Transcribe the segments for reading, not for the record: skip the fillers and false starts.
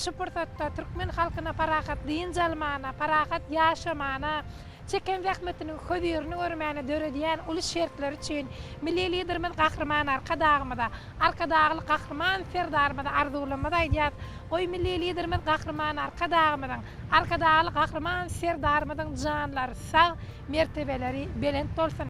Şu pursatda türkmen halkyna parahat dynç almana, parahat ýaşamana, çeken zähmetiniň hözirini görmäne döredýän uly şertleri üçin Milli Liderimiz Gahryman Arkadagymyza, Arkadagly Gahryman Serdarymyza arzuwlarymyzy aýdýarys. Goý, Milli Liderimiz Gahryman Arkadagymyzyň, Arkadagly Gahryman Serdarymyzyň janlary sag, mertebeleri belent bolsun!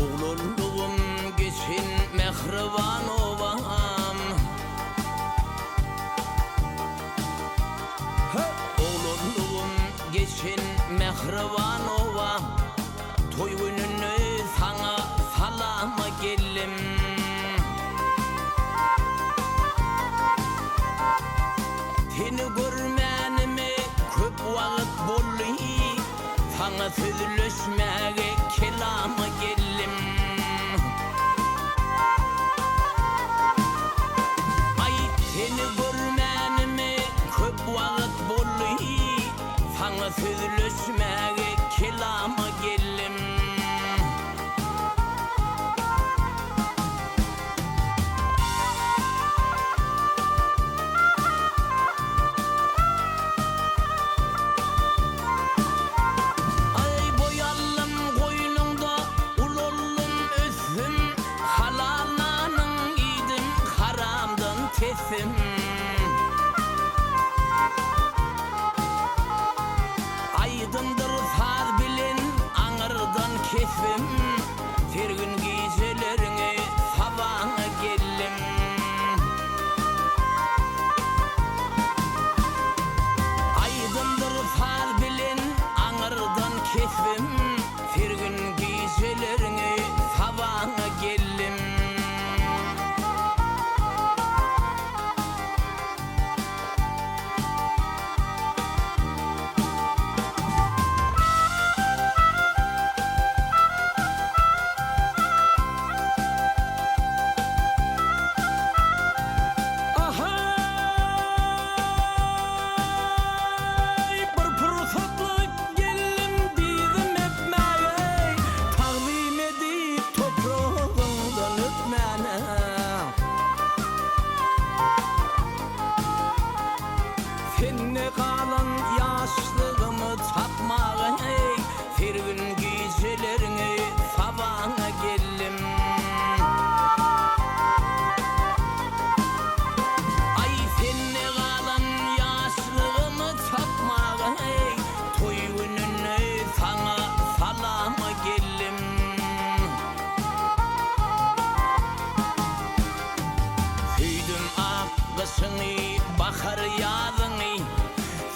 Oglanlygym geçen mähriban obam. Oglanlygym geçen mähriban obam. Toý gününde saňa salama geldim. Seni görmänime köp wagt boldy, Saňa sözleşmäge kelama geldim. Aý, seni görmänime köp wagt boldy, Saňa sözleşmäge kelama geldim. Aý, boý aldym goýnuňda, ulaldym, ösdüm, Halal nanyň iýdim, haramdan tesdim. Aýdymdyr saz bilen aňyrdan kesbim, Sergin gijeleriňi sabaňa geldim. Aýdymdyr saz bilen aňyrdan kesbim, Sergin gijeleriňi sabaňa geldim. Ahaý, bir pursatlyk geldim dyzym epmäge, Tagzym edip topragyňdan öpmäne. Sende galan ýaşlygymy tapmaga eý, Sergin gijeleriňi sabaňa geldim. Aý, sende galan ýaşlygymy tapmaga eý, Toý gününde saňa salama geldim. Söýdüm ak gyşyňy, bahar ýazyňy,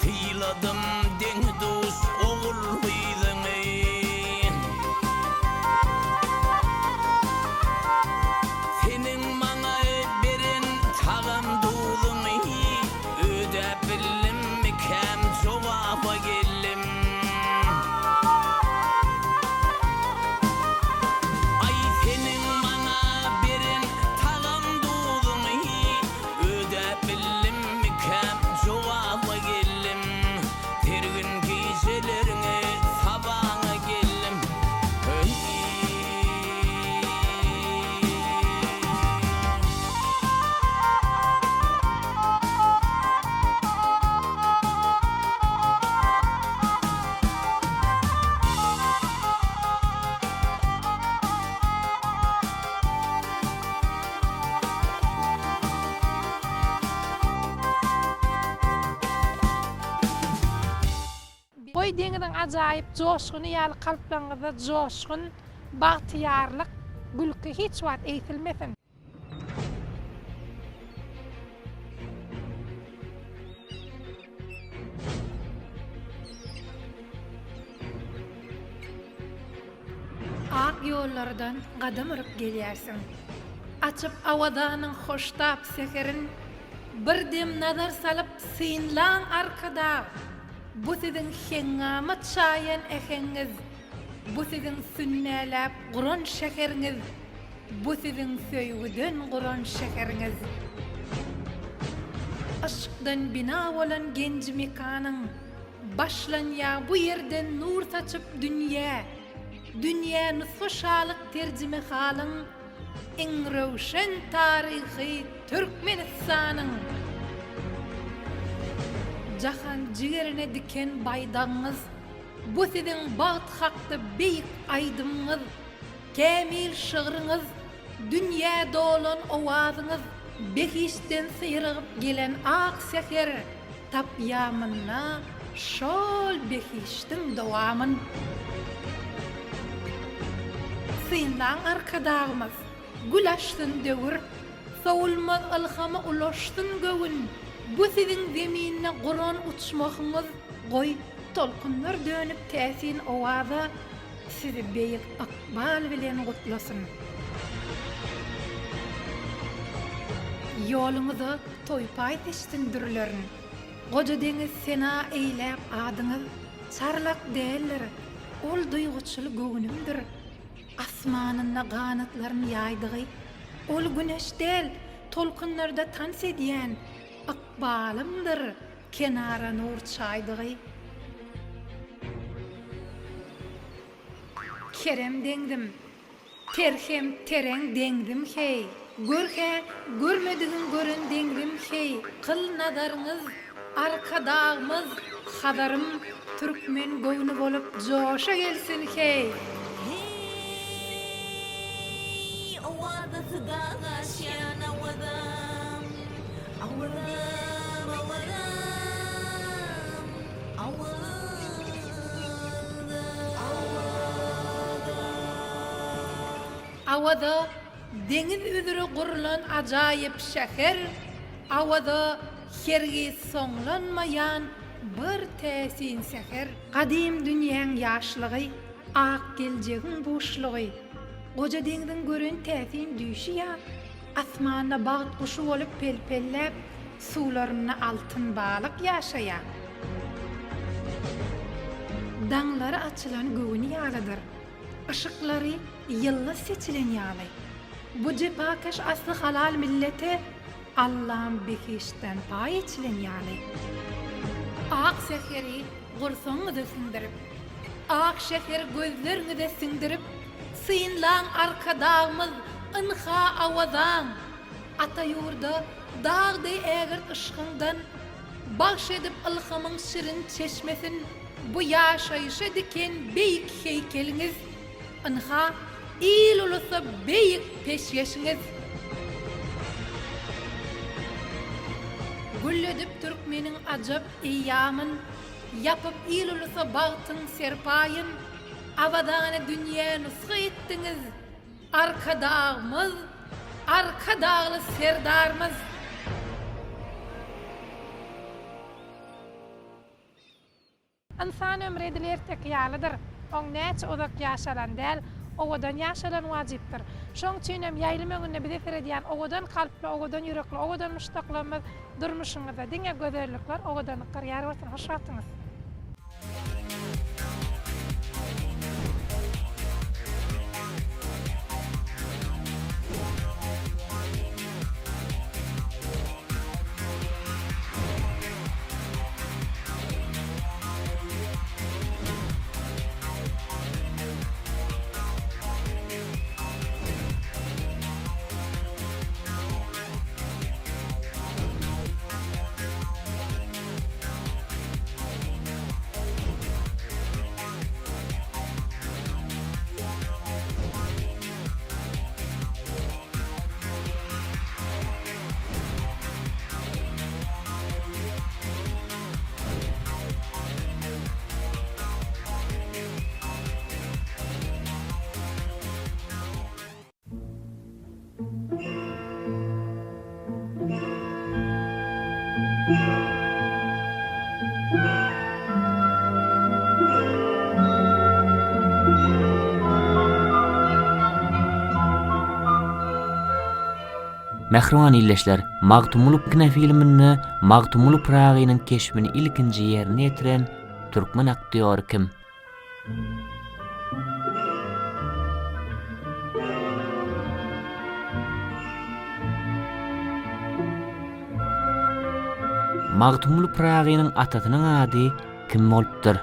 Syladym deň-duş ogul-gyzyňy. Seniň maňa beren tagam-duzuňy, Ödäp bildimmikäm jogaba geldim. Aý seniň maňa beren tagam-duzuňy, Ödäp bildimmikäm jogaba geldim. Sergin gijeleriňi sabaňa geldim. Öý. Goý, deňiziň ajaýyp joşguny ýaly kalplaryňyzda joşgun, bagtyýarlyk, gülki hiç wagt egsilmesin! Ak ýollardan gadam urup gelýärsiň. Açyp Awazanyň hoştap säherin, Bir dem nazar salyp synlaň Arkadag! Bu siziň heňňama çaýan äheňiňiz, Bu siziň sünnäläp guran şäheriňiz, Bu siziň söýgüden guran şäheriňiz. Yşkdan bina bolan genji-mekanyň, Başlanýar bu ýerden nur saçyp dünýä. Dünýä nusga şalyk terjimehalyň, Iň röwşen taryhy Türkmenistanyň. Jahan jigerine diken baýdagyňyz, Bu siziň bagt hakda beýik aýdymyňyz, Kämil şygryňyz, dünýä dolan owazyňyz, Behiştden syrygyp gelen ak säher, Tapýa munda şol behişdiň dowamyn. Synlaň Arkadagymyz, gül açsyn döwür, Sowulmaz ylhama ulaşsyn göwün, Bu siziň zeminde guran uçmahyňyz, Goý, tolkunlar dönüp täsin owaza, Sizi beýik ykbal bilen gutlasyn. Ýoluňyza toý-paý seçsin dürlerin. Goja deňiz sena eýläp adyňyz. Çarlak däldir, ol duýguçyl göwnümdir. Asmanynda ganatlaryn ýaýdygy. Ol güneş däl, tolkunlarda tans edýän ykbalymdyr kenara nur çaýdygy. Kerem deňzim, ter hem tereň deňzim heý, Gör-hä, görmedigiň gören deňzim heý, Kyl nazaryňyz Arkadagymyz, Hazarym, Türkmen göwni bolup joşa gelsin heý! Heý, owazasy dag aşýan Awazam, Awazam, Awazam, Awaza. Awaza deňiz üzre gurlan ajaýyp şäher, Awaza hergiz soňlanmaýan bir täsin säher. Gadym dünýäň ýaşlygy, ak geljegiň buşlugy, Goja deňziň gören täsin düýşi ýa, Asmanda bagt guşy bolup pel-pelläp, Suwlarynda altyn balyk ýaşaýar. Daňlary açylan göwün ýalydyr. Yşyklary ýyldyz seçilen ýaly. Bu jepakeş asly halal millete Allam behiştden paý eçilen ýaly. Ak säheri gursagyňyza siňdirip, Ak şäheri gözleriňize siňdirip, Synlaň Arkadagymyz, ynha Awazaň! Ata ýurda dag deý ägirt yşgyňdan, Bagş edip ylhamyň şirin çeşmesin, Bu ýaşaýşa diken beýik heýkeliňiz, Ynha, il-ulusa beýik peşgeşiňiz. Gülledip türkmeniň ajap eýýamyn, Ýapyp il-ulusa bagtyň serpaýyn, Awazany dünýä nusga etdiňiz, Arkadagymyz, Arkadagly Serdarymyz! Ynsan ömri edil erteki ýalydyr. Oň näçe uzak ýaşalan däl, owadan ýaşalan wajypdyr. Şoň üçin hem ýaýlym öňünde bize seredýän owadan kalply, owadan ýürekli, owadan muşdaklarymyz durmuşyňyzda diňe gözellikler, owadanlyklar ýar bolsun! Hoş wagtyňyz! Mähriban ildeşler, Magtymguly kinofilminde Magtymguly Pyragynyň keşbini ilkinji ýerine ýetiren türkmen aktýory kim? Magtymguly Pyragynyň atasynyň ady kim bolupdyr?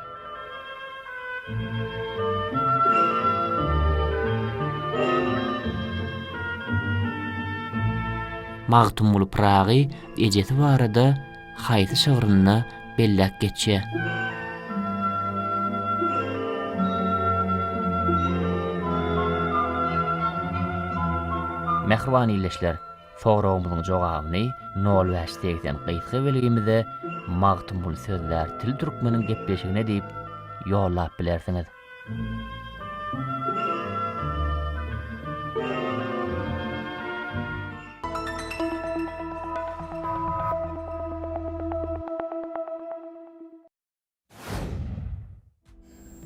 Magtymguly Pyragy ejesi barada haýsy şygrynda belläp geçýär? Mähriban ildeşler, Soragymyzyň jogabyny nol 5 80 gysga belgimize Magtymguly sözlär til türkmeniň gepleşigine diýip ýollap bilersiňiz.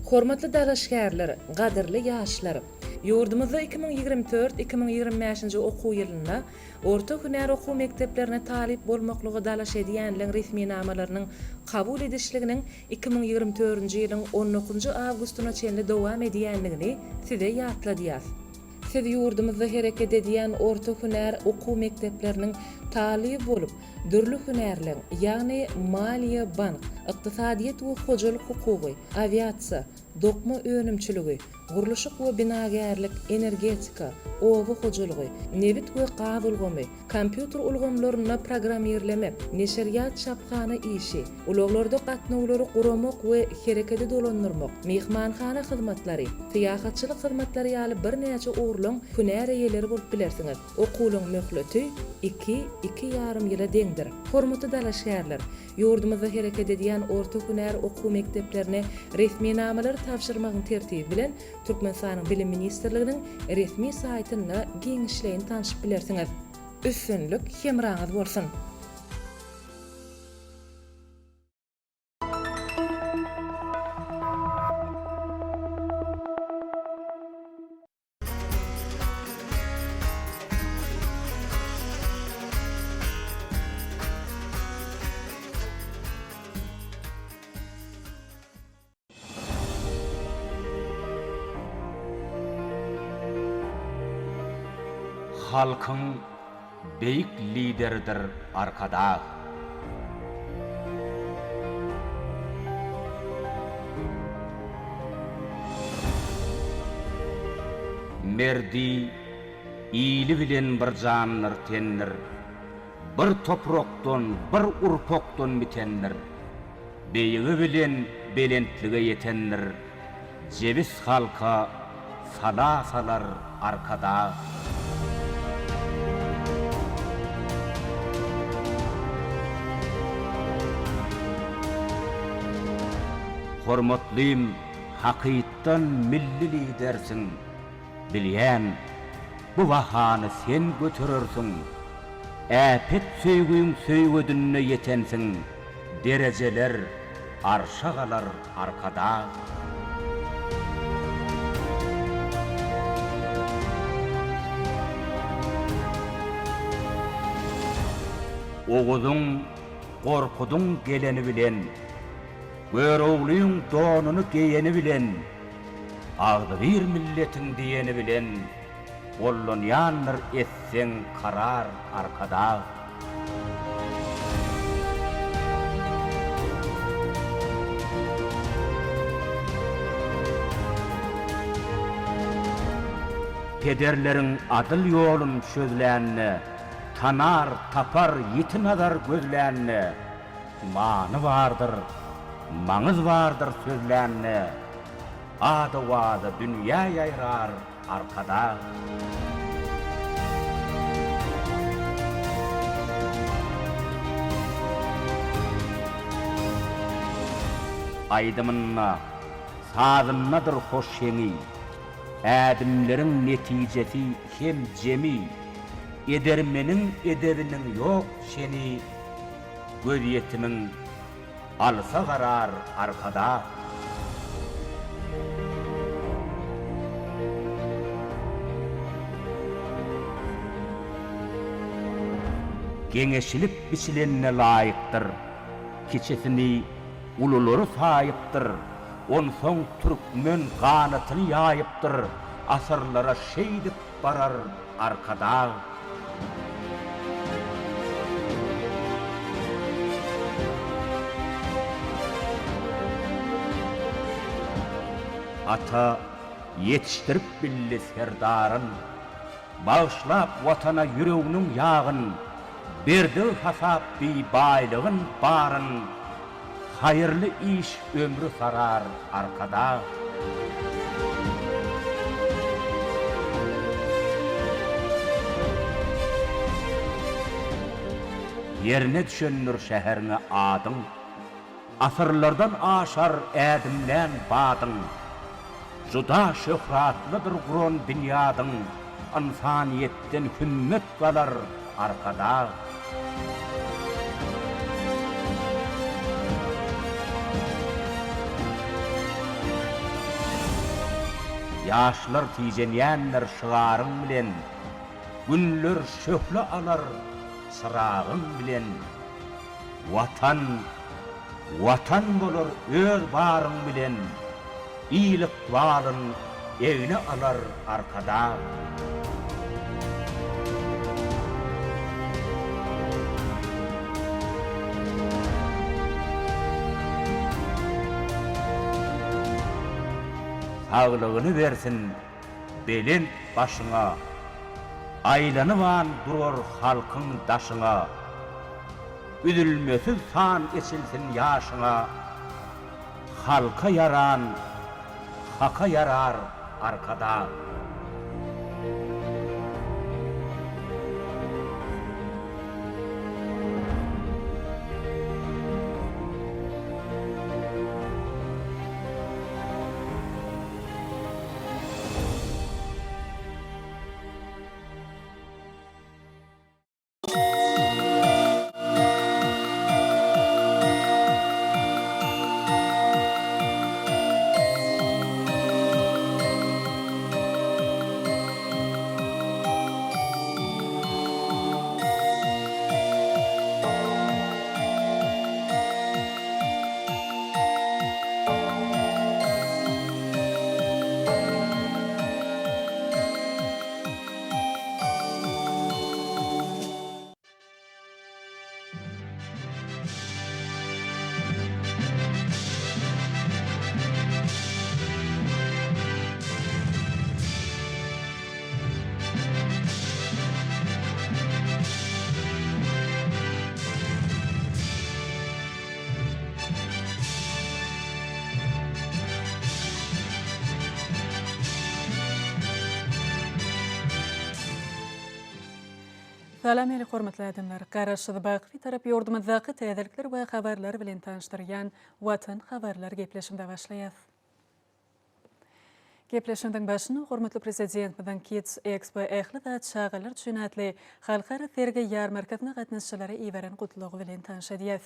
Hormatly dalaşgärler, gadyrly ýaşlar! Ýurdumyzda 2024, 2025-nji okuw ýylynda orta hünär okuw mekdeplerine talyp bolmaklyga dalaş edýänleň resminamalarynyň kabul edişliginiň 2024-nji ýylyň on dokuzynjy awgustyna çenli dowam edýändigini size ýatladýas. Siz ýurdumyzda hereket edýän orta hünär okuw mekdepleriniň talyby bolup, dürli hünärleň, ýagny maliýe-bank, ykdysadyýet we hojalyk hukugy, awiasiýa, dokma önümçiligi, gurluşyk we binagärlik, energetika, oba hojalygy, nebit we gaz ulgamy, kompýuter ulgamlarynda programmirlemek, neşirýat-çaphana işi, ulaglarda gatnawlary guramak we hereketi dolandyrmak, myhmanhana hyzmatlary, syýahatçylyk hyzmatlary ýaly birnäçe ugurlaň hünär eýeleri bolup bilersiňiz. Okuwyň möhleti iki, iki ýarym ýyla deňdir. Hormatly dalaşgärler! Ýurdumyzda hereket edýän orta hünär okuw mekdeplerine resminamalary tabşyrmagyň tertibi bilen Türkmenistanyň Bilim ministrliginiň resmi saýtynda giňişleýin tanşyp bilersiňiz. Üstünlik hemraňyz bolsun! Halkyň beýik Lideridir Arkadag. Merdi ili bilen bir jandyr, tendir, Bir toprakdan, bir urpakdan bitendir. Beýigi bilen belentlige ýetendir, Jebis halka sala salar Arkadag. Hormatlym, hakytdan milli Lidersiň, Bilýän, bu bahany sen göterersiň. Äpet söýgüň söýgedinde ýetensiň, Derejeler arşa galar Arkadag. Oguzyň, Gorkudyň geleni bilen, Göroglyň donuny geýeni bilen, Agzybir milletiň diýeni bilen Gollanýandyr etseň karar Arkadag. Pederleriň adyl ýolun çözlände, Tanar, tapar ýiti nazar gözlände, Many bardyr, maňyz bardyr sözlände, Ad-owaza dünýä ýaýrar Arkadag! Aýdymynda, sazyndadyr hoş heňi, Ädimleriň netijesi hem jemi, Edermeniň edebiniň ýok çeni, Gözýetimiň Alsa garar Arkadag. Geňeşilip biçilenine laýykdyr. Kiçisini ululary saýypdyr. Onsoň türkmen ganatyny ýaýypdyr, Asyrlara şeýdip barar Arkadag. Ata ýetişdirip bildi Serdaryn. Bagyşlap Watana ýüreginiň ýagyn, Berdigi hasap deý baýlygyn baryn, Haýyrly iş ömri sarar Arkadag. Ýerine düşendir şäheriňe adyň, Asyrlardan aşar ädimlän badyň. Juda şöhratlydyr guran binýadyň, Ynsanyýetden hümmet galar, Arkadag! Ýaşlar tijenýändir şygaryň bilen, Günler şöhle alar çyragyň bilen. Watan, Watan bolar öz baryň bilen, Il ykbalyn egne alar Arkadag. Saglygyny bersin belent başyňa, Aýlanyban durar halkyň daşyňa. Üzülmesiz san eçilsin ýaşyňa, Halka ýaran Haka ýarar Arkadag. Salam ähli hormatly adamlar! Garaşsyz baky Bitarap ýurdumyzdaky täzelikler we habarlar bilen tanyşdyrýan Watan habarlar gepleşigimize başlaýas. Gepleşigimiziň başyny hormatly Prezidentimiziň Kids Expo ähli zat çagalar üçin atly halkara sergi-ýarmarkasyna gatnaşyjylara iberen gutlagy bilen tanyş edýäs.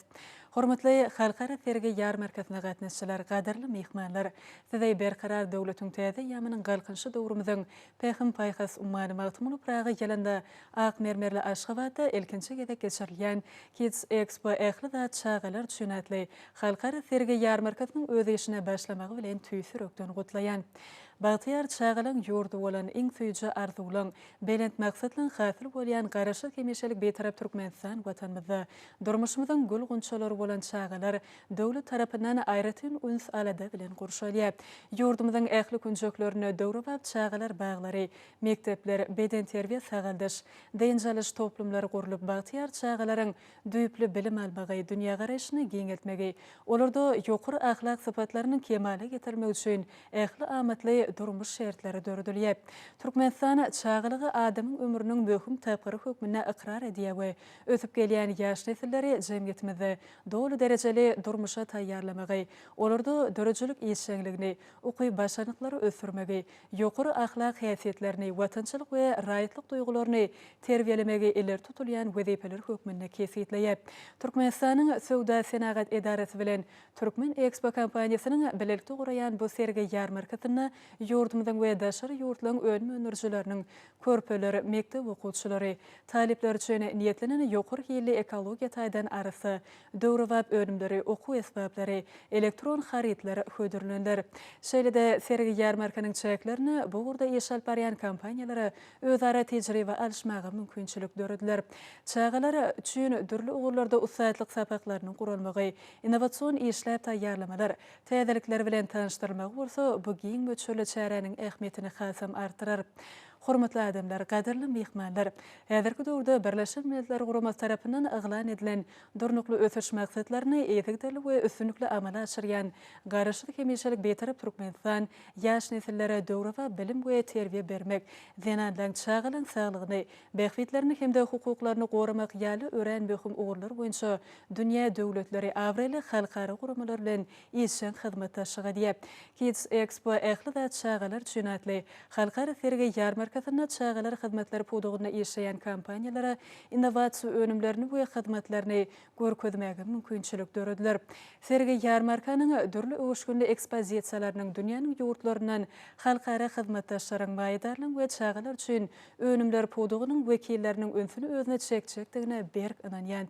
Hormatly halkara sergi-ýarmarkasyna gatnaşyjylar, gadyrly myhmanlar! Sizi Berkarar döwletiň täze eýýamynyň Galkynyşy döwrümiziň Pähim-paýhas ummany Magtymguly Pyragy ýylynda ak mermerli Aşgabatda ilkinji gezek geçirilýän Kids Expo ähli zat çagalar üçin atly Halkara sergi-ýarmarkasynyň öz işine başlamagy bilen tüýs ýürekden gutlaýan. Bagtyýar çagalaň ýurdy bolan, iň süýji arzuwlaň, belent maksatlaň hasyl bolýan Garaşsyz hemişelik Bitarap Türkmenistan Watanymyzda durmuşymyzyň gül gunçalary bolan çagalar döwlet tarapyndan aýratyn üns-alada bilen gurşalýar. Ýurdumyzyň ähli künjeklerinde döwrebap çagalar baglary, mekdepler, bedenterbiýe-sagaldyş, dynç alyş toplumlary gurlup, bagtyýar çagalaryň düýpli bilim almagy, dünýägaraýşyny giňeltmegi, olarda ýokary ahlak sypatlarynyň kemala getirilmegi üçin ähli amatly durmuş şertleri döredilýär. Türkmenistan çagalygy adamyň ömrüniň möhüm tapgyry hökmünde ykrar edýär we ösüp gelýän ýaş nesilleri jemgyýetimizde doly derejeli durmuşa taýýarlamagy, olarda döredijilik işjeňligini, ukyp-başarnyklary ösdürmegi, ýokary ahlak häsiýetlerini, watançylyk we raýatlyk duýgularyny terbiýelemegi ileri tutulýan wezipeler hökmünde kesgitleýär. Türkmenistanyň Söwda-senagat edarasy bilen Türkmen Ekspo kompaniýasynyň bilelikde guraýan bu sergi-ýarmarkasynda. Ýurdumyzyň we daşary ýurtlaryň önüm öndürijileriniň körpeler, mekdep okuwçylary, talyplar üçin niýetlenen ýokary hilli ekologiýa taýdan arassa, döwrebap önümleri, okuw esbaplary, elektron harytlar hödürleniler. Şeýle-de sergi-ýarmarkanyň çäklerinde bu ugurda iş alyp barýan kompaniýalara özara tejribe alyşmaga mümkinçilik dörediler. Çagalar üçin dürli ugurlarda ussatlyk sapaklarynyň guralmagy, innowasion işläp taýýarlamalar, täzelikler bilen tanyşdyrylmagy bolsa bu giň möçberli çäräniň ähmiýetini hasam artdyrar. Hormatly adamlar, gadyrly myhmanlar! Häzirki döwürde Birleşen Milletler Guramasy tarapyndan yglan edilen Durnukly ösüş maksatlaryny yzygiderli we üstünlikli amala aşyrýan Garaşsyz hemişelik Bitarap Türkmenistan ýaş nesillere döwrebap bilim we terbiýe bermek, zenanlaryň, çagalaryň saglygyny, bähbitlerini hem-de hukuklaryny goramak ýaly örän möhüm ugurlar boýunça dünýä döwletleri, abraýly halkara guramalar bilen işjeň hyzmatdaşlyk edýär. Kids Expo Ähli zat çagalar üçin atly halkara sergi-ýarmarkasynda çagalar hyzmatlary pudagynda işleýän kompaniýalara innowasiýa önümlerini we hyzmatlaryny görkezmäge mümkinçilik dörediler. Sergi-ýarmarkanyň dürli öwüşginli ekspozisiýalarynyň dünýäniň ýurtlaryndan halkara hyzmatdaşlaryň, maýadarlaryň we çagalar üçin önümler pudagynyň wekilleriniň ünsüni özüne çekjekdigine berk ynanýan.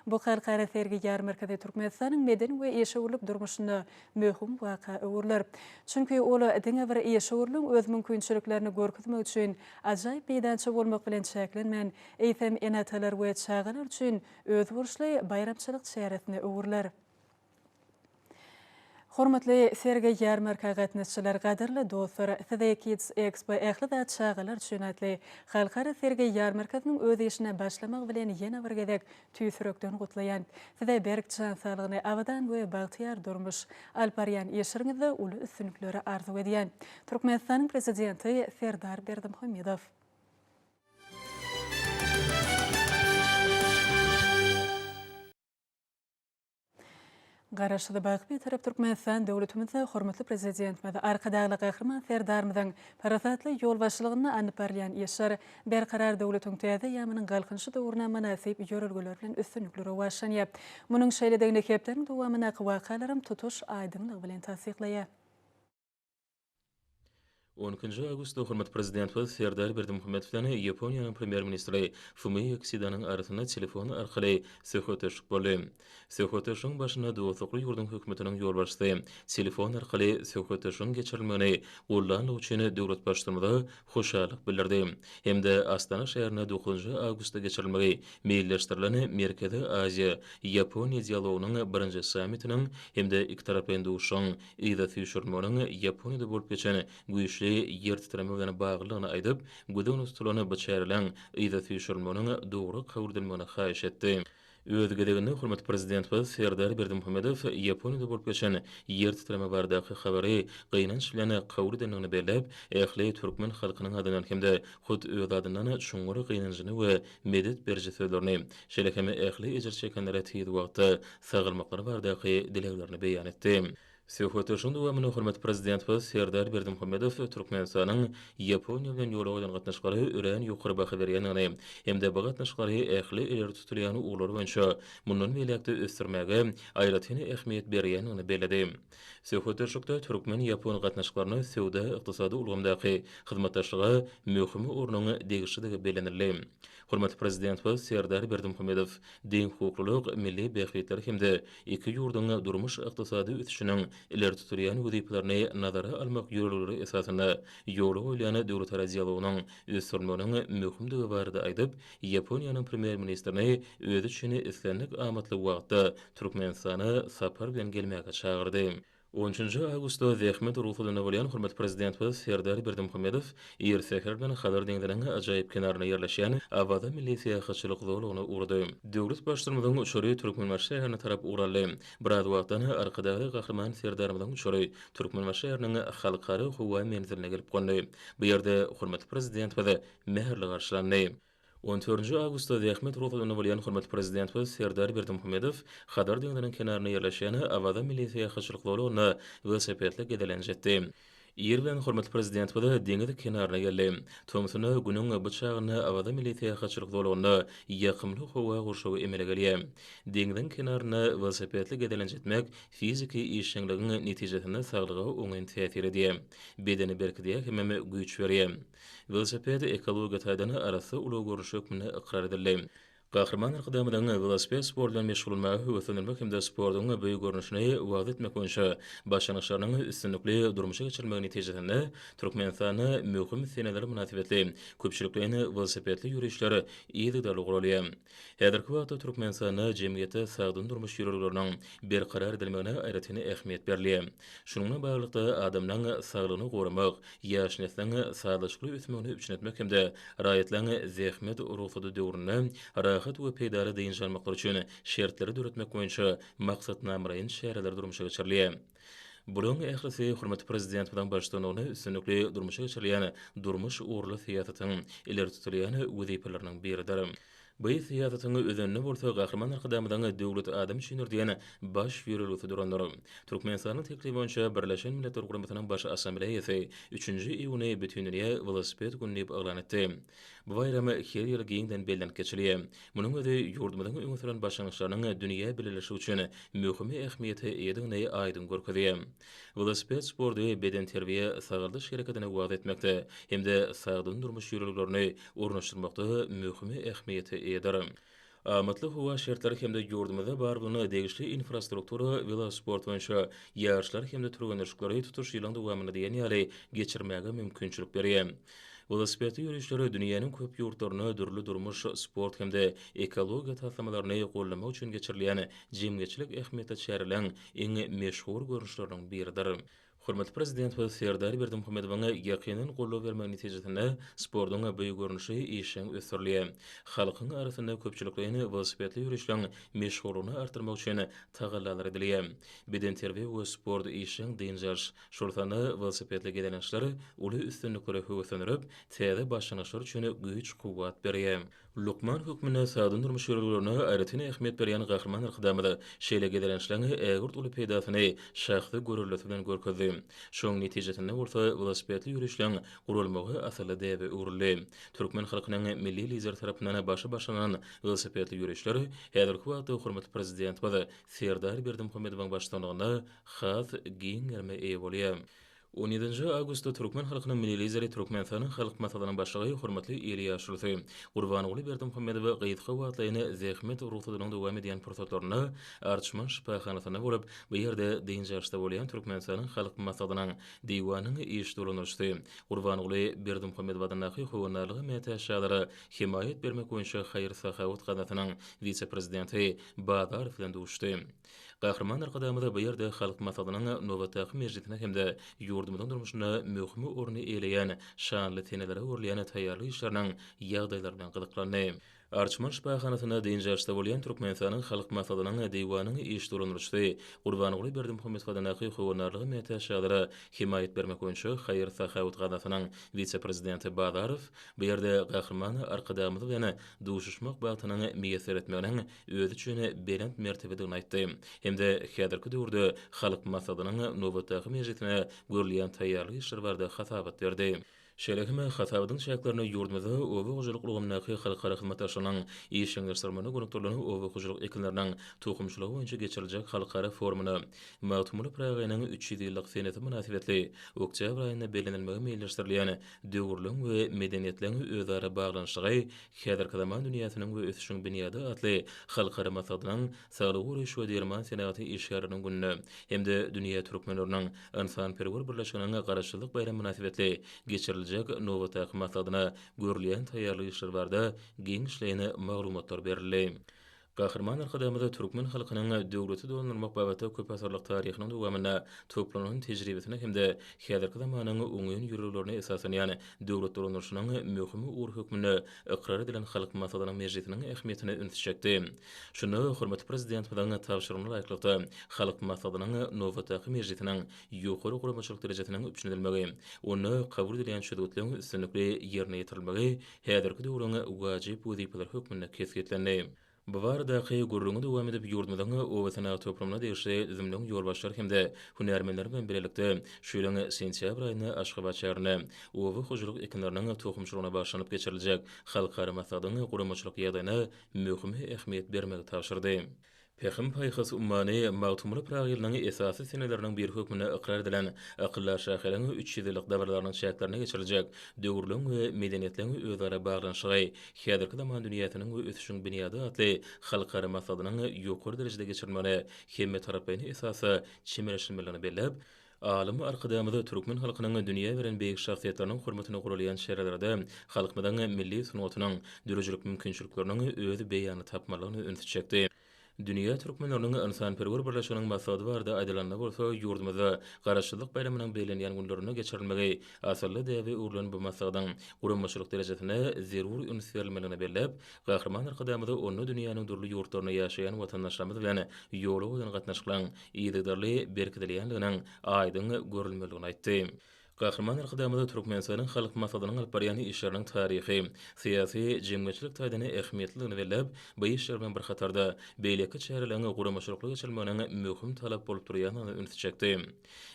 Bu halkara sergi-ýarmarkasy Türkmenistanyň medeni we işewürlik durmuşynda möhüm waka öwrüler. Çünki ol diňe bir işewürligiň öz mümkinçiliklerini görkezmek üçin ajaýyp meýdança bolmak bilen çäklenmän, eýsem, ene-atalar we çagalar üçin özboluşly baýramçylyk çäresine öwrüler. Hormatly sergi-ýarmarka gatnaşyjylar, gadyrly dostlar! Sizi Kids Expo Ähli zat çagalar üçin atly halkara sergi-ýarmarkasynyň öz işine başlamagy bilen ýene bir gezek tüýs ýürekden gutlaýan. Size berk jan saglygyny, abadan we bagtyýar durmuş, alyp barýan işleriňizde uly üstünlikleri arzuw edýän. Türkmenistanyň Prezidenti Serdar Berdimuhamedow. Garaşsyz, baky Bitarap Türkmenistan döwletimizde hormatly Prezidentimiz Arkadagly Gahryman Serdarymyzyň parasatly ýolbaşçylygynda alnyp barylýan işler Berkarar döwletiň täze eýýamynyň Galkynyşy döwrüne mynasyp ýörelgeler bilen üstünlikli rowaçlanýar. Munuň şeýledigini hepdäniň dowamyndaky wakalaram tutuş aýdyňlygy bilen tassyklaýar. On ikinji awgustda hormatly Prezidentimiz Serdar Berdimuhamedow bilen Ýaponiýanyň Premýer-ministri Fumio Kisidanyň arasynda telefon arkaly söhbetdeşlik boldy. Söhbetdeşligiň başynda dostlukly ýurduň hökümetiniň ýolbaşçysy telefon arkaly söhbetdeşligiň geçirilmegini gollandygy üçin döwlet Baştutanymyza hoşallyk bildirdi hem-de Astana şäherinde dokuzynjy awgustda geçirilmegi meýilleşdirilen Merkezi Aziýa, Ýaponiýa dialogynyň birinji sammitiniň hem-de ikitaraplaýyn duşuşygyň yza süýşürilmeginiň Ýaponiýada bolup geçen güýçli ýer titreme bilen baglydygyny aýdyp, göz öňünde tutulan bu çäreleriň yza süýşürilmeginiň dogry kabul edilmegini haýyş etdi. Öz gezeginde hormatly Prezidentimiz Serdar Berdimuhamedow Ýaponiýada bolup geçen ýer titreme baradaky habary gynanç bilen kabul edendigini belläp, ähli türkmen halkynyň adyndan hem-de hut öz adyndan çuňňur gynanjyny we medet beriji sözlerini, şeýle hem ähli ejir çekenlere tiz wagtda sagalmaklary baradaky dileglerini beýan etdi. Söhbetdeşligiň dowamynda hormatly Prezidentimiz Serdar Berdimuhamedow Türkmenistanyň Ýaponiýa bilen ýola goýlan gatnaşyklara örän ýokary baha berýändigini hem-de bu gatnaşyklary ähli ileri tutulýan ugurlar boýunça mundan beýläk-de ösdürmäge aýratyn ähmiýet berýändigini belledi. Söhbetdeşlikde türkmen-ýapon gatnaşyklaryna söwda-ykdysady ulgamdaky hyzmatdaşlyga möhüm ornuň degişlidigi bellenildi. Hormatly Prezidentimiz Serdar Berdimuhamedow deňhukuklylyk, milli bähbitler hem-de iki ýurduň durmuş-ykdysady ösüşiniň ileri tutulýan wezipelerini nazara almak ýörelgeleri esasynda ýola goýulýan döwletara dialogynyň ösdürilmeginiň möhümdigi barada aýdyp, Ýaponiýanyň Premýer-ministrini özi üçin islendik amatly wagtda Türkmenistana sapar bilen gelmäge çagyrdy. On üçünji awgustda zähmet rugsadynda bolýan hormatly Prezidentimiz Serdar Berdimuhamedow ir säher bilen Hazar deňziniň ajaýyp kenarynda ýerleşýän Awaza milli syýahatçylyk zolagyna ugrady. Döwlet Baştutanymyzyň uçary Türkmenbaşy şäherine tarap ugur aldy. Biraz wagtdan Arkadagly Gahryman Serdarymyzyň uçary Türkmenbaşy şäheriniň Halkara howa menziline gelip gondy. Bu ýerde hormatly Prezidentimiz mähirli garşylandy. On dördünji awgustda zähmet rugsadynda bolýan hormatly Prezidentimiz Serdar Berdimuhamedow Hazar deňziniň kenarynda ýerleşýän Awaza milli syýahatçylyk zolagynda welosipedli gezelenç etdi. Ir bilen hormatly Prezidentimiz deňiz kenaryna geldi. Tomsuna Günüň bu çagynda Awaza milli syýahatçylyk zolagynda ýakymly howa gurşawy emele gelýär. Deňziň kenarynda welosipedli gezelenç etmek fiziki işjeňligiň netijesinde saglyga oňyn täsir edýär, bedeni berkidýär hemem güýç berýär. Welosiped ekologiýa taýdan arassa ulag görnüşi hökmünde ykrar edildi. Gahryman Arkadagymyzyň welosiped sporty bilen meşgullanmaga höweslendirmek hem-de sportuň bu görnüşini wagyz etmek boýunça başlangyçlarynyň üstünlikli durmuşa geçirilmegi netijesinde Türkmenistanda möhüm seneler mynasybetli köpçülikleýin welosipedli ýörişler yzygiderli guralýar. Häzirki wagtda Türkmenistanda jemgyýetde sagdyn durmuş ýörelgeleriniň berkarar edilmegine aýratyn ähmiýet berilýär. Şunuň bilen baglylykda, adamlaryň saglygyny goramak, ýaş nesliň sazlaşykly ösmegini üpjün etmek hem-de raýatlaryň zähmet rugsady döwründe rahat we peýdaly dynç almaklary üçin şertleri döretmek boýunça maksatnamalaýyn çäreler durmuşa geçirilýär. Bularyň ählisi hormatly Prezidentimiziň baştutanlygynda üstünlikli durmuşa geçirilýän durmuş ugurly syýasatyň ileri tutulýan wezipeleriniň biridir. Bu syýasatyň özeninde bolsa Gahryman Arkadagymyzyň Döwlet adam üçindir diýen baş ýörelgesi durandyr. Türkmenistanyň teklibi boýunça Birleşen Milletler Guramasynyň Baş Assambleýasy üçünji iýuny Bütindünýä welosiped güni diýip yglan etdi. Bu baýram her ýyl giňden bellenip geçilýär. Munuň özi ýurdumyzyň öňe süren başlangyçlarynyň dünýä bileleşigi üçin möhüm ähmiýete eýedigini aýdyň görkezýär. Welosiped sporty bedenterbiýe sagaldyş hereketini wagyz etmekde hem-de sagdyn durmuş ýörelgelerini ornaşdyrmakda möhüm ähmiýete eýedir. Amatly howa şertleri hem-de ýurdumyzda bar bolan degişli infrastruktura welosport boýunça ýaryşlary hem-de türgenleşikleri tutuş ýylyň dowamynda diýen ýaly geçirmäge mümkinçilik berýär. Welosipedli ýörişler dünýäniň köp ýurtlarynda dürli durmuş, sport hem-de ekologiýa taslamalaryny goldamak üçin geçirilýän jemgyýetçilik ähmiýetli çäreleriň iň meşhur görnüşleriniň biridir. Hormatly Prezidentimiz Serdar Berdimuhamedowyň ýakyndan goldaw bermegi netijesinde sportuň bu görnüşi işjeň ösdürilýär. Halkyň arasynda köpçülikleýin welosipedli ýörişleriň meşhurlygyny artdyrmak üçin tagallalar edilýär. Bedenterbiýe we sport işjeň dynç alyş, şol sanda welosipedli gezelençler uly üstünliklere höweslendirip, täze başlangyçlar üçin güýç-kuwwat berýär. Lukman hökmünde sagdyn durmuş ýörelgelerine aýratyn ähmiýet berýän Gahryman Arkadagymyz şeýle gezelençleň ägirt uly peýdasyny şahsy göreldesi bilen görkezdi. Şonuň netijesinde bolsa welosipedli ýörişleň guralmagy asylly däbe öwrüldi. Türkmen halkynyň Milli Lideri tarapyndan başy başlanan welosipedli ýörişler häzirki wagtda hormatly Prezidentimiz Serdar Berdimuhamedowyň baştutanlygynda has giň gerime eýe bolýar. On ýedinji awgustda türkmen halkynyň Milli Lideri, Türkmenistanyň Halk Maslahatynyň Başlygy, hormatly il ýaşulusy Gurbanguly Berdimuhamedow gysga wagtlaýyn zähmet rugsadynyň dowam edýän pursatlarynda Arçman şypahanasynda bolup, bu ýerde dynç alyşda bolýan Türkmenistanyň Halk Maslahatynyň Diwanynyň iş dolandyryjysy Gurbanguly Berdimuhamedow adyndaky Howandarlyga mätäç çagalara hemaýat bermek boýunça haýyr-sahawat gaznasynyň wise-prezidenti Bazarow bilen duşuşdy. Gahryman Arkadagymyz bu ýerde Halk Maslahatynyň nobatdaky mejlisine hem-de ýurdumyzyň durmuşynda möhüm orny eýeleýän şanly senelere görülýän taýýarlyk işleriniň ýagdaýlary bilen gyzyklandy. Arçman şypahanasynda dynç alyşda bolýan Türkmenistanyň Halk Maslahatynyň Diwanynyň iş dolandyryjysy Gurbanguly Berdimuhamedow adyndaky Howandarlyga mätäç çagalara hemaýat bermek boýunça haýyr-sahawat gaznasynyň wise-prezidenti Bazarow bu ýerde Gahryman Arkadagymyz bilen duşuşmak bagtynyň miýesser etmeginiň özi üçin belent mertebedigini aýtdy hem-de häzirki döwürde Halk Maslahatynyň nobatdaky mejlisine görülýän taýýarlyk işleri barada hasabat berdi. Şeýle hem hasabatyň çäklerinde ýurdumyzda oba hojalyk ulgamyndaky halkara hyzmatdaşlygynyň işjeňleşdirilmegine gönükdirilen oba hojalyk ekinleriniň tohumçylygy boýunça geçiriljek halkara forumyna Magtymguly Pyragynyň 300 ýyllyk senesi mynasybetli oktýabr aýynda bellenilmegi meýilleşdirilýän Döwürleň we medeniýetleň özara baglanyşygy Häzirki zaman dünýäsiniň we ösüşiň binýady atly halkara maslahatynyň Saglygy goraýyş we derman senagaty işgärleriniň gününe hem-de Dünýä türkmenleriniň ynsanperwer birleşiginiň Garaşsyzlyk baýramy mynasybetli geçiriljek nobatdaky maslahatyna görülýän taýýarlyk işleri barada giňişleýin maglumatlar berildi. Gahryman Arkadagymyz türkmen halkynyň döwleti dolandyrmak babatda köpasyrlyk taryhynyň dowamynda toplanan tejribesine hem-de häzirki zamanyň oňyn ýörelgelerine esaslanýan döwlet dolandyryşynyň möhüm ugry hökmünde ykrar edilen Halk Maslahatynyň mejlisiniň ähmiýetine ünsi çekdi. Şunda hormatly Prezidentimiziň tabşyrygyna laýyklykda, Halk Maslahatynyň nobatdaky mejlisiniň ýokary guramaçylyk derejesiniň üpjün edilmegi, onda kabul edilýän çözgütleriň üstünlikli ýerine ýetirilmegi häzirki döwrüň wajyp wezipeleri hökmünde kesgitlendi. Bu baradaky gürrüňi dowam edip, ýurdumyzyň obasenagat toplumyna degişli düzümleriň ýolbaşçylary hem-de hünärmenleri bilen bilelikde şu ýylyň sentýabr aýynda Aşgabat şäherinde oba hojalyk ekinleriniň tohumçylygyna bagyşlanyp geçiriljek halkara maslahatyň guramaçylyk ýagdaýyna möhüm ähmiýet bermegi tabşyrdy. Pähim-paýhas ummany Magtymguly Pyragy ýylynyň esasy seneleriniň biri hökmünde ykrar edilen akyldar şahyryň 300 ýyllyk dabaralarynyň çäklerinde geçiriljek Döwürleň we medeniýetleň özara baglanyşygy, häzirki zaman dünýäsiniň we ösüşiň binýady atly halkara maslahatynyň ýokary derejede geçirilmegine hemmetaraplaýyn esasda çemeleşilmelidigini belläp, Alym Arkadagymyz türkmen halkynyň dünýä beren beýik şahsyýetleriniň hormatyna guralýan çärelerde halkymyzyň milli sungatynyň, döredijilik mümkinçilikleriniň öz beýanyny tapmalydygyna ünsi çekdi. Dünýä türkmenleriniň ynsanperwer birleşiginiň maslahaty barada aýdylanda bolsa, ýurdumyzda Garaşsyzlyk baýramynyň bellenýän günlerinde geçirilmegi asylly däbe öwrülen bu maslahatyň guramaçylyk derejesine zerur üns berilmelidigini belläp, Gahryman Arkadagymyz onda dünýäniň dürli ýurtlarynda ýaşaýan watandaşlarymyz bilen ýola goýlan gatnaşyklaryň yzygiderli berkidilýändiginiň aýdyň görülmelidigini aýtdy. Gahryman Arkadagymyz Türkmenistanyň Halk Maslahatynyň alyp barýan işleriniň taryhy, syýasy, jemgyýetçilik taýdan ähmiýetlidigini belläp, bu işler bilen bir hatarda, beýleki çäreleriň guramaçylykly geçirilmeginiň möhüm talap bolup durýandygyna ünsi çekdi.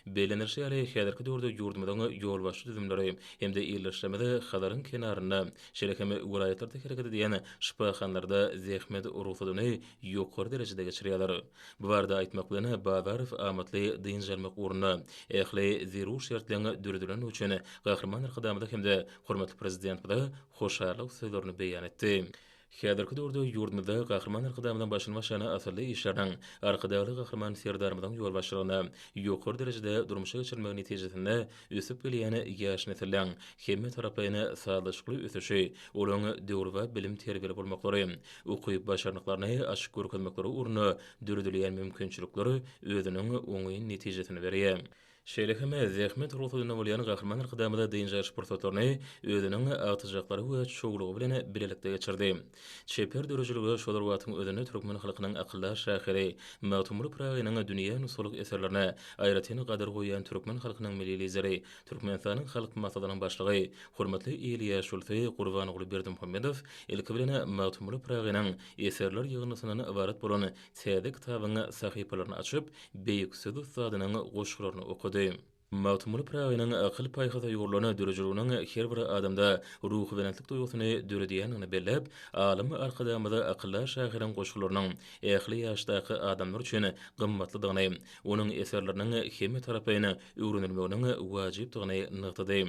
Bellenilişi ýaly, häzirki döwürde ýurdumyzyň ýolbaşçy düzümleri hem-de ildeşlerimiz Hazaryň kenarynda, şeýle hem welaýatlarda hereket edýän şypahanalarda zähmet rugsadyny ýokary derejede geçirýärler. Bu barada aýtmak bilen, Bazarow amatly dynç almak ugrunda ähli zerur şertleriň döredilendigi üçin Gahryman Arkadagymyza hem-de hormatly Prezidentimize hoşallyk sözlerini beýan etdi. Häzirki döwürde ýurdumyzda Gahryman Arkadagymyzyň başyny başlan asylly işleriniň Arkadagly Gahryman Serdarymyzyň ýolbaşçylygynda ýokary derejede durmuşa geçirilmegi netijesinde ösüp gelýän ýaş nesilleriň hemmetaraplaýyn sazlaşykly ösüşi, olaryň döwrebap bilim-terbiýeli bolmaklary, ukyp-başarnyklaryny açyp görkezmekleri ugrunda döredilýän mümkinçilikler özüniň oňyn netijesini berýär. Şeýle hem zähmet rugsadynda bolýan Gahryman Arkadagymyz dynç alyş pursatlaryny özüniň agtyjaklary we çowlugy bilen bilelikde geçirdi. Çeper döredijilige şol bir wagtyň özünde türkmen halkynyň akyldar şahyry Magtymguly Pyragynyň dünýä nusgalyk eserlerine aýratyn gadyr goýýan türkmen halkynyň Milli Lideri, Türkmenistanyň Halk Maslahatynyň Başlygy, hormatly il ýaşulusy Gurbanguly Berdimuhamedow ilki bilen Magtymguly Pyragynyň eserler ýygyndysyndan ybarat bolan täze kitabyň sahypalaryny açyp, beýik söz ussadynyň goşgularyny okady. Magtymguly Pyragynyň akyl-paýhasa ýugrulan döredijiliginiň her bir adamda ruhubelentlik duýgusyny döredýändigini belläp, alym Arkadagymyz akyldar şahyryň goşgularynyň ähli ýaşdaky adamlar üçin gymmatlydygyny, onuň eserleriniň hemmetaraplaýyn öwrenilmeginiň wajypdygyny nygtady.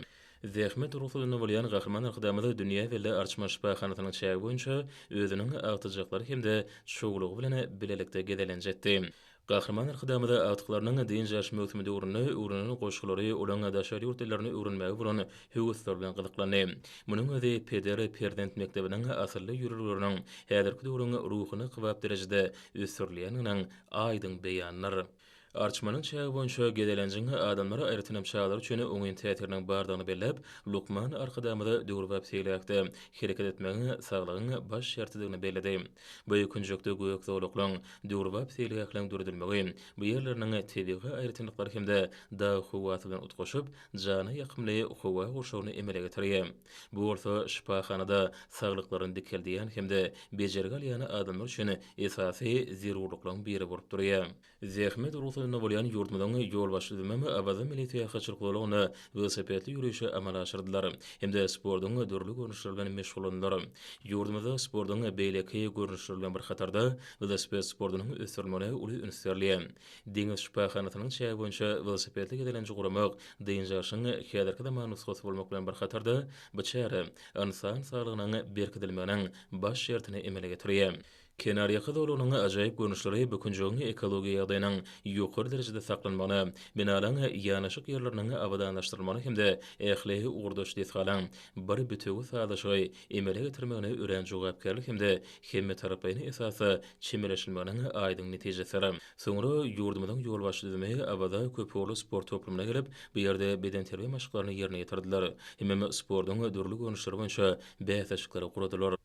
Zähmet rugsadynda bolýan Gahryman Arkadagymyz dünýä belli Arçman şypahanasynyň çägi boýunça özüniň agtyjaklary hem-de çowlugy bilen bilelikde gezelenç etdi. Gahryman Arkadagymyz agtyklarynyň dynç alyş möwsümi döwründe öwrenen goşgulary, olaryň daşary ýurt dillerini öwrenmäge bolan höwesleri bilen gyzyklandy. Munuň özi peder-perzent mekdebiniň asylly ýörelgeleriniň häzirki döwrüň ruhuna kybap derejede ösdürilýändiginiň aýdyň beýanydyr. Arçmanyň çägi boýunça gezelenjiň adamlar, aýratynam çagalar üçin oňyn täsiriniň bardygyny belläp, lukman Arkadagymyz döwrebap seýilgähde hereket etmegiň saglygyň baş şertidigini belledi. Bu künjekde gök zolaklaryň, döwrebap seýilgähleriň döredilmegi bu ýerleriniň tebigy aýratynlyklary hem-de dag howasy bilen utgaşyp, jana ýakymly howa gurşawyny emele getirýär. Bu bolsa şypahanada saglyklaryny dikeldýän hem-de bejergi alýan adamlar üçin esasy zerurlyklaryň biri bolup durýar. Zähmet rugsadynda bolýan ýurdumyzyň ýolbaşçy düzümem Awaza milli syýahatçylyk zolagynda welosipedli ýörişi amala aşyrdylar hem-de sportuň dürli görnüşleri bilen meşgullandylar. Ýurdumyzda sportuň beýleki görnüşleri bilen bir hatarda, welosiped sportunyň ösdürilmegine uly üns berilýär. Deňiz şypahanasynyň çägi boýunça welosipedli gezelenji guramak dynç alşyň häzirki zaman nusgasy bolmak bilen bir hatarda, bu çäre ynsan saglygynyň berkidilmeginiň baş şertini emele getirýär. Kenarýaka zolagynyň ajaýyp görnüşleri bu künjegiň ekologiýa ýagdaýynyň ýokary derejede saklanmagyna, binalaryň ýanaşyk ýerleriniň abadanlaşdyrylmagyna hem-de ähli ugurdaş desgalaryň bir bitewi sazlaşygy emele getirmegine örän jogapkärli hem-de hemmetaraplaýyn esasda çemeleşilmeginiň aýdyň netijesidir. Soňra ýurdumyzyň ýolbaşçy düzümi Awaza köpugurly sport toplumyna gelip, bu ýerde bedenterbiýe maşklaryny ýerine ýetirdiler hemem sportuň dürli görnüşleri boýunça bäsleşikleri guradylar.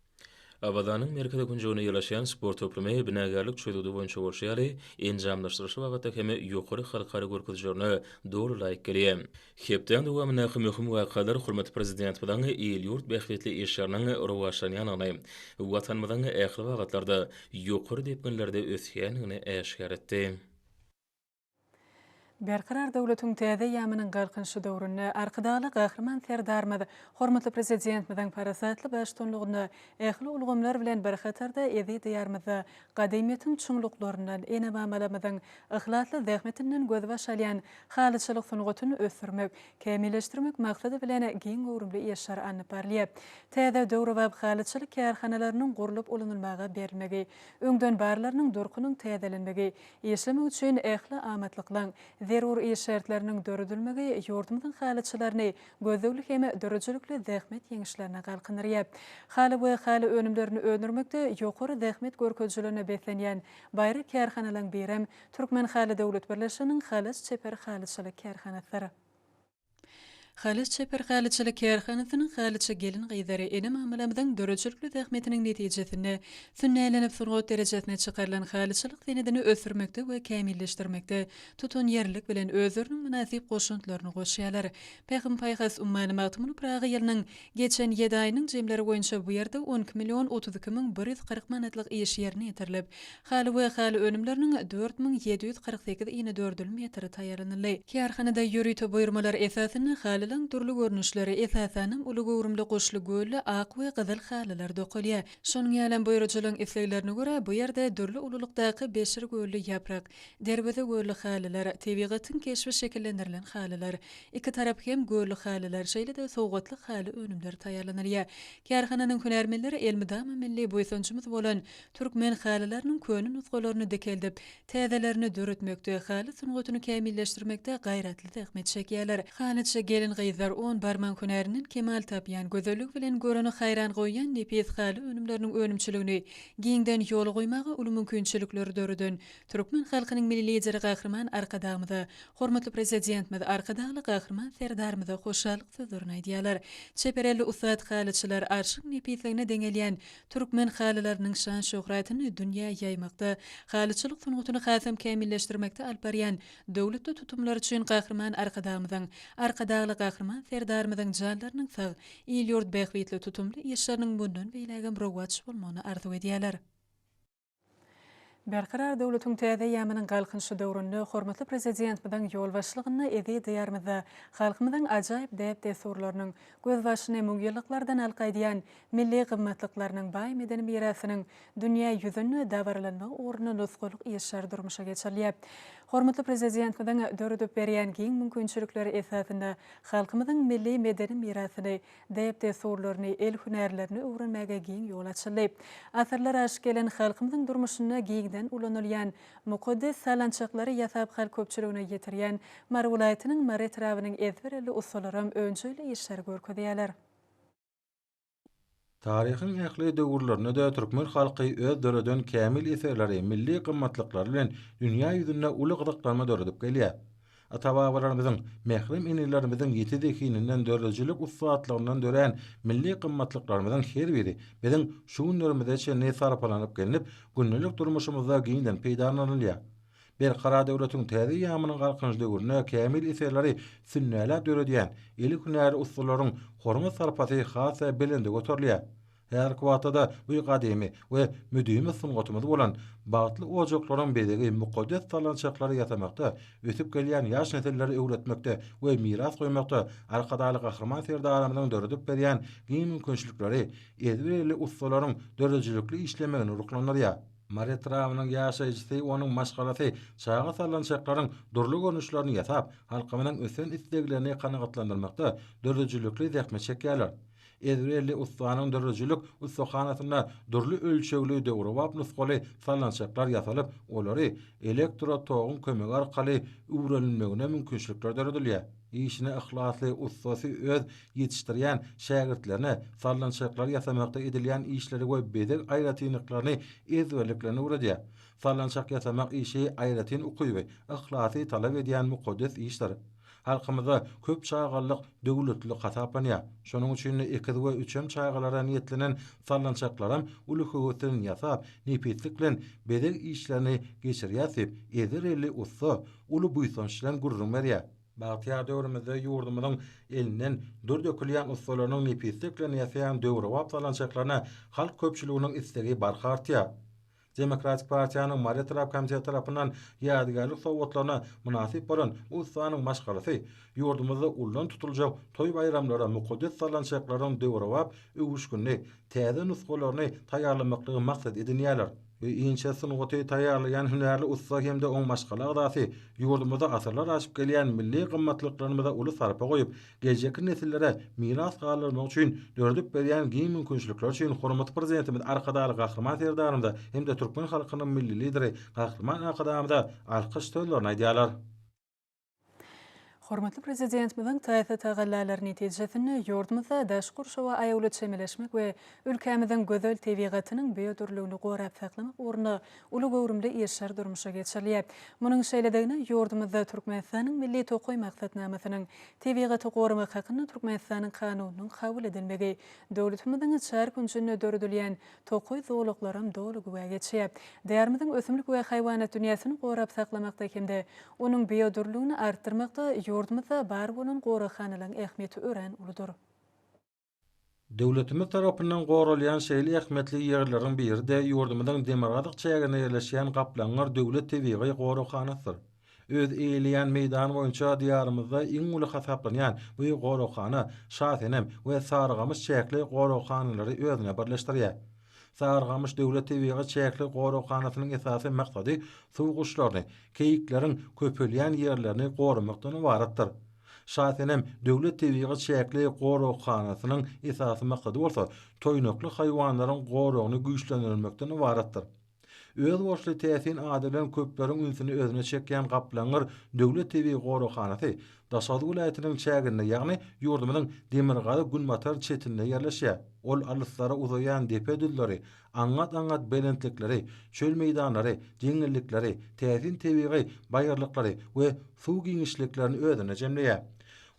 Awazanyň merkezi künjeginde ýerleşýän sport toplumy binagärlik çözgüdi boýunça bolşy ýaly, enjamlaşdyryşy babatda hem ýokary halkara görkezijilerine doly laýyk gelýär. Hepdäň dowamyndaky möhüm wakalar hormatly Prezidentimiziň il-ýurt bähbitli işleriniň rowaçlanýandygyny, Watanymyzyň ähli babatlarda ýokary depginlerde ösýändigini äşgär etdi. Berkarar döwletiň täze eýýamynyň Galkynyşy döwründe Arkadagly Gahryman Serdarymyz hormatly Prezidentimiziň parasatly baştutanlygynda ähli ulgamlar bilen bir hatarda eziz Diýarymyzda gadymyýetiň çuňluklaryndan, ene-mamalarymyzyň yhlasly zähmetinden gözbaş alýan halyçylyk sungatyny ösdürmek, kämilleşdirmek maksady bilen giň göwrümli işler alnyp barylýar. Täze döwrebap halyçylyk kärhanalarynyň gurlup ulanylmaga berilmegi, öňden barlarynyň durkunyň täzelenmegi, Işlemek üçin ähli amatlyklaryň, zerur iş şertleriniň döredilmegi ýurdumyzyň halyçylaryny gözlegli hem döredijilikli zähmet ýeňişlerine galkyndyrýar. Haly we haly önümlerini öndürmekde ýokary zähmet görkezijilerine beslenýän baýry kärhanalaryň birem Türkmenhaly döwlet birleşiginiň Halaç çeper halyçylyk kärhanasydyr. Halaç çeper halyçylyk kärhanasynyň halyçy gelin-gyzlary ene-mamalarymyzyň döredijilikli zähmetiniň netijesinde sünnälenip sungat derejesine çykarylan halyçylyk senedini ösdürmekde we kämilleşdirmekde tutanýerlilik bilen özleriniň mynasyp goşantlaryny goşýarlar. Pähim-paýhas ummany Magtymguly Pyragy ýylynyň geçen ýedi aýynyň jemleri boýunça bu ýerde 12 million 32 müň 140 manatlyk iş ýerine ýetirilip, Haly we haly önümleriniň 4748 inedördül metri taýýarlanyldy. Kärhanada ýörite buýurmalar esasynda halylaryň dürli görnüşleri, esasanam, uly göwrümli guşly, gölli, ak we gyzyl halylar dokalýar. Şonuň ýalam buýrujylaryň isleglerine görä, bu ýerde dürli ululykdaky beşir gölli ýaprak, derweze gölli halylar, tebigatyň keşbi şekillendirilen halylar, iki tarapy hem gölli halylar, şeýle-de sowgatlyk haly önümleri taýýarlanylýar. Kärhananyň hünärmenleri elmydama milli buýsanjymyz bolan Türkmen halylarynyň köne nusgalaryny dikeldip, täzelerini döretmekde, haly sungatyny kämilleşdirmekde gaýratly zähmet çekýärler. Halyçy gelin-gyzlar on barmagyň hünärinden kemal tapýan, gözelligi bilen göreni haýran goýýan nepis haly önümleriniň önümçiligini giňden ýola goýmaga uly mümkinçilikleri döreden türkmen halkynyň Milli Lideri Gahryman Arkadagymyza, hormatly Prezidentimiz Arkadagly Gahryman Serdarymyza hoşallyk sözlerini aýdýarlar. Çeper elli ussat halyçylar arşyň nepisligine deňelýän Türkmen halylarynyň şan-şöhratyny dünýä ýaýmakda, halyçylyk sungatyny hasam kämilleşdirmekde alyp barýan döwletli tutumlary üçin Gahryman Arkadagymyzyň, Arkadagly Gahryman Serdarymyzyň janlarynyň sag, il-ýurt bähbitli tutumly işleriniň mundan beýlägem rowaç bolmagyny arzuw edýärler. Berkarar döwletiň täze eýýamynyň Galkynyşy döwründe hormatly Prezidentimiziň ýolbaşçylygynda eziz Diýarymyzda halkymyzyň ajaýyp däp-dessurlarynyň, gözbaşyny müňýyllyklardan alyp gaýdýan milli gymmatlyklarynyň, baý medeni mirasynyň dünýä ýüzünde dabaralanmagy ugrunda nusgalyk işler durmuşa geçirilýär. Hormatly Prezidentimiziň döredip berýän giň mümkinçilikleri esasynda halkymyzyň milli medeni mirasyny, däp-dessurlaryny, el hünärlerini öwrenmäge giň ýol açyldy. Asyrlar aşyp gelen halkymyzyň durmuşynda giňden ulanylýan mukaddes sallançaklary ýasap halk köpçüligine ýetirýän Mary welaýatynyň Mary etrabynyň ezber elli ussalaram önjeýli işleri görkezýärler. Taryhyň ähli döwürlerinde-de türkmen halky öz döreden kämil eserleri, milli gymmatlyklary bilen dünýä ýüzünde uly gyzyklanma döredip gelýär. Ata-babalarymyzyň, mährem enelerimiziň ýiti zehininden, döredijilik ussatlygyndan dörän milli gymmatlyklarymyzyň her biri biziň şu günlerimize çenli sarpalanyp gelnip, gündelik durmuşymyzda giňden peýdalanylýar. Berkarar döwletiň täze eýýamynyň Galkynyş döwründe kämil eserleri sünnäläp döredýän eli hünärli ussalaryň hormat-sarpasy has-da belende göterilýär. Häzirki wagtda-da bu gadymy we müdimi sungatymyz bolan bagtly ojaklaryň bezegi mukaddes sallançaklary ýasamakda, ösüp gelýän ýaş nesilleri öwretmekde we miras goýmakda Arkadagly Gahryman Serdarymyzyň döredip berýän giň mümkinçilikleri ezber elli ussalaryň döredijilikli işlemegini ruhlandyrýar. Mary etrabynyň ýaşaýjysy, onuň maşgalasy çaga sallançaklaryň dürli görnüşlerini ýasap, halkymyzyň ösen isleglerini kanagatlandyrmakda döredijilikli zähmet çekýärler. Ezberli ussanyň döredijilik ussahanasynda dürli ölçegli döwrebap nusgaly sallançaklar ýasalyp, olary elektro toguň kömegi arkaly üwrelilmegine mümkinçilikler döredilýär. Işine yhlasly ussasy öz ýetişdirýän şägirtlerine sallançaklary ýasamakda edilýän işleri we bezeg aýratynlyklaryny ezberliklerini öwredýär. Sallançak ýasamak işi aýratyn ukyby, yhlasy talap edýän mukaddes işdir. Halkymyzda köp çagalylyk döwletlilik hasaplanýar. Şonuň üçin-de ekiz we üçem çagalara niýetlenen sallançaklaram uly höwes bilen ýasap, nepislik bilen bezeg işlerini geçirýäs diýip, ezber elli ussa uly buýsanç bilen gürrüň berýär. Bagtyýar döwrümizde ýurdumyzyň elinden dür dökülýän ussalarynyň nepislik bilen ýasaýan döwrebap sallançaklaryna halk köpçüliginiň islegi barha artýar. Demokratik partiýanyň Mary etrap komiteti tarapyndan ýadygärlik sowgatlaryna mynasyp bolan bu ussanyň maşgalasy ýurdumyzda ullan tutuljak toý-baýramlara mukaddes sallançaklaryň döwrebap öwüşginli täze nusgalaryny taýýarlamaklygy maksat edinýärler. Bu inçe sungaty taýýarlaýan hünärli ussa hem-de oň maşgala agzasy ýurdumyzda asyrlar aşyp gelýän milli gymmatlyklarymyza uly sarpa goýup, geljekki nesillere miras galdyrmak üçin döredip berýän giň mümkinçilikleri üçin hormatly Prezidentimiz Arkadagly Gahryman Serdarymyza hem-de türkmen halkynyň Milli Lideri Gahryman Arkadagymyza alkyş sözlerini aýdýarlar. Hormatly Prezidentimiziň taýsyz tagallalary netijesinde ýurdumyzda daşky gurşawa aýawly çemeleşmek we ülkämiziň gözel tebigatynyň biodürlüligini gorap saklamak ugrunda uly göwrümli işler durmuşa geçirilýär. Munuň şeýledigine ýurdumyzda Türkmenistanyň Milli tokaý maksatnamasynyň, Tebigaty goramak hakynda Türkmenistanyň Kanunynyň kabul edilmegi, döwletimiziň çar künjünde döredilýän tokaý zolaklaram doly güwä geçýär. Diýarymyzyň ösümlik we haýwanat dünýäsini gorap saklamakda hem-de onuň biodürlüligini artdyrmakda ýurdumyzda bar bolan goraghanalaryň ähmiýeti örän uludyr. Döwletimiz tarapyndan goralýan şeýle ähmiýetli ýerleriň biri-de ýurdumyzyň demirgazyk çäginde ýerleşýän Gaplaňgyr döwlet tebigy goraghanasydyr. Öz eýeleýän meýdany boýunça Diýarymyzda iň uly hasaplanýan bu goraghana Şasenem we Sarygamyş çäkli goraghanalary özüne birleşdirýär. Sarygamyş döwlet tebigy çäkli goraghanasynyň esasy maksady suw guşlaryny, keýikleriň köpelýän ýerlerini goramakdan ybaratdyr. Şasenem döwlet tebigy çäkli goraghanasynyň esasy maksady bolsa toýnakly haýwanlaryň goragyny güýçlendirmekden ybaratdyr. Özboluşly täsin ady bilen köpleriň ünsüni özüne çekýän Gaplaňgyr döwlet tebigy goraghanasy Daşoguz welaýatynyň çäginde, ýagny ýurdumyzyň demirgazyk-günbatar çetinde ýerleşýär. Ol alyslara uzaýan depe-düzleri, aňňat-aňňat belentlikleri, çöl meýdanlary, jeňňellikleri, täsin tebigy baýyrlyklary we suw giňişliklerini özünde jemleýär.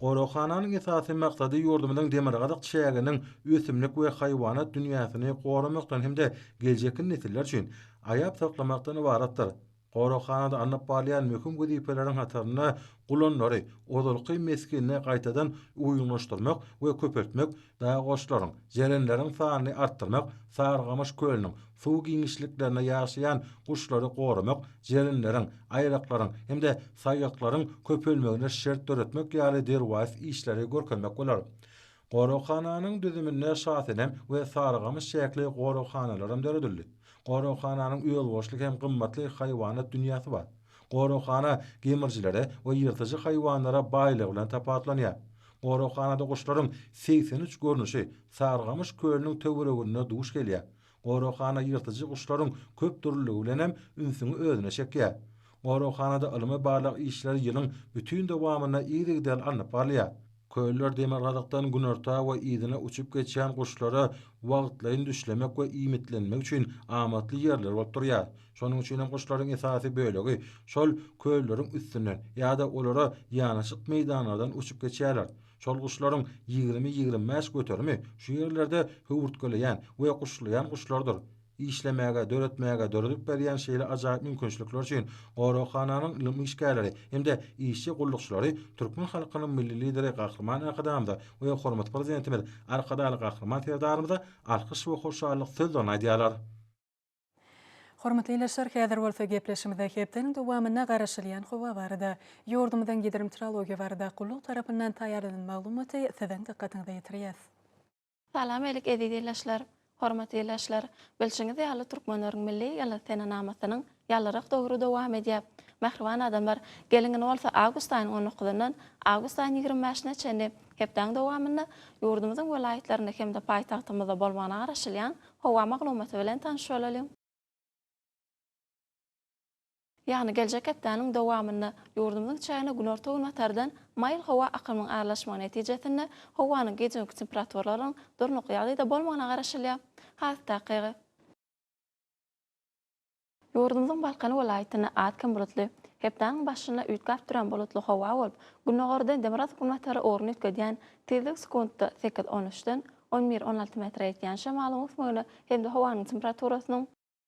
Goraghananyň esasy maksady ýurdumyzyň demirgazyk çäginiň ösümlik we haýwanat dünýäsini goramakdan hem-de geljekki nesiller üçin aýap saklamakdan ybaratdyr. Goraghanada alnyp barylýan möhüm wezipeleriň hatarynda gulanlary ozalky mesgenine gaýtadan uýgunlaşdyrmak we köpeltmek, dag goçlaryň, jerenleriň sanyny artdyrmak, Sarygamyş kölüniň suw giňişliklerinde ýaşaýan guşlary goramak, jerenleriň, aýraklaryň hem-de saýgaklaryň köpelmegine şert döretmek ýaly derwaýys işleri görkezmek bolar. Goraghananyň düzüminde Şasenem we Sarygamyş çäkli goraghanalaram döredildi. Goraghananyň özboluşly hem gymmatly haýwanat dünýäsi bar. Goraghana gemrijilere we ýyrtyjy haýwanlara baýlygy bilen tapawutlanýar. Goraghanada guşlaryň 83 görnüşi Sarygamyş kölüniň töwereginde duş gelýär. Goraghana ýyrtyjy guşlaryň köp dürlüligi bilenem ünsüňi özüne çekýär. Goraghanada ylmy-barlag işleri ýylyň bütin dowamynda yzygiderli alnyp barylýar. Köller demirgazykdan günorta we yzyna uçup geçýän guşlara wagtlaýyn düşlemek we iýmitlenmek üçin amatly ýerler bolup durýar. Şonuň üçin hem guşlaryň esasy bölegi şol kölleriň üstünden ýa-da olara ýanaşyk meýdanlardan uçup geçýärler. Şol guşlaryň 20-25 göterimi şu ýerlerde höwürtgeleýän we guşlaýan guşlardyr. Işlemäge, döretmäge, döredip berýän şeýle ajaýyp mümkinçilikler üçin goraghananyň ylym işgärleri hem-de işçi gullukçylary türkmen halkynyň Milli Lideri Gahryman Arkadagymyza we hormatly Prezidentimiz Arkadagly Gahryman Serdarymyza alkyş we hoşallyk sözlerini aýdýarlar. Hormatly ildeşler, häzir bolsa gepleşigimizde hepdäniň dowamynda garaşylýan howa barada, ýurdumyzyň Gidrometeorologiýa barada gullugy tarapyndan taýýarlanan maglumaty siziň dykgatyňyza ýetirýäs. Salam elik eziz ildeşler! Hormatly ildeşler! Bilşiňiz ýaly türkmenleriň milli ýyly senenamasynyň ýalyrak döwri dowam edýär. Mähriban adamlar, geliň indi bolsa awgust aýynyň on dokuzyndan awgust aýynyň ýigrimi bäşine çenli hepdäň dowamynda ýurdumyzyň welaýatlarynda hem-de paýtagtymyzda bolmagyna garaşylýan howa maglumaty bilen tanyş bolalyň. Ýagny geljek hepdäniň dowamynda ýurdumyzyň çägine günorta-günbatardan maýyl howa akymyň aralaşmagy netijesinde howanyň gije-günki temperaturalarynyň durnukly ýagdaýda bolmagyna garaşylýar. Has takygy. Ýurdumyzyň Balkan welaýatynda az-kem bulutly, hepdäniň başynda üýtgäp duran bulutly howa bolup, gündogardan demirgazyk-günbatara ugruny üýtgedýän tizligi sekuntda sekiz, on üçden on bir, 16 metre ýetýän şemalyň öwüsmegine hem-de howanyň temperaturasynyň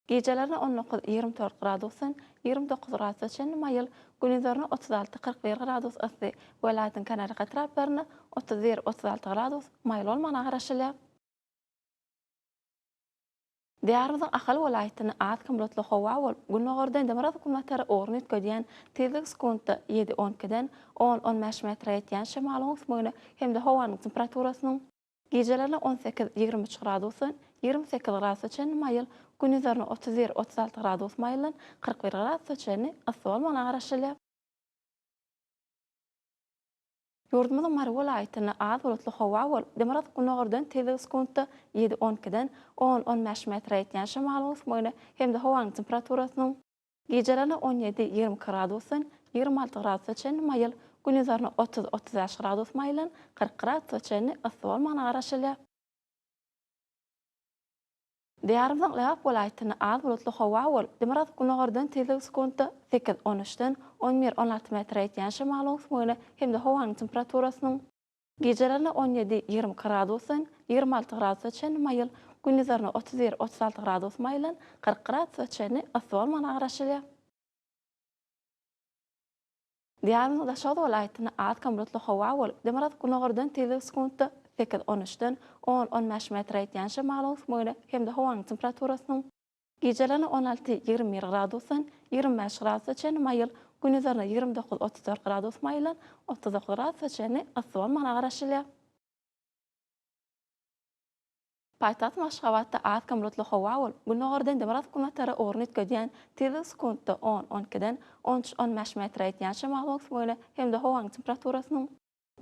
gijelerine 19, 24 gradusdan 29 gradusa çenli maýyl, gündizlerine 36, 41 gradus yssy, welaýatyň kenarýaka etraplarynda 31, 36 gradus maýyl bolmagyna garaşylýar. Diýarymyzyň Ahal welaýatynda az bulutly howa bolup, gündogardan demirgazyk-günbatara ugruny üýtgedýän tizligi sekuntda ýedi, on ikiden on, on bäş metre ýetýän şemalyň öwüsmegine hem-de howanyň temperaturasynyň gijelerine 18, 23 gradusdan 28 gradusa çenli maýyl, gündizlerine 31, 36 gradus maýyldan 41 gradusa çenli yssy bolmagyna garaşylýar. Ýurdumyzyň Mary welaýatynda az bulutly howa bolup, demirgazyk-gündogardan tizligi sekuntda ýedi, on ikiden on, on bäş metre ýetýän şemalyň öwüsmegine hem-de howanyň temperaturasynyň gijelerine 17, 22 gradusdan 26 gradusa çenli maýyl, gündizlerine 30, 35 gradus maýyldan 40 gradusa çenli yssy bolmagyna garaşylýar. Diýarymyzyň Lebap welaýatynda az bulutly howa bolup, demirgazyk-gündogardan tizligi sekuntda sekiz, on üçden on bir, 16 metre ýetýän şemalyň öwüsmegine hem-de howanyň temperaturasynyň gijelerine 17, 22 gradusdan 26 gradusa çenli maýyl, gündizlerine 31, 36 gradus maýyldan 40 gradusa çenli yssy bolmagyna garaşylýar. Diýarymyzyň Daşoguz welaýatynda az-kem bulutly howa bolup, demirgazyk-gündogardan tizligi sekuntda sekiz, on üçden on, on bäş metre ýetýän şemalyň öwüsmegine hem-de howanyň temperaturasynyň gijelerine 16, 21 gradusdan 25 gradusa çenli maýyl, gündizlerine 29, 34 gradus maýyldan 39 gradusa çenli yssy bolmagyna garaşylýar. Paýtagtym Aşgabatda az-kem bulutly howa bolup, gündogardan demirgazyk-günbatara ugruny üýtgedýän tizligi sekuntda on, on ikiden on üç, on bäş metre ýetýän şemalyň öwüsmegine hem-de howanyň temperaturasynyň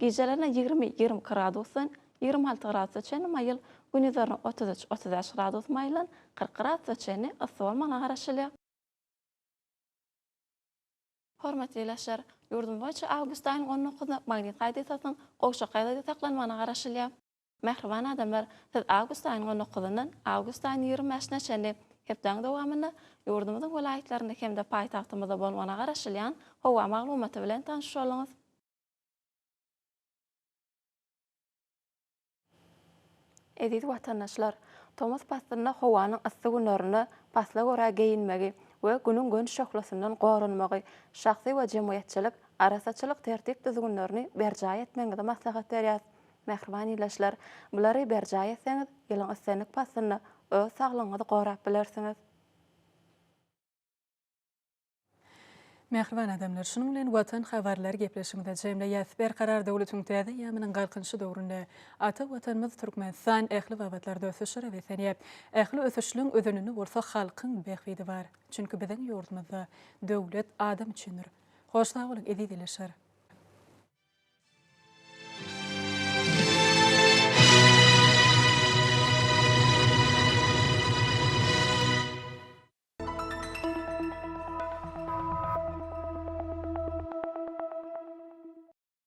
gijelerine 20, 22 gradusdan 26 gradusa çenli maýyl, gündizlerine 33, 35 gradus maýyldan 40 gradusa çenli yssy bolmagyna garaşylýar. Hormatly ildeşler! Ýurdumyz boýunça awgust aýynyň on dokuzyna magnit hadysasynyň gowşak ýagdaýda saklanmagyna garaşylýar. Mähriban adamlar, siz awgust aýynyň on dokuzyndan awgust aýynyň 25 bäşine çenli hepdäniň dowamynda ýurdumyzyň welaýatlarynda hem-de paýtagtymyzda bolmagyna garaşylýan howa maglumaty bilen tanyş bolduňyz. Eziz watandaşlar! Tomus paslynda howanyň yssy günlerinde pasla görä geýinmegi we Günüň göni şöhlesinden goranmagy, şahsy we jemgyýetçilik arassaçylyk tertip-düzgünlerini berjaý etmegiňizi maslahat berýäris. Mähriban ildeşler, bulary berjaý etseňiz, ýylyň islendik paslynda öz saglygyňyzy gorap bilersiňiz. Mähriban adamlar, şunuň bilen Watan habarlary gepleşigimizi jemleýäs. Berkarar döwletiň täze eýýamynyň Galkynyşy döwründe ata Watanymyz Türkmenistan ähli babatlarda ösüşlere beslenýär. Ähli ösüşleň özeninde bolsa halkyň bähbidi bar. Çünki biziň ýurdumyzda döwlet adam üçindir. Hoş sag boluň eziz ildeşler!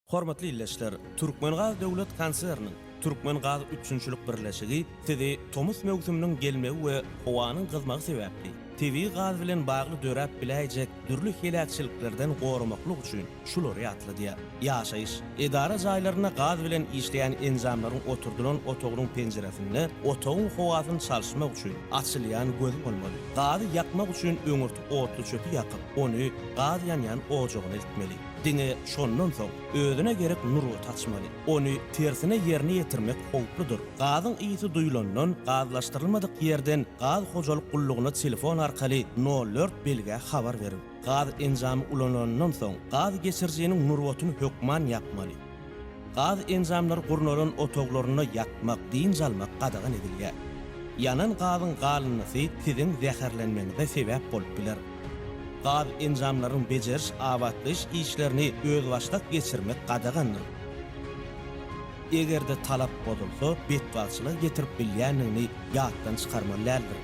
Hormatly ildeşler, Türkmengaz döwlet konserniniň Türkmengaz üpjünçilik birleşigi sizi tomus möwsüminiň gelmegi we howanyň gyzmagy sebäpli, tebigy gaz bilen bagly döräp biläýjek dürli heläkçiliklerden goramaklyk üçin şulary ýatladýar. Ýaşaýyş, edara jaýlarynda gaz bilen işleýän enjamlaryň oturdylan otagynyň penjiresinde otagyň howasyny çalyşmak üçin açylýan gözi bolmaly. Gazy ýakmak üçin öňürti otluçöpi ýakyp, ony gaz ýanýan ojagyna eltmeli. Diňe şondan soň özüne gerek nurbaty açmaly. Ony tersine ýerine ýetirmek howpludyr. Gazyň ysy duýlandan, gazlaşdyrylmadyk ýerden gaz hojalyk gullugyna telefon arkaly nol dört belgä habar beriň. Gaz enjamy ulanylandan soň, gaz geçirijiniň nurbatyny hökman ýapmaly. Gaz enjamlary gurnalan otaglarynda ýatmak, dynç almak gadagan edilýär. Ýanan gazyň galyndysy siziň zäherlenmegiňize sebäp bolup biler. Gaz enjamlarynyň bejeriş-abatlaýyş işlerini özbaşdak geçirmek gadagandyr. Eger-de talap bozulsa, betbagtçylyga getirip bilýändigini ýatdan çykarmaly däldir.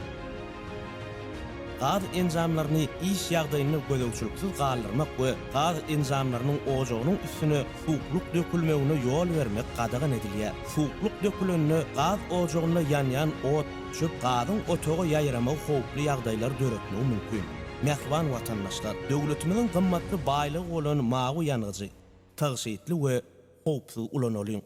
Gaz enjamlaryny iş ýagdaýynda gözegçiliksiz galdyrmak we gaz enjamlarynyň ojagynyň üstüne suwuklyk dökülmegine ýol bermek gadagan edilýär. Suwuklyk dökülende gaz ojagynda ýanýan ot, çöp gazyň otaga ýaýramagy howply ýagdaýlary döretmegi mümkin. Mähriban watandaşlar, döwletimiziň gymmatly baýlygy bolan mawy ýangyjy tygşytly we howpsuz ulanalyň!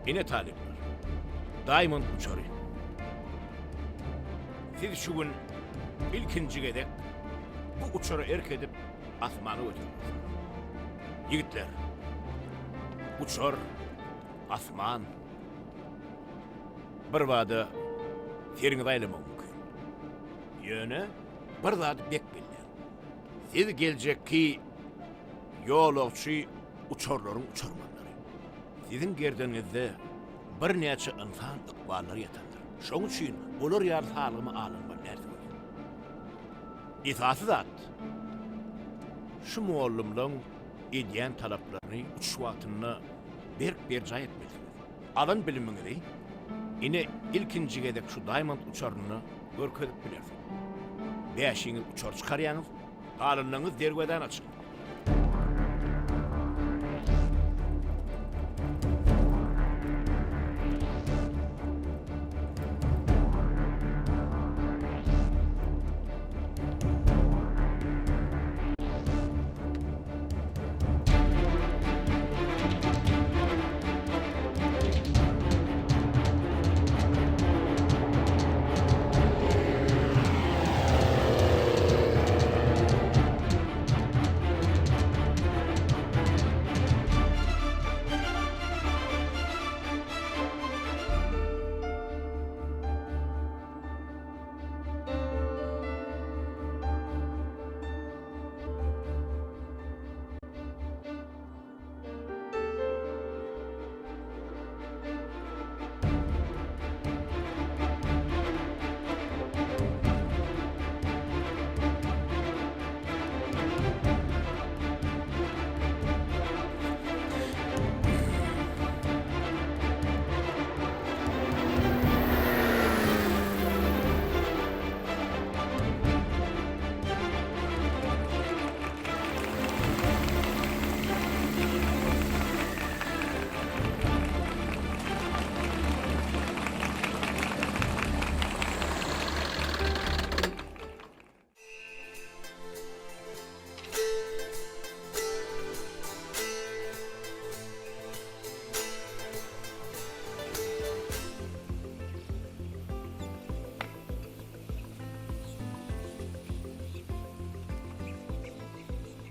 Ine talyplar, Diamond uçary. Siz şu gün ilkinji gezek bu uçara erk edip asmana göterilmersiňiz. Ýigitler, uçar, asman. Birbada seriňizi aýlamak mümkin. Ýöne bir zady bek bilýän. Siz geljekki ýolagçy uçarlaryň uçarmanlary. Siziň gerdeniňizde birnäçe ynsan ykballary ýatandyr. Şoň üçin olar ýaly salgymy alynmaly dälsiňiz. Esasy zat, şu mugallymlaň edýän talaplaryny uçuş wagtynda berk berjaý etmelisiňiz. Alan bilimiňizi ine ilkinji gezek şu Diamond uçarynda görkezip bilersiňiz. Bäşiňiz uçar çykarýaňyz, galanyňyz derwezäni açyň.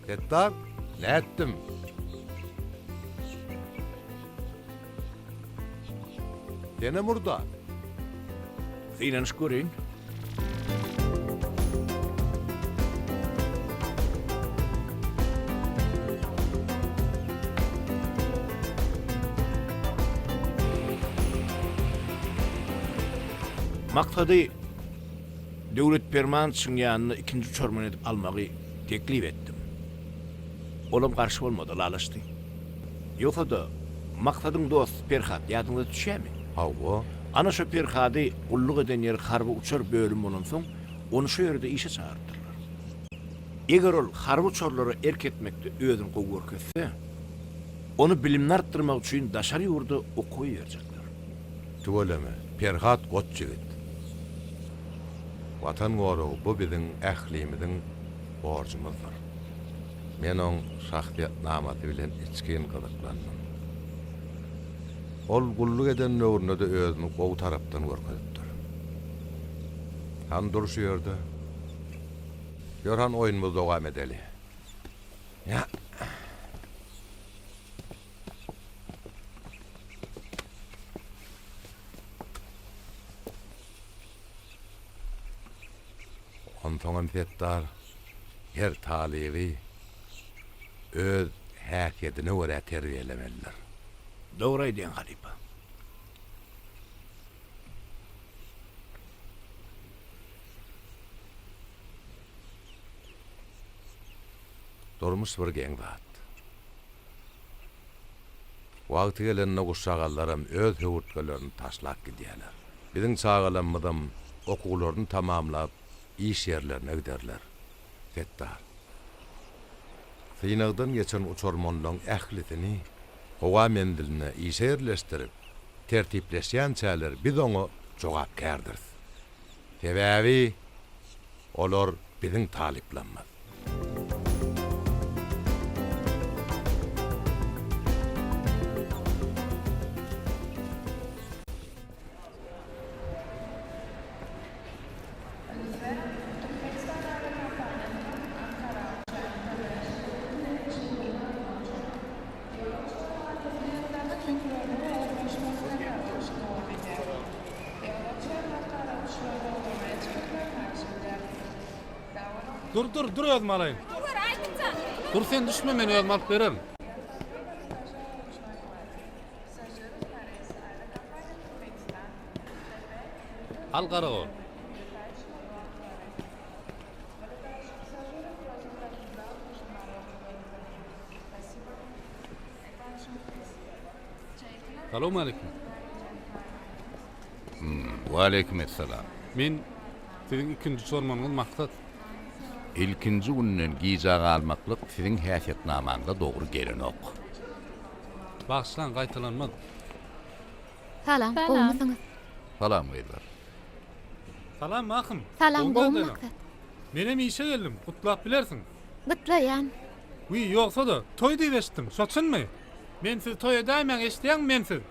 Setdar, nätdim? Senem murda. Synanyşyp göreýin. Maksady Döwlet Permanowiçiň ýanyna ikinji uçarman edip almagy teklip etdim. Olam garşy bolmady, ylalaşdy. Ýogsa-da, Maksadyň dosty Perhat ýadyňyza düşýärmi? Hawa. Ana şo Perhady gulluk eden ýeri harby uçar bölümi bolansoň, ony şo ýerde işe çagyrypdyrlar. Eger ol harby uçarlara erk etmekde özüni gowy görkezse, ony bilimini artdyrmak üçin daşary ýurda okuwa iberjekler. Tüweleme, Perhat goç ýigit. Watan goragy bu biziň ählimiziň borjumyzdyr. Men oň şahsyýetnamasy bilen içgin gyzyklandym. Ol gulluk eden döwründe-de özüni gowy tarapdan görkezipdir. Hany dur şu ýerde. Ýör hany oýnumyzy dowam edeli. Ýa. Onsoňam Setdar her talyby. öz häsiýetine görä terbiýelemelidir. Dogry aýdýaň halypa. Durmuş bir geň zat. Wagty gelende guşjagazlaram öz höwürtgelerini taşlap gidýärler. Biziň çagalarymyzam okuwlaryny tamamlap, iş ýerlerine giderler. Setdar. Synagdan geçen uçarmanlaryň ählisini howa menziline işe ýerleşdirip, tertipleşýänçäler biz oňa jogapkärdiris. Sebäbi olar biziň talyplarymyz. Dur dur dur özüm alaýyn. Dur sen düşme men özüm alyp bererin. Al garagol. Salowmaleýkim. Waleýkim essalam. Men siziň ikinji çormanyňyz Maksat. Ilkinji günden gijä galmaklyk siziň häsiýetnamaňyza dogry gelenok. Bagyşlaň, gaýtalanmaz. Salam, gowumysyňyz? Salam gyzlar. Salam Mahym. Salam, gowumy Maksat? Menem işe geldim, gutlap bilersiň. Gutlaýan. Wiý, ýogsa-da, toý diýip eşitdim, şo çynmy? Mensiz toý edäýmäň, eşidýäňmi, mensiz?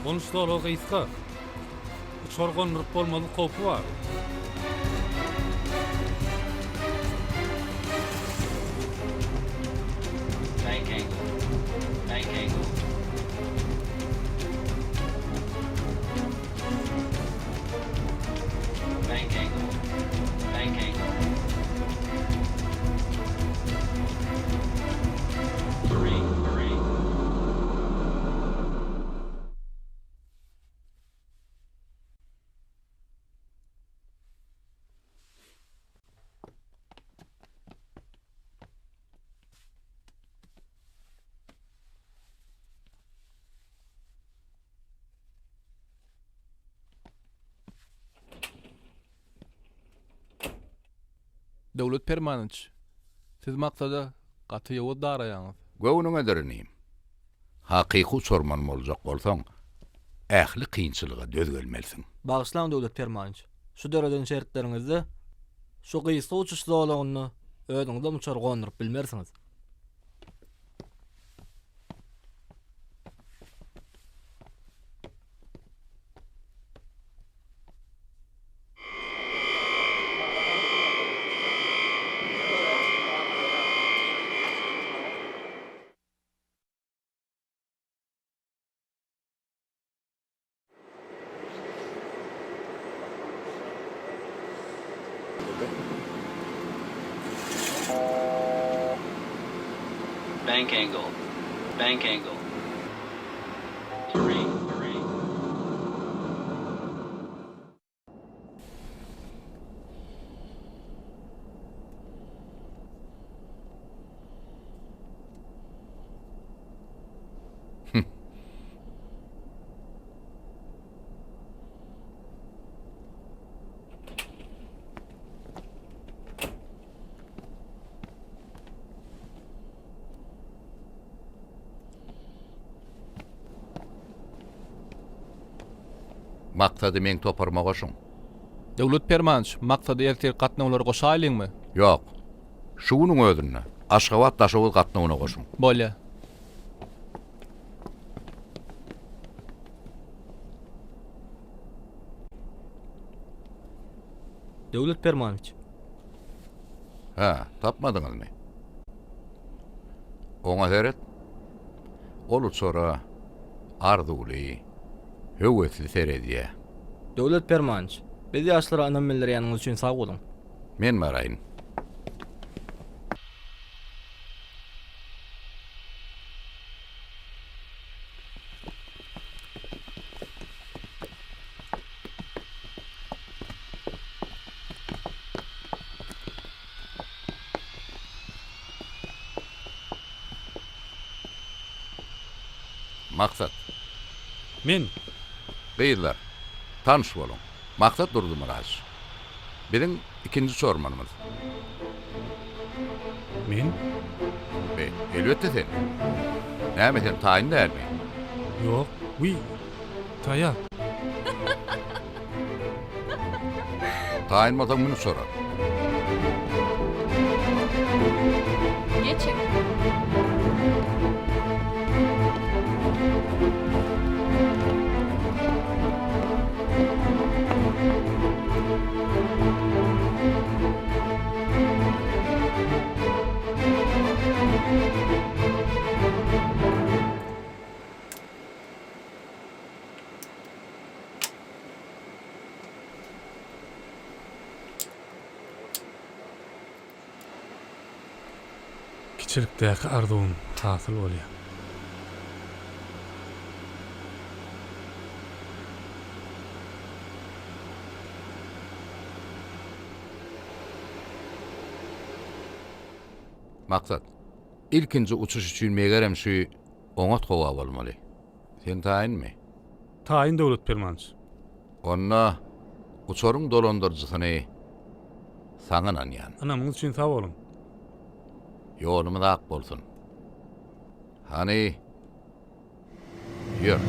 Gonuş zolagy gysga. Uçar gonduryp bolmazlyk howpy bar. Döwlet Permanyç, siz maksada gaty ýowuz daraýaňyz. Göwnüňedir inim. Hakyky uçarman boljak bolsaň, ähli kynçylyga döz gelmelisiň. Bagyşlaň Döwlet Permanyç, şu döreden şertleriňizde şu gysga uçuş zolagynda özüňizem uçar gonduryp bilmersiňiz. Bank angle. Bank angle. Three. Three. Maksady meň toparyma goşuň. Döwlet Permanowiç, Maksady ertir gatnawlara goşaýlyňmy? Ýok. Şu günüň özünde Aşgabat-Daşoguz gatnawyna goşuň. Bolýa. Döwlet Permanowiç. Hä, tapmadyňyzmy? Oňa seret. Ol uçara arzuwly, höwesli seredýär. Döwlet Permanowiç, biz ýaşlara ynam bildirýäniňiz üçin sag boluň. Men baraýyn. Maksat. Men. Gyzlar, tanyş boluň. Maksat Durdymyradow. Biziň ikinji çormanymyz. Men? Be, elbetde sen. Näme sen taýyn dälmi? Ýok, wiý, taýýar. Taýyn bolsaň mün uçara. Geçiň. Kiçilikdäki arzuwym hasyl bolýar. Maksat, Ilkinji uçuş üçin megerem şu oňat howa bolmaly. Sen taýynmy? Taýyn Döwlet Permanowiç. Onda uçaryň dolandyryjysyny saňa ynanýan. Ynamyňyz üçin sag boluň. Ýolumyz ak bolsun. Hany, ýör.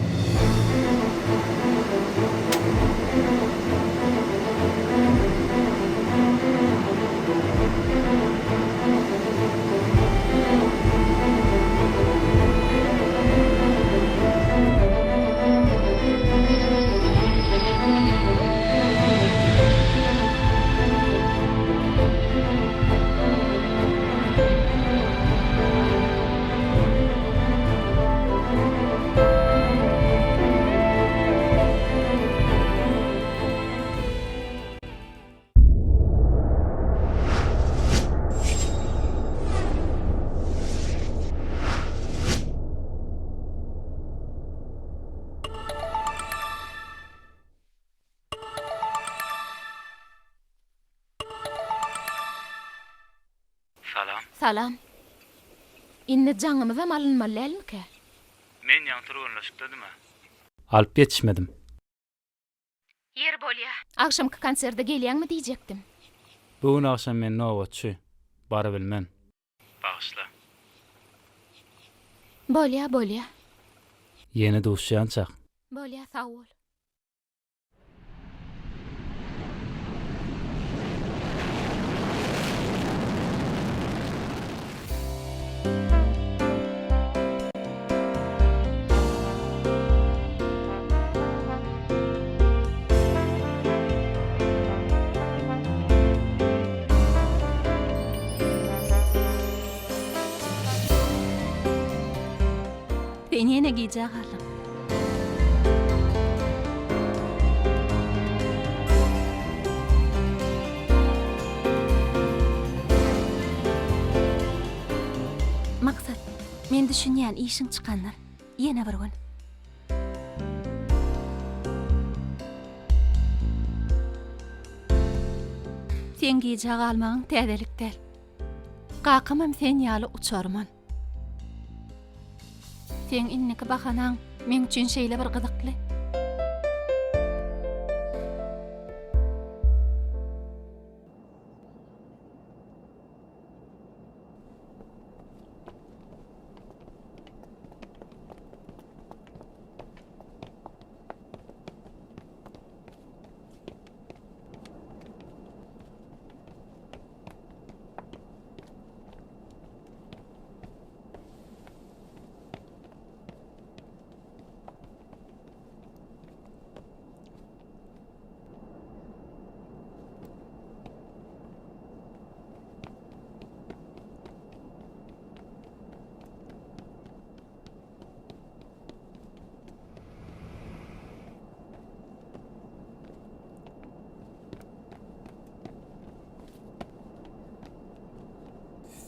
Salam. Salam. Indi jaňymyzam alynmaly dälmikä? Men ýaňy türgenleşikdedim-ä. Alyp ýetişmedim. Ýeri bolýa. Agşamky konserde gelýäňmi diýjekdim. Bu gün agşam men nobatçy, barybilmen. Bagyşla. Bolýa, bolýa. Ýene duşýançak. Bolýa, sag bol. Sen ýene gijä galdyň. Maksat, men düşünýän işiň çykandyr. Ýene bir gün. Seň gijä galmagyň täzelik däl. Kakamam sen ýaly uçarman. Seň indiki bahanaň meň üçin şeýle bir gyzykly.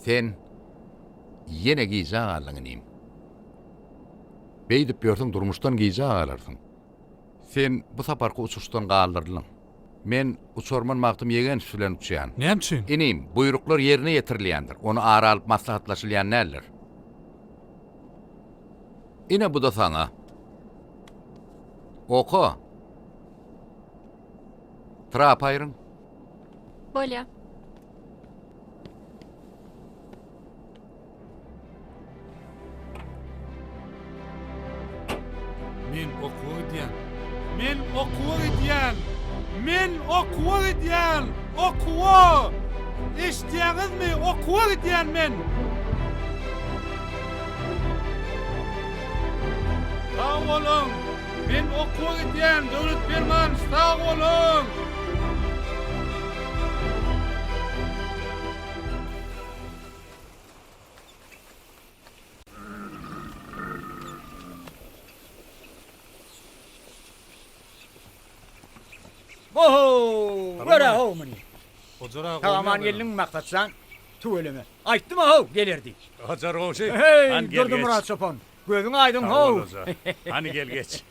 Sen ýene gijä galdyň inim. Beýdip ýörseň durmuşdan gijä galarsyň. Sen bu saparky uçuşdan galdyryldyň. Men uçarman Magtym Ýegenow bilen uçýan. Näme üçin? Inim, buýruklar ýerine ýetirilýändir. Ony ara alyp maslahatlaşylýan däldir. Ine bu-da saňa. Oka. Trap aýryň. Bolýa. Men okuwa gidýän. Men okuwa gidýän. Men okuwa gidýän. Okuwa! Eşidýäňizmi? Okuwa gidýän men. Sag boluň. Men okuwa gidýän. Döwlet Permanow, sag boluň. Ho-ho! Gör-ä-how muny! Hojar aga, Sag-aman geldiňmi, Maksat jan? Tüweleme. Aýtdym-a-how, geler diýip. Hojar goňşy, Heý, hany gel geç. Durdymyrat çopan, gözüň aýdyň-how! Sag bol, Hoja. Hany gel geç.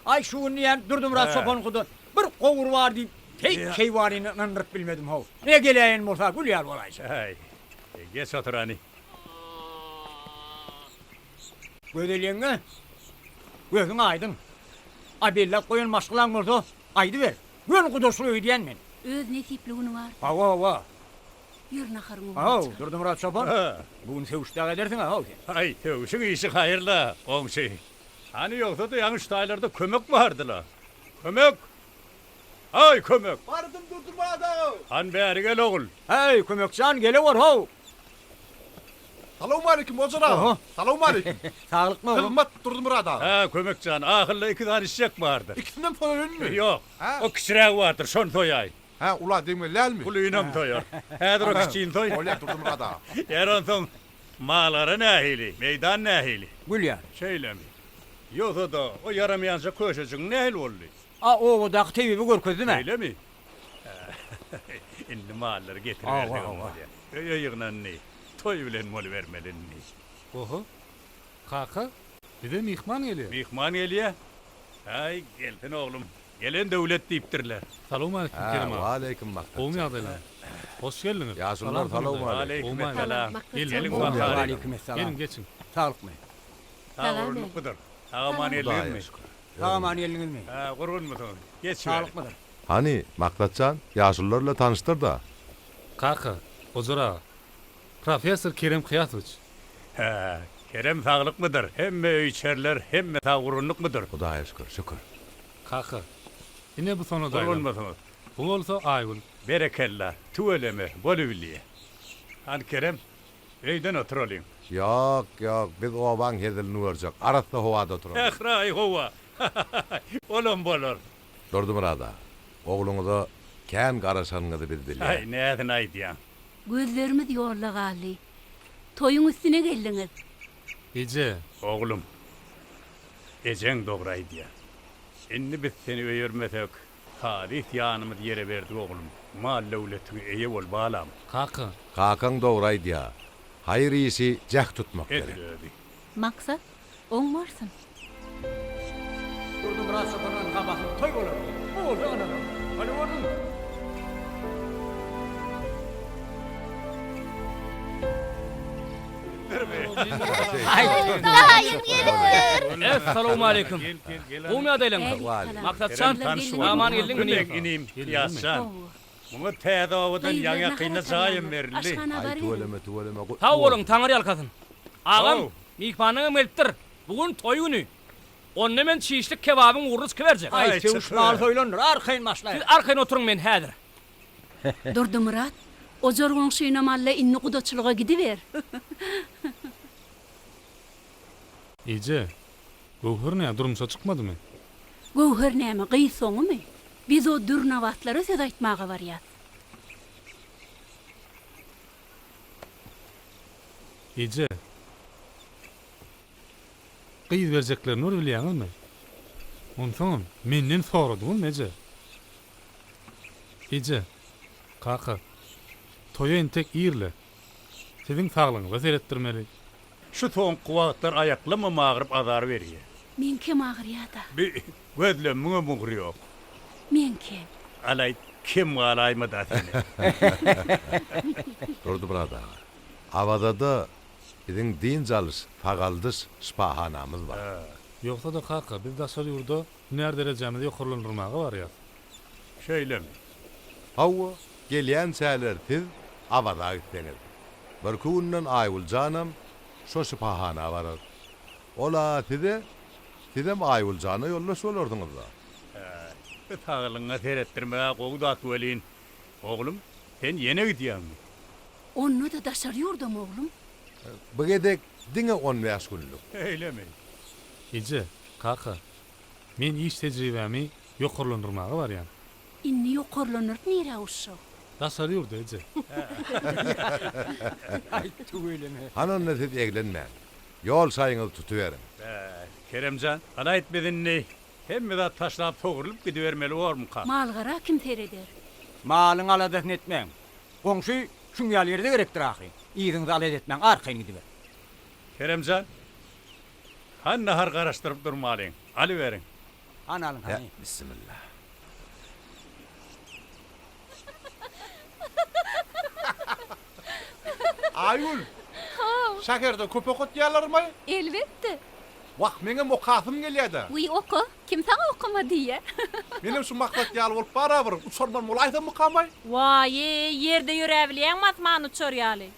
Aý, şu gün diýýän Durdymyrat Hä. çopanyňkyda bir gowur bar diýip, heý, keýwanyny ynandyryp bilmedim-how. Ne geläýen bolsa, gül ýaly bolaýsa. Häý, geç otur hany. Gözel ýeňňe, gözüň aýdyň. A belläp goýan maşgalaň bolsa, aýdyber. Göni gudaçlyk öýdýän men. Öz nesipli günüň artyk. Hawa, hawa. Ýör naharyň ugruna Haw, çykaly. Durdymyrat çopan, bu gün söwüş dagy edersiň-ä, haw sen. Aý, söwüşiň işi haýyr-la, goňşy. Hany ýogsa-da ýaňy şu taýlarda kömek bardy-la. Kömek! Aý, Kömek! Bardym Durdymyrat aga! Hany bäri gel, ogul. Häý, Kömek jan, gelewor, how! Salowmaleýkim, Hojar aga! Salowmaleýkim! Saglykmy, oglum? Hyzmat, Durdymyrat aga! Hä, Kömek jan, ahyrla iki sany işşek bardyr. Ikisinem soýaýynmy? Ýok, o kiçirägi bardyr, şony soýaý. Hä, ula degmeli dälmi? Ulynam soýar. Häzir o kiçini soý. Bolýar, Durdymyrat aga. Ýer onsoň, mal-gara nähili, meýdan nähili? Gülýär. Şeýlemi? Ýogsa-da, o ýaramaýanja köşejigiň nähili boldy? A obadaky tebibi görkezdim-ä. Şeýlemi? Indi mallary getiribersegem bolýar. Öýe ýygnandy. Toý bilen bolubermeli indi. Oho. Kaka, bize myhman gelýär. Myhman gelýär? Aý, gelsin oglum. Gelen döwlet diýipdirler. Salowmaleýkim Kerim aga. Waleýkim Maksat. Gowumy ýagdaýlaryň? Hoş geldiňiz. Ýaşulular salowmaleýkim. Waleýkim Geliň, Geliň Waleýkim essalam. Geliň, geçiň. Saglykmy? Sag gurgunlykmydyr? Sag-aman geldiňizmi? Sag-aman geldiňizmi? Hä, gurgunmysyňyz? Geç bäri. Saglykmydyr? Hany, Maksat jan, ýaşulular bilen tanyşdyr-da. Kaka, Gojar aga. Professor Kerem Kyýasowiç. Hä, Kerem saglykmydyr? Hemme öý-içeriler, hemme sag-gurgunlykmydyr? Hudaýa şükür, şükür. Kaka, ine bu Sona daýzam. Gurgunmysyňyz? Bu bolsa Aýgül. Berekella, tüweleme, bolubilýä. Hany Kerem, öýden oturalyň. Ýok, ýok, biz obaň hezilini görjek, arassa howada oturalyň. Sähraýy howa, olam bolar. Durdymyrat aga, ogluňyza kän garaşanyňyzy biz bilýäs. Aý, näsini aýdýaň. Gözlerimiz ýolda galdy. Toýuň üstüne geldiňiz. Eje! Oglum, ejeň dogry aýdýar. Indi biz seni öýermesek, halys ýanymyz ýere berdik, oglum. Mal-döwletiňe eýe bol, balam. Kaka! Kakaň dogry aýdýar. Haýyr işi jäht tutmak Edil gerek. özi. Maksat, Oň bolsun. Durdymyrat çopandan gabasyz toý bolar. Bu bolsa ynanaryn. Hany gördüňmi? Daýym gelipdir. Essalawmaleýkim. Gowy ýagdaýlaryňyz? Maksat jan, aman geldiňmi inim? Inim, Kyýas jan. Muňa täze obadan ýaňy-ýakynda jaýam berildi. Aý tüweleme tüweleme gutly Sag boluň, bolsun. Taňry ýalkasyn. Agam, myhmanyňam gelipdir. Bu gün toý güni. Onda men çişlik kebabyň ugruny çykyberjek. Aý, söwüş mal soýlandyr, arkaýyn başlaýyn. Siz arkaýyn oturyň, men häzir. Durdymyrat, ojar goňşynam al-da indi gudaçylyga gidiber. Eje, Göwher nä durmuşa çykmadymy? Göwher näme, gyz soňumy? Biz o dürnabatlara söz aýtmaga barýas. Eje. Gyz berjeklerini bir bilýäňizmi? Onsoňam menden soradyňyzmy eje? Eje. Kaka. Toýa entek ir-le. Siziň saglygyňyza seretdirmeli. Şu soňky wagtlar aýaklamam agyryp azar berýä. Meňkem agyrýa-da. Bi gözlemmiňem ugry ýok. Meňkem. Alaý kem galaýma-da seni. Durdymyrat aga, Awazada biziň dynç alyş, sagaldyş şypahanamyz bar. Ýogsa-da kaka, biz daşary ýurda hünär derejämizi ýokarlandyrmaga barýas. Şeýlemi? Hawa, gelýänçäler siz Awaza gitseňiz. Birki günden Aýgül janam şo şypahana barar. Ol-a size, sizem Aýgül jana ýoldaş bolarsyňyz-da. Hä, saglygyňa seretdirmek-ä gowy zat welin, oglum, sen ýene gidýäňmi? Onda-da daşary ýurdam, oglum. Bu gezek diňe on bäş günlük. Şeýlemi? Eje, kaka, men iş tejribämi ýokarlandyrmaga barýan. Indi ýokarlandyryp nirä uçjak? Daşary ýurda, eje. Aý, tüweleme. Hany onda siz eglenmäň. Ýol şaýyňyzy tutuberiň. Bä, Kerem jan, hany aýt biz indi hemme zat taşlap sogrulyp gidibermeli bormyka? Mal-gara kim sereder? Malyň aladasyny etmäň. Goňşy şuň ýaly ýerde gerekdir ahyry. Yzyňyzy alada etmäň, arkaýyn gidiberiň. Kerem jan, hany nahar garaşdyryp durmalyň, alyberiň. Hany alyň, hany. Bissimilla. Aýgül! Haw. Şäherde köp okatýarlarmy? Elbetde. Wah, meňem okasym gelýä-dä. Wiý, oka. Kim saňa okama diýýä? Menem şu Maksat ýaly bolup barabir uçarman bolaýsammykam-aý? Waý-eý, ýerde ýöräbilýäňmi asmanda uçar ýaly?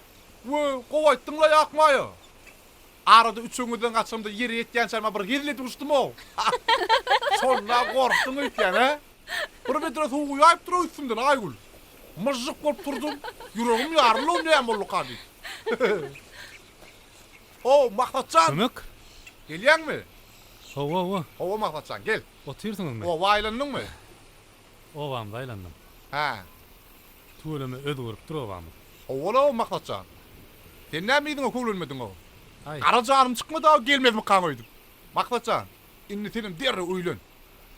We, gowy aýtdyň-la Ýakmaýa. Arada üçegiňizden gaçamda ýere ýetýänçäm-ä bir hezil edip uçdum-ow. Şonda gorkduň öýtýän, hä? Bir bedre suw guýaýypdyr-ow üstümden, Aýgül. Myžžyk bolup turdum. Ýüregim ýaryldy-ow näme bolduka diýip. Ow, Maksat jan! Kömek? Gelýäňmi? Hawa, hawa. Hawa, Maksat jan, gel. Otyrsyňyzmy? Oba aýlandyňmy? Obamyza aýlandym. Hä. Tüweleme özgeripdir obamyz. Howala Maksat jan. Sen näme yzyňa köwlenmediň-ow? Aý. Gara janym çykmady-ow gelmezmikaň öýdüp. Maksat jan, indi senem derrew öýlen.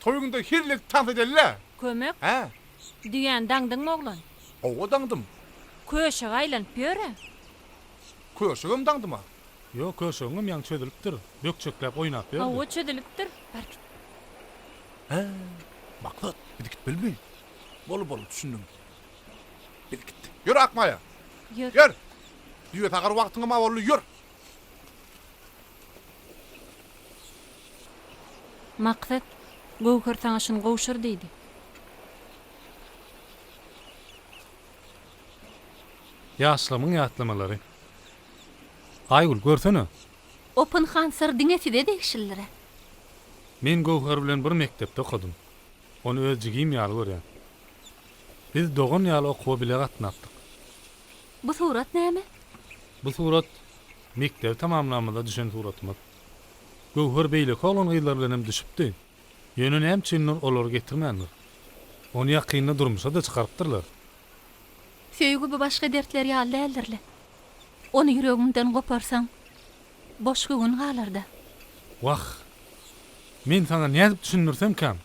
Toýuňda hezil edip tans edeli-le. Kömek. Hä? Düýäni daňdyňmy oglan? Hawa daňdym. Köşege aýlanyp ýör-ä. Köşegem daňdym-a. Ýok, köşegiňem ýaňy çözülipdir. Bökjekläp oýnap ýördi. Hawa çözülipdir. Bar git. Hä, Maksat, biz gitmelimi? Bol bol düşündim. Biz gitdik. Ýör Akmaýa. Ýör. Ýör. Düýe sagar wagtyňam-a boldy, ýör. Maksat, Göwher saňa şuny gowşur diýdi. Ýaşlygymyň ýatlamalary. Aýgül, görsene! O pynhan syr diňe size degişlidir-ä. Men Göwher bilen bir mekdepde okadym. Ony öz jigim ýaly görýän. Biz dogan ýaly okuwa bile gatnapdyk. Bu surat näme? Bu surat mekdebi tamamlamyzda düşen suratymyz. Göwher beýleki oglan-gyzlar bilenem düşüpdi. Ýöne näme üçindir olary getirmändir. Ony ýakynda durmuşa-da çykarypdyrlar. Söýgi bu başga dertler ýaly däldir-le. Ony ýüregiňden goparsaň, boş göwün galar-da. Wah, men saňa nädip düşündirsemkäm?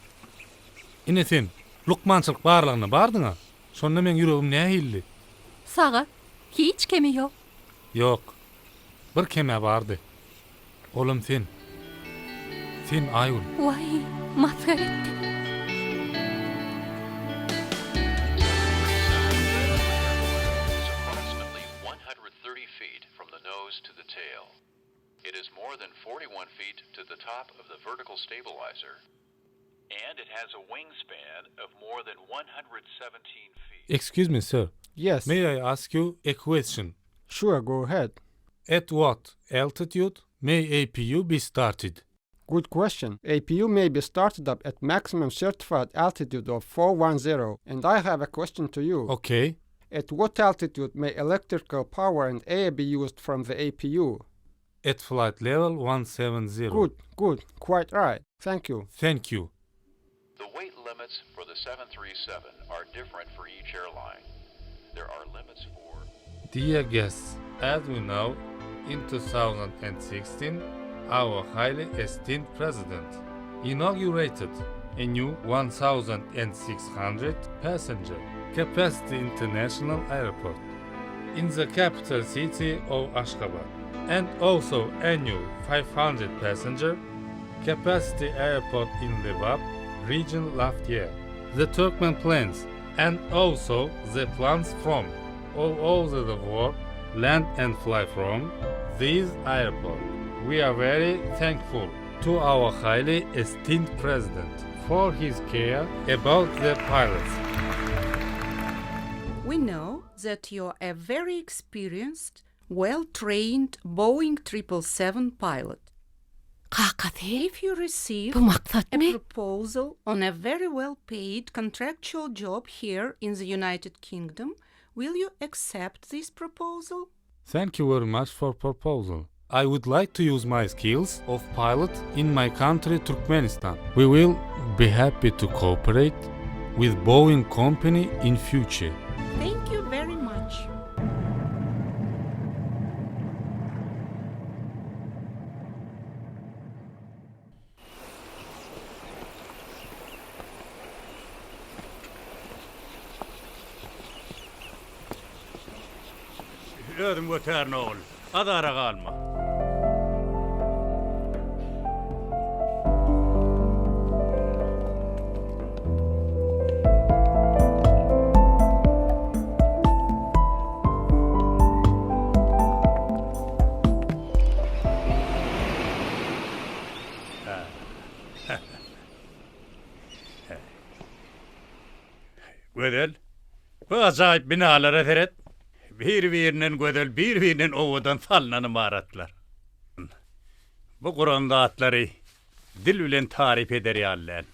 Ine sen, lukmançylyk barlagyna bardyň-a, şonda meň ýüregim nähilidi? Sag-a, hiç kemi ýok. Ýok, bir kem-ä bardy. Olam sen. Sen Aýgül. Waý, masgara etdiň. Excuse me sir. Yes. May I ask you a question? Sure, go ahead. At what altitude may APU be started? Good question. APU may be started up at maximum certified altitude of 410. And I have a question to you. Okay. At what altitude may electrical power and air be used from the APU? At flight level 170. Good, good. Quite right. Thank you. Thank you. The weight limits for the 737 are different for each airline. There are limits for Dear guests, as we know, in 2016, our highly esteemed president inaugurated a new 1,600 passenger capacity international airport in the capital city of Ashgabat and also a new 500 passenger capacity airport in Lebap region last year. The Turkmen plans and also the plans from all over the world land and fly from this airport. We are very thankful to our highly esteemed president for his care about the pilots. We know that you're a very experienced, well-trained Boeing 777 pilot. Kakasy, If you receive bu maksatmy? a proposal on a very well-paid contractual job here in the United Kingdom, will you accept this proposal? Thank you very much for proposal. I would like to use my skills of pilot in my country Turkmenistan. We will be happy to cooperate with Boeing company in future. Thank you very much. Özüm götärin ogul. Azara galma. Gözel, bu ajaýyp binalara seret. Bir-birinden gözel, bir-birinden owadan salnan ymaratlar. Bu guran zatlary dil bilen taryp eder ýaly däl.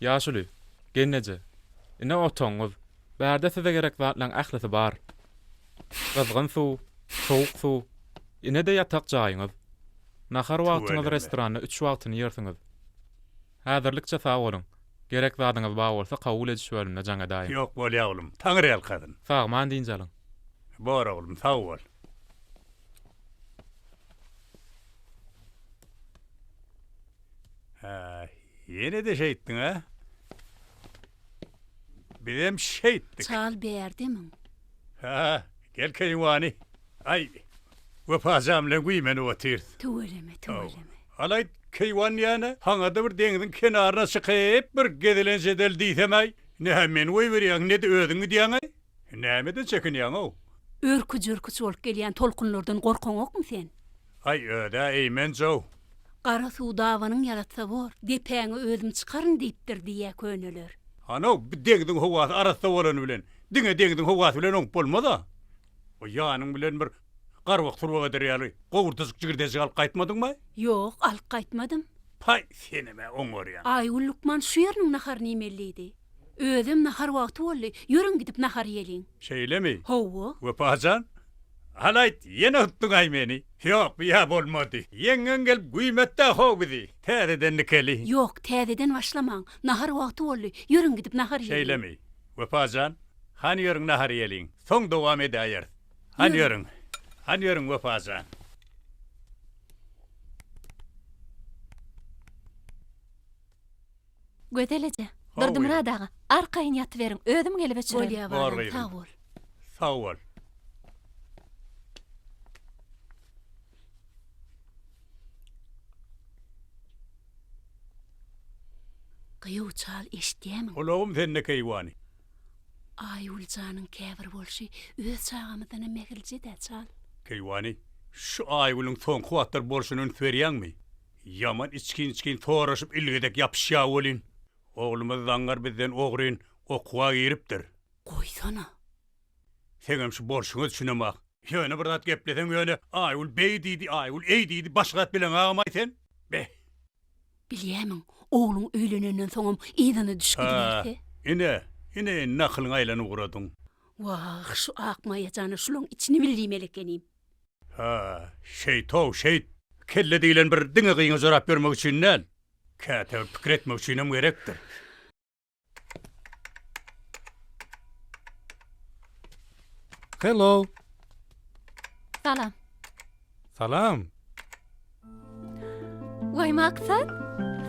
Ýaşuly, gelneje, ine otagyňyz. Bärde size gerek zatlaň ählisi bar. Gyzgyn suw, sowuk suw, ine-de ýatak jaýyňyz. Nahar wagtyňyz Tüweleme. restoranda üç wagtyny ýersiňiz. Häzirlikçe sag boluň. Gerek zadyňyz bar bolsa kabul ediş bölümine jaň edäýiň. Ýok bolýa oglum. Taňryýalkasyn. Sagman dynç alyň. Bor oglum, sag bol. Hä, ýene-de şeýtdiň-ä? Bizem şeýtdik. Çal bärdemiň? Hä, gel keýwany. Aý, Wepajan bilen güýmenip otyrys. Tüweleme, tüweleme. Alaý, keýwan diýýän-ä, saňa-da bir deňziň kenaryna çykyp, bir gezelenç edeli diýsem-äý, ne-hä meni goýberýäň, ne-de özüň gidýäň-äý. Nämeden çekinýäň-ow? Örküç-örküç bolup gelýän tolkunlardan gorkaňokmy sen? Aý, öz-ä eýmenç-ow. Gara suw dabanyň ýalatsa bor, depäňe özüm çykaryn diýipdir diýýä köneler. Hanow, bu deňziň howasy arassa bolany bilen, diňe deňziň howasy bilen oňup bolmaz-a. O ýanyň bilen bir garbak-surbak eder ýaly gowurdajyk jigirdejik alyp gaýtmadyňmy? Ýok, alyp gaýtmadym. Paý, senem-ä oňarýaň. Aýgül lukman şu ýeriniň naharyny iýmeli diýdi. Özem nahar wagty boldy, ýörüň gidip nahar iýeliň. Şeýlemi? Hawa. Wepa jan, al-aýt, ýene utduň-aý meni. Ýok, bu-ýa bolmady. Ýeňňeň gelip güýmetdi-ä how bizi. Täzeden dikeli. Ýok, täzeden başlamaň. Nahar wagty boldy, ýörüň gidip nahar iýeliň. Şeýlemi? Wepa jan, hany ýörüň nahar iýeliň. Soň dowam edäýeris. Hany ýörüň. Hany ýörüň Wepa jan. Gözel eje, Durdymyrat aga, arkaýyn ýatyberiň, özüm gelip öçürerin. Bolýa balam, sag bol. Sag bol. Gyýw çal, eşitýämiň? Gulagym sende keýwany. Aýgül janyň käbir bolşy öz çagamyzdanam mähirlije-dä, çal. Keýwany, şu Aýgülüň soňky wagtlar bolşuna üns berýäňmi? Ýaman içgin-içgin soraşyp ilgezek ýapyşýa welin, oglumyz zaňňar bizden ogryn okuwa giripdir. Goýsana. Seňem şu bolşuňa düşünemok. Ýöne bir zat gepleseň ýöne Aýgül beý diýdi, Aýgül eý diýdi, başga zat bileňagamaý sen? Beh. Bilýämiň, ogluň öýlenenden soňam yzyna düşüp Hä, gidiberse. ine, ine indi akylyňa aýlanyp ugradyň. Wah, şu Akmaýa jana şulaň içini bil diýmeli ekenim. Hä, şeýt-ow, şeýt. Kelle diýlen bir diňe gyňa jorap ýörmek üçin däl. Käte bir pikir etmek üçinem gerekdir. Hello. Salam. Salam. Waý Maksat.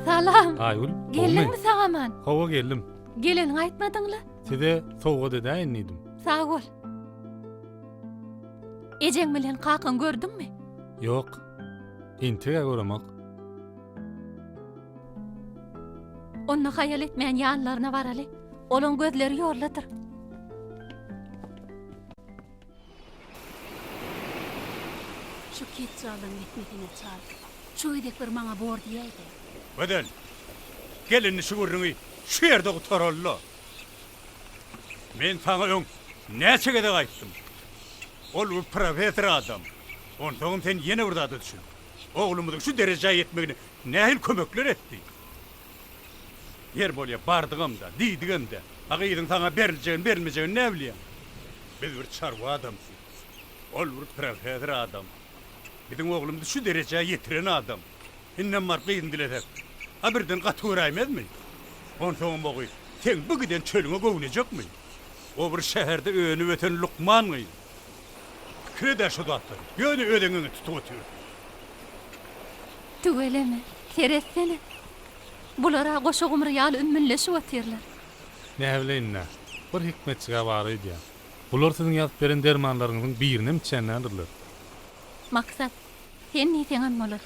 Salam. Aýgül, gowmy? Geldiňmi sag-aman? Hawa geldim. Geleniňi aýtmadyň-la. Size sowgat edäýin diýdim. Sag bol. Ejeň bilen kakaň gördüňmi? Ýok. Entek-ä göremok. Onda haýal etmän ýanlaryna baraly. Olaň gözleri ýoldadyr. Şu ketjalyň etmesine çal. Şu gezek bir maňa bor diýäýdä. Gözel, gel indi şu gürrüňi şu ýerde gutaraly-la. Men saňa öň näçe gezek aýtdym. Ol bir professor adam. Onsoňam sen ýene bir zada düşün. Oglumyzyň şu derejä ýetmegine nähili kömekler etdi. Ýer bolýa, bardygam-da, diýdigem-de. A gyzyň saňa beriljegini, berilmejegini näbilýäň? Biz bir çarwa adamsy. Ol bir professor adam. Biziň oglumyzy şu derejä ýetiren adam. Indem baryp gyzyny dilesek, a birden gaty göräýmezmi? Onsoňam o gyz seň bu giden çölüňe göwnejekmi? O bir şäherde önüp-ösen lukman gyz. Pikir ed-ä şu zatlary. Ýöne öz eňeňi tutup otyrsyň. Tüweleme, seretsene. Bular-a goşa gumry ýaly ümmülleşip otyrlar. Näbileýin-dä, bir hikmetjig-ä bar öýdýän. Bular siziň ýazyp beren dermanlaryňyzyň birinem içýän däldirler. Maksat, sen diýseňem bolar.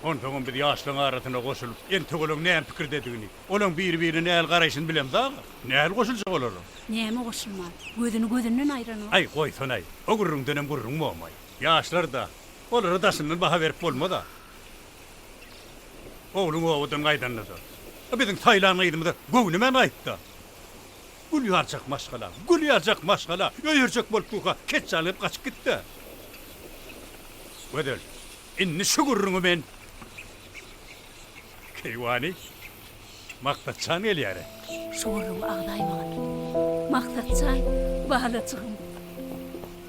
Onsoňam biz ýaşlaryň arasyna goşulyp, entek olaň näme pikirdedigini, olaň biri-birine nähili garaýşyny bilemzag-a. Nähili goşuljak olara? Näme goşulman? Gözüni gözünden aýranok. Aý, goýsanaý, o gürrüňdenem gürrüň bomaý. Ýaşlar-da, olara daşyndan baha berip bolmaz-a. Ogluň obadan gaýdanda-da, biziň saýlan gyzymyza göwnemän gaýtdy-a. Gül ýaljak maşgala, gül ýaljak maşgala, öýerjek bolup durka, ketjal gelip gaçyp gitdi-ä. Gözel, indi şu gürrüňi men. Keýwany, Maksatjan gelýär-ä. Şu gürrüňi agzaýmagyn. Maksatjan, balajygym.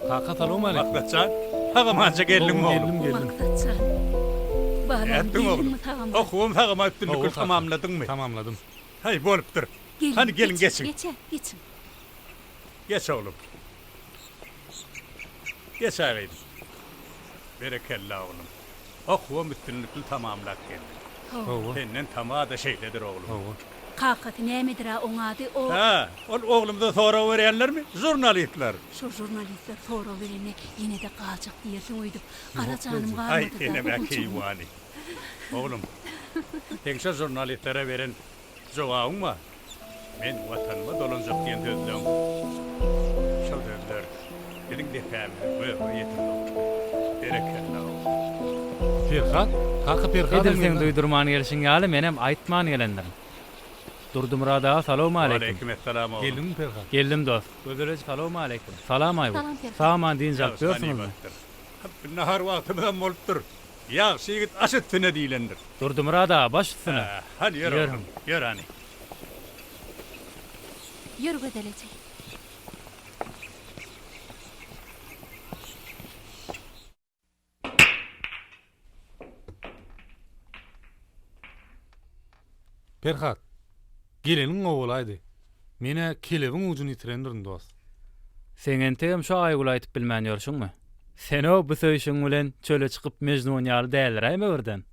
Kaka salowmaleýkim. Maksatjan, sag-amanja geldiňmi oglum? Geldim, geldim. Maksatjan, balam, Nätdiň oglum? geldiňmi sag-aman? Okuwam sag-aman üstünlikli Hawa, kaka. tamamladyňmy? Tamamladym. Haý, bolupdyr. Geliň, Hany, geliň, geçiň. geçiň. Geçä, geçiň. Geç oglum. Geç agyzym. Berekella oglum. Okuwam üstünlikli tamamlap geldiň. Hawa. Senden tama-da şeýledir oglum. Hawa. Kakasy nämedir-ä oň ady, o. Hä, ol oglumyza sorag berýänlermi? Žurnalistler. Şo žurnalistler sorag berende ýene-de galjak diýersiň öýdüp, gara janym Aý, galmady-da, senem-ä oguljygym. keýwany. Oglum, seň şo žurnalistlere beren Jogabyň bar. Men Watanyma dolanjak diýen sözleň, şol sözler biziň depämizi göge ýetirdi oglum. Berekella oglum. Perhat? Kaka Perhadam Edil seň geldi. duýdurman gelşiň ýaly menem aýtman gelendirin. Durdymyrat aga salowmaleýkim. Waleýkim essalam oglum. Geldiňmi Perhat? Geldim dost. Gözel eje salowmaleýkim. Salam Aýgül. Salam Perhat. Sag-aman dynç alyp Ýagşy ýörsüňizmi? ganymatdyr. Nahar wagtymyzam bolupdyr. Ýagşy ýigit aş üstüne diýlendir. Durdymyrat aga baş üstüne. Hany ýör Ýörüň. oglum, ýör hany. Ýör Gözel eje. Perhat, geleniň gowy bolaýdy. Men-ä kelebiň ujuny ýitirendirin, dost. Seň entegem şu Aýgüle aýdyp bilmän ýörşüňmi? Sen-ow bu söýşüň bilen çöle çykyp Mejnun ýaly däliräýme birden.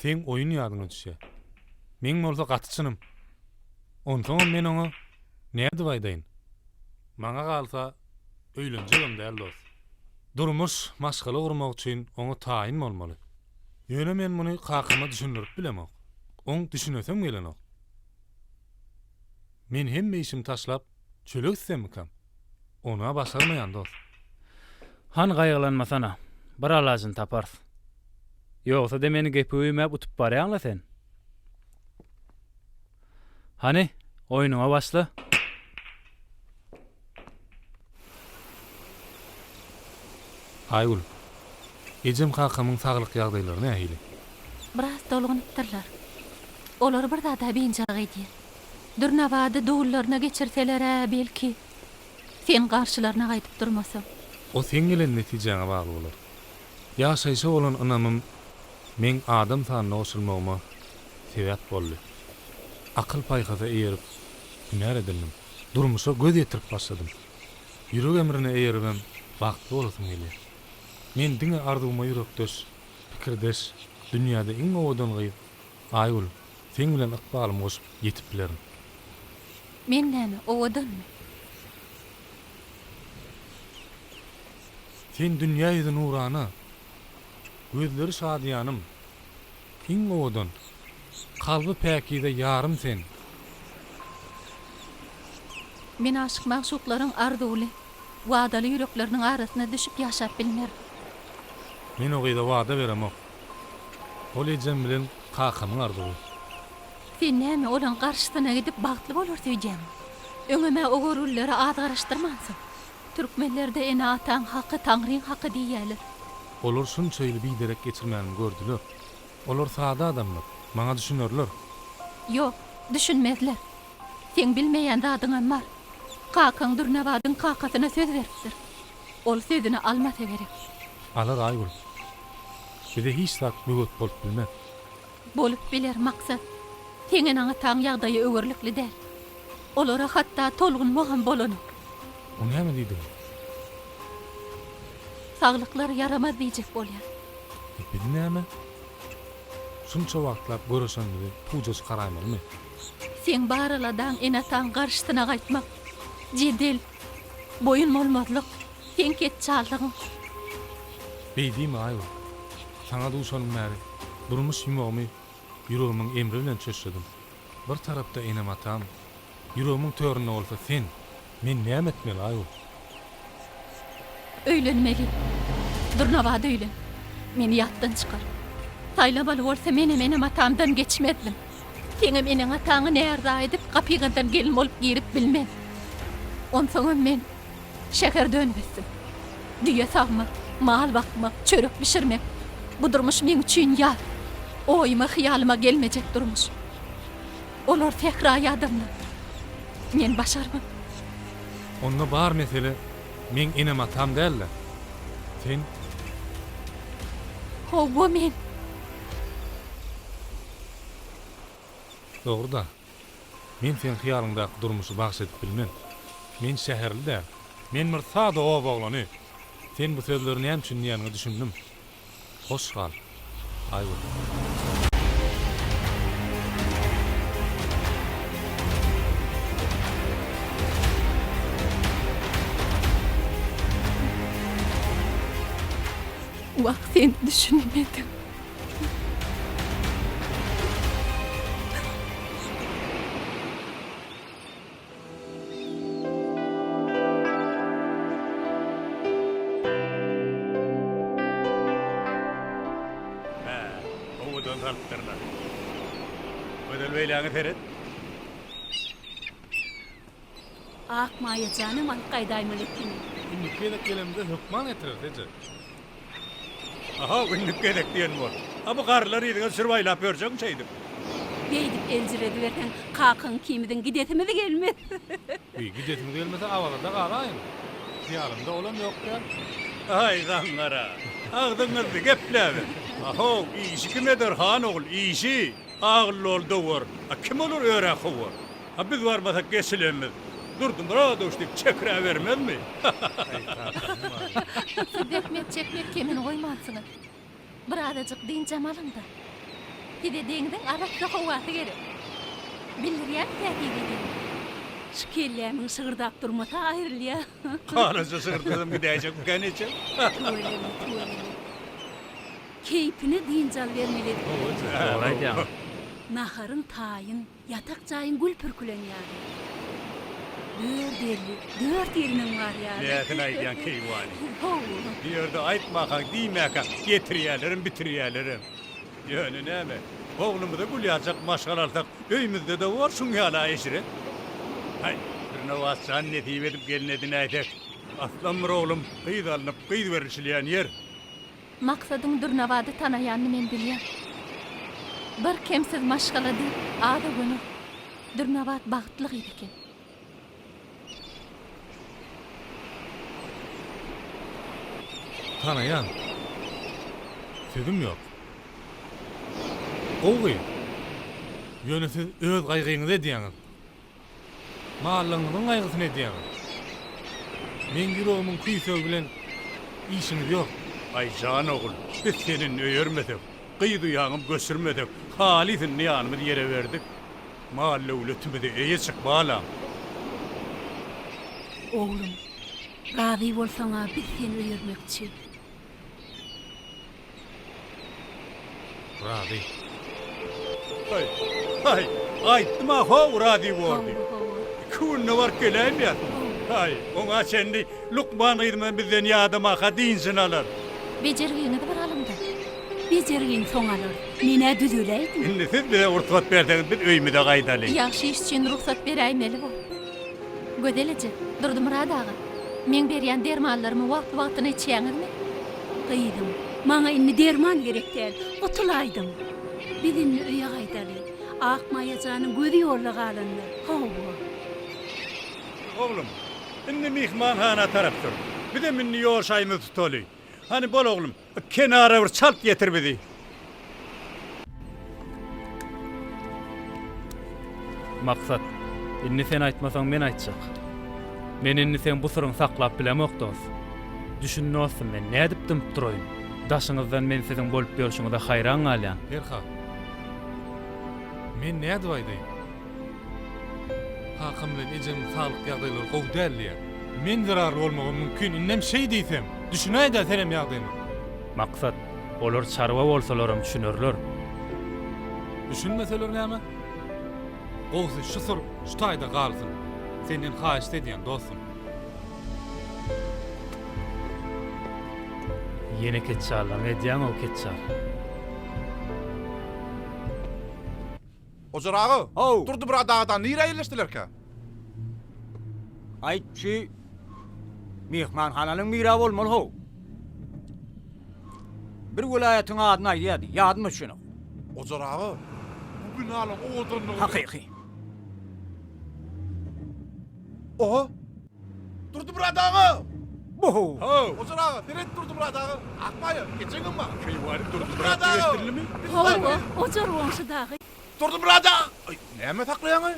Seň oýun ýadyňa düşýä. Meň bolsa gaty çynym. Onsoňam men oňa nädip aýdaýyn? Maňa galsa, öýlenjegem däl dost. Durmuş, maşgala gurmak üçin oňa taýyn bolmaly. Ýöne men muny kakama düşündirip bilemok. Oň düşünesem gelenok. Men hemme işimi taşlap, çöle gitsemmikam? Ony-a başarmaýan dost. Hany gaýgylanmasana, bir alajyny taparys. Ýogsa-da meni gepe güýmäp utup barýaň-la sen. Hany, oýnuňa başla. Aýgül, ejem-kakamyň saglyk ýagdaýlary nähili? Biraz tolgunypdyrlar. Olary bir zad-a biynjalyk edýär. Dürnabady dullaryna geçirseler-ä, belki, sen garşylaryna gaýdyp durmasaň. O seň gelen netijäňe bagly bolar. Ýaşaýşa bolan ynamym meň adam sanyna goşulmagyma sebäp boldy. Akyl-paýhasa eýerip, hünär edindim. Durmuşa göz ýetirip başladym. Ýürek emrine eýeribem bagtly bolasym gelýär. Men diňe arzuwyma ýürekdeş, pikirdeş, dünýäde iň owadan gyz Aýgül, seň bilen ykbalymy goşup ýetip bilerin. Men näme, owadanmy? Sen dünýä ýüzi nurana, Gözleri şadyýanym, Iň owadan, kalby päkize ýarym sen. Men aşyk-magşuklaryň arzuwly, wadaly ýürekleriniň arasyna düşüp ýaşap bilmerin. Men o gyza wada beremok. Ol ejem bilen kakamyň arzuwy. Sen näme olaň garşysyna gidip bagtly bolarys öýdýäňmi? Öňem-ä o görgülilere az garaşdyrmansyň. Türkmenlerde ene-ataň haky Taňryň haky diýýäler. Olar şunça ýyly biderek geçirmänimi gördüler. Olar sada adamlar, maňa düşünerler. Ýok, düşünmezler. Seň bilmeýän zadyňam bar. Kakaň Dürnabadyň kakasyna söz beripdir. Ol sözüni almasa gerek. Alar, Aýgül. Bize hiç zat böwet bolup bilmez. Bolup biler, Maksat. Seň eneň-ataň ýagdaýy öwerlikli däl. Olara hatda tolgunmagam bolanok. O näme diýdigi? Saglyklary ýaramaz diýjek bolýar. E biz näme? Şunça wagtlap göreşenimizi puja çykaraýmalymy? Seň bar aladaň ene-ataň garşysyna gaýtmak, jedel, boýun bolmazlyk, seň ketjallygyň. Beý diýme, Aýgül. Saňa duşanym bäri durmuş ýumagymy ýüregimiň emri bilen çöşledim. Bir tarapda enem-atam, ýüregimiň töründe bolsa sen. Men näme etmeli, Aýgül? Öýlenmeli. Durnabada öýlen. Meni ýatdan çykar. Saýlamaly bolsa menem enem-atamdan geçmezdim. Seňem eneň-ataňy närza edip gapyňyzdan gelin bolup girip bilmen. Onsoňam men şäherde önüp-ösdüm. Düýe sagmak, mal bakmak, çörek bişirmek, bu durmuş meň üçin ýat. Oýuma-hyýalyma gelmejek durmuş. Olar sähraýy adamlar. Men başarman. Onda bar mesele meň enem-atam däl-de, sen. Hawa, men. Dogry-da. Men seň hyýalyňdaky durmuşy bagş edip bilmen. Men şäherli däl. Men bir sada oba oglany. Sen bu sözleri näme üçin diýýäniňe düşündim. Hoş gal, Aýgül. Wah, sen düşünmediň. Hä, owadan salypdyrlar. Gözel beýläňe seret. Akmaýa janam alyp gaýdaýmaly ekeni. Indiki gezek gelemizde hökman getireris, eje. Aha, indiki gezek diýen bol. A bu garrylary yzyňa düşürip aýlap ýörjegiň şeýdip. Beýdip eljirediberseň, kakaň ikimiziň gidesimiz gelmez. Wiý, gidesiňiz gelmese Awazada galaýyň. Hyýalymda olam ýok däl. Aý, zaňňara, agzyň gyzdy, gepläber. Ahow, işi kim eder, han ogul, işi! Agylly ol dowar. A kim olar örä kowar? A biz barmasak geçilenmiz. Durdy Myradowiç diýip çekiräbermezmi? Siz zähmet çekmek kemini goýmansyňyz. Birazajyk dynjam alyň-da. Size deňziň arassa howasy gerek. Bildirýän täsir edýän. Şu kellämiň şygyrdap durmasa aýrylýa. Galaja şygyrdasam gidäýjekmikä neçe? Tüweleme, tüweleme. Keýpine dynç alybermeli edip. Dogry aýdýaň. Naharyň taýyn, ýatak jaýyň gül pürkülen ýaly. Dört elli, dört gelniň bar ýaly. Näsini aýdýaň keýwany. Hawa. Bu ýerde aýtmakaň, diýmäkäň getirýälerem, bitirýälerem. Ýöne näme, oglumyza gül ýaljak maşgala alsak, öýmüzde-de bor şuň ýaly-a eşret. Haý, Dürnabat jan nesip edip gelin edinäýsek, aslam bir oglum gyz alnyp, gyz berilişilýän ýer. Maksadyň Dürnabady tanaýanyny men bilýän. Bir kemsiz maşgala diýip az öwenok. Dürnabat bagtly gyz eken. Tanaýan. Sözüm ýok. Gowy gyz. Ýöne siz öz gaýgyňyzy edýäňiz. Mallygyňyzyň gaýgysyny edýäňiz. Meň ýüregimiň küýsegi bilen işiňiz ýok. Aý, jan ogul, biz seni indi öýermesek, gyz uýaňam göçürmesek, halys indi ýanymyzy ýere berdik. Mal-döwletimize eýe çyk, balam. Oglum, razy bolsaň-a biz seni öýermekçi. Razy. Haý, haý, aýtdym-a how razy bor diýip. Iki günde baryp geläýmeýärsiň. Haý, oňa çenli lukman gyzymyzam bizden ýadamaka dynjyny alar. Bejergiňizi bir alyň-da. Bejergini soň alarys. Men-ä düzeläýdim. Indi siz bize rugsat berseňiz biz öýümize gaýdaly. Ýagşy iş üçin rugsat beräýmeli bor. Gözel eje, Durdymyrat aga, meň berýän dermanlarymy wagtly-wagtyna içýäňizmi? Gyzym, maňa indi derman gerek däl, gutulaýdym. Biz indi öýe gaýdaly. Akmaýa janyň gözi ýolda galandyr. Hawa. Oglum, indi myhmanhana tarap sür. Bizem indi ýol şaýymyzy tutaly. Hany bol oglum, kenara bir çalt getir bizi. Maksat, indi sen aýtmasaň men aýtjak. Men indi seň bu syryňy saklap bilemok dos. Düşün dostum men nädip dymyp duraýyn. Daşyňyzdan men siziň bolup ýörşüňize haýran galýan. Perhat, men nädip aýdaýyn? Kakam bilen ejemiň saglyk ýagdaýlary gowy däl diýýär. Men zerarly bolmagym mümkin, indem şeý diýsem, düşünäý-dä senem ýagdaýyma. Maksat, olar çarwa bolsalaram düşünerler. Düşünmeseler näme? Gowusy şu syr şu taýda galsyn. Senden haýyşt edýän, dostum. Ýene ketçallygyňy edýäň-ow, ketçal. Ojar aga, Durdymyrat agadan nirä ýerleşdilerkä? Aýt, şü myhmanhananyň mira bolmaly how. Bir welaýatyň adyny aýdýardy, ýadyma düşenok. Ojar aga, bu binalaň owadanlygyny. Hakyky. Oha! Durdymyrat aga! Bu-how! Ojar aga, seret Durdymyrat aga! Akmaýa, ejeňem bar. Keýwany Durdymyrat diýip Hawa, Ojar goňşy dagy. Durdymyrat aga! Aý, näme saklaýaň-aý?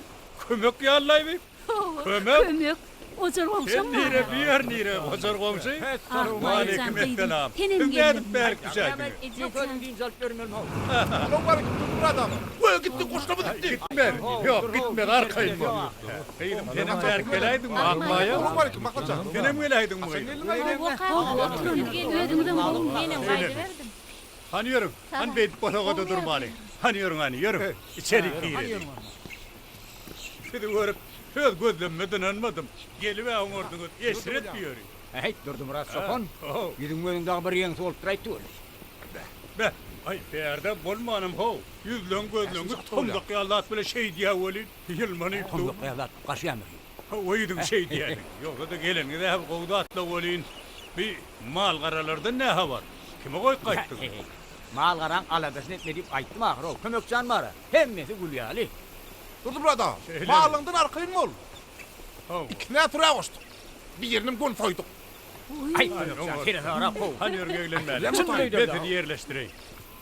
Kömek ýallaýmy? Hawa, Kömek! kömek. Ojar goňşam Sen nire, bar. bu ýer nire, Ojar goňşy? Akmaýa jan gyzym, Waleýkim-esselam. senem Siz nädip geldiňmi? bärik düşäýdiňiz? Ejem dynç alyp ýörmeli how. Salowmaleýkim Durdymyrat aga. Goý, gitdi, goşlamyz gitdi. Gitmez, ýok, gitmez, arkaýyn bol. Gyzym, senem bärik geläýdiňmi, Akmaýa? Salowmaleýkim, Maksat jan. Senem geläýdiňmi, gyzym? Hawa, oturyň. Özüňizem gowumy? Menem gaýdyberdim. Hany ýörüň, hany beýdip bosagada durmalyň. Hany ýörüň, hany, ýörüň. Içerik gireliň. Sizi görüp, öz gözlemime-de ynanmadym. Gelib-ä oňardyňyz, eşret bu ýeri. Äýt, Durdymyrat çopan, ýüzüň-gözüň dagy bir ýeňsi bolup duraýtdy weli. Beh, beh! Aý, bärde bolmanam how, ýüzleň gözleňi tomzak ýaly zat bile şeýdýä welin, ýylmanyp dur. Tomzak ýaly zat gaşýamy? Hawa, ýüzüň şeýdýäniň. Ýogsa-da geleniňiz-ä gowy zat-la welin, bi mal-garalardan nä habar? Kime goýup gaýtdyňyz? Mal-garaň aladasyny etme diýip aýtdym ahyr-ow, Kömek jan bar-a, hemmesi gül ýaly. Durdymyrat aga, malyňdan arkaýyn bol. Ikisini-ä sürä goşduk. Birinem göni soýduk. Aý, Kömek jan, seresabrak how. Hany ýör eglenmäli. Men sizi ýerleşdireýin.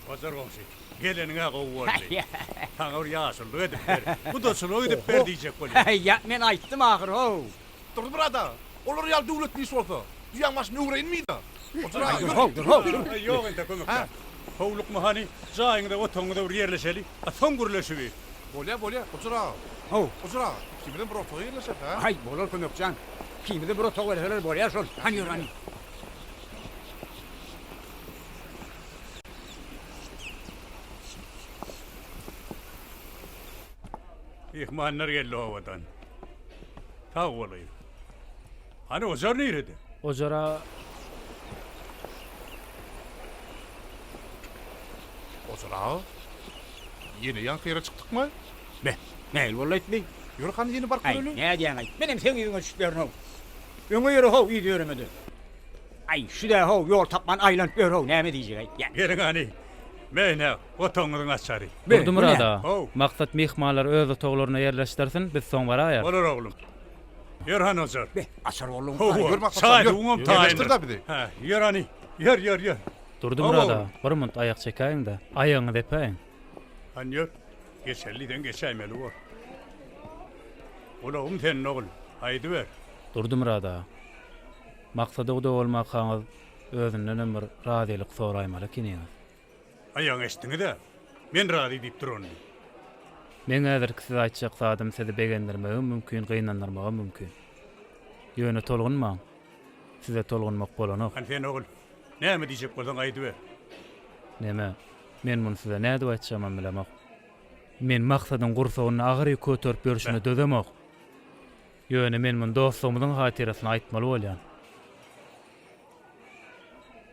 Ojar goňşy, geleniň-ä gowy boldy. Saňa bir ýaşululyk edip ber, gudaçylyk edip ber diýjek bolýan. Ýa, men aýtdym ahyr-how. Durdymyrat aga, olar ýaly döwletli iş bolsa, düýäň başyny öwreýinmi-da? Ojar aga, ýör. Dur-how, dur-how, dur. Ýok entek Kömek jan. Howlukma hany, jaýyňyza, otagyňyza bir ýerleşeli. A soň gürleşibi. Bolýa, bolýa, Ojar aga. How. Ojar aga, ikimizem bir otaga ýerleşeris, hä? Aý, bolar Kömek jan. Ikimize bir otag berseler bolýa şol. Hany ýör, hany. Myhmanlar geldi obadan. Sag bolaýyn. Hany Ojar nirede? Ojara. Ojar aga, ýene ýaňky ýere çykdykmy? Be, nähili boldy-aýt bi? Ýör hany ýene baryp Aý, göreli. nädýäň-aý? Menem seň yzyňa düşüp ýörün-ow. Öňe ýöre-how, yza ýöreme-de. Aý, şü-dä-how, ýol tapman aýlanyp ýör-how, näme diýjek-aý? Ýa. Geliň hany, me-ine, otagyňyzyň açary. Be, bu Durdymyrat nä? aga, How. Maksat myhmanlary öz otaglaryna ýerleşdirsin, biz soň baraýarys. Bolar oglum. Ýör hany Ojar. Be, açar boldugyň Hawa, Ýör Maksat, çaý ýör. suwuňam taýyndyr. Ýerleşdir-dä bizi. Hä, ýör hany, ýör, ýör, ýör. Durdymyrat Hawa, aga, bir munt aýak çekäýiň-de, aýagyňyzy epäýiň. Hany ýör, geçeli diýseň geçäýmeli bor. Gulagym sende ogul, aýdyber. Durdymyrat aga, Maksada guda bolmakaňyz özündenem bir razylyk soraýmaly ekeniňiz. Aýagyňy eşitdiňiz-ä, men razy diýip duranyny. Meň häzirki size aýtjak zadym sizi begendirmegem mümkin, gynandyrmagam mümkin. Ýöne tolgunmaň. Size tolgunmak bolanok. Hany sen ogul, näme diýjek bolsaň aýdyber. Neme, men muny size nädip aýtjagymam bilemok. Men Maksadyň gursagynda agyr ýük göterip ýörşüne dözemok. Ýöne men muny dostlugymyzyň hatyrasyna aýtmaly bolýan.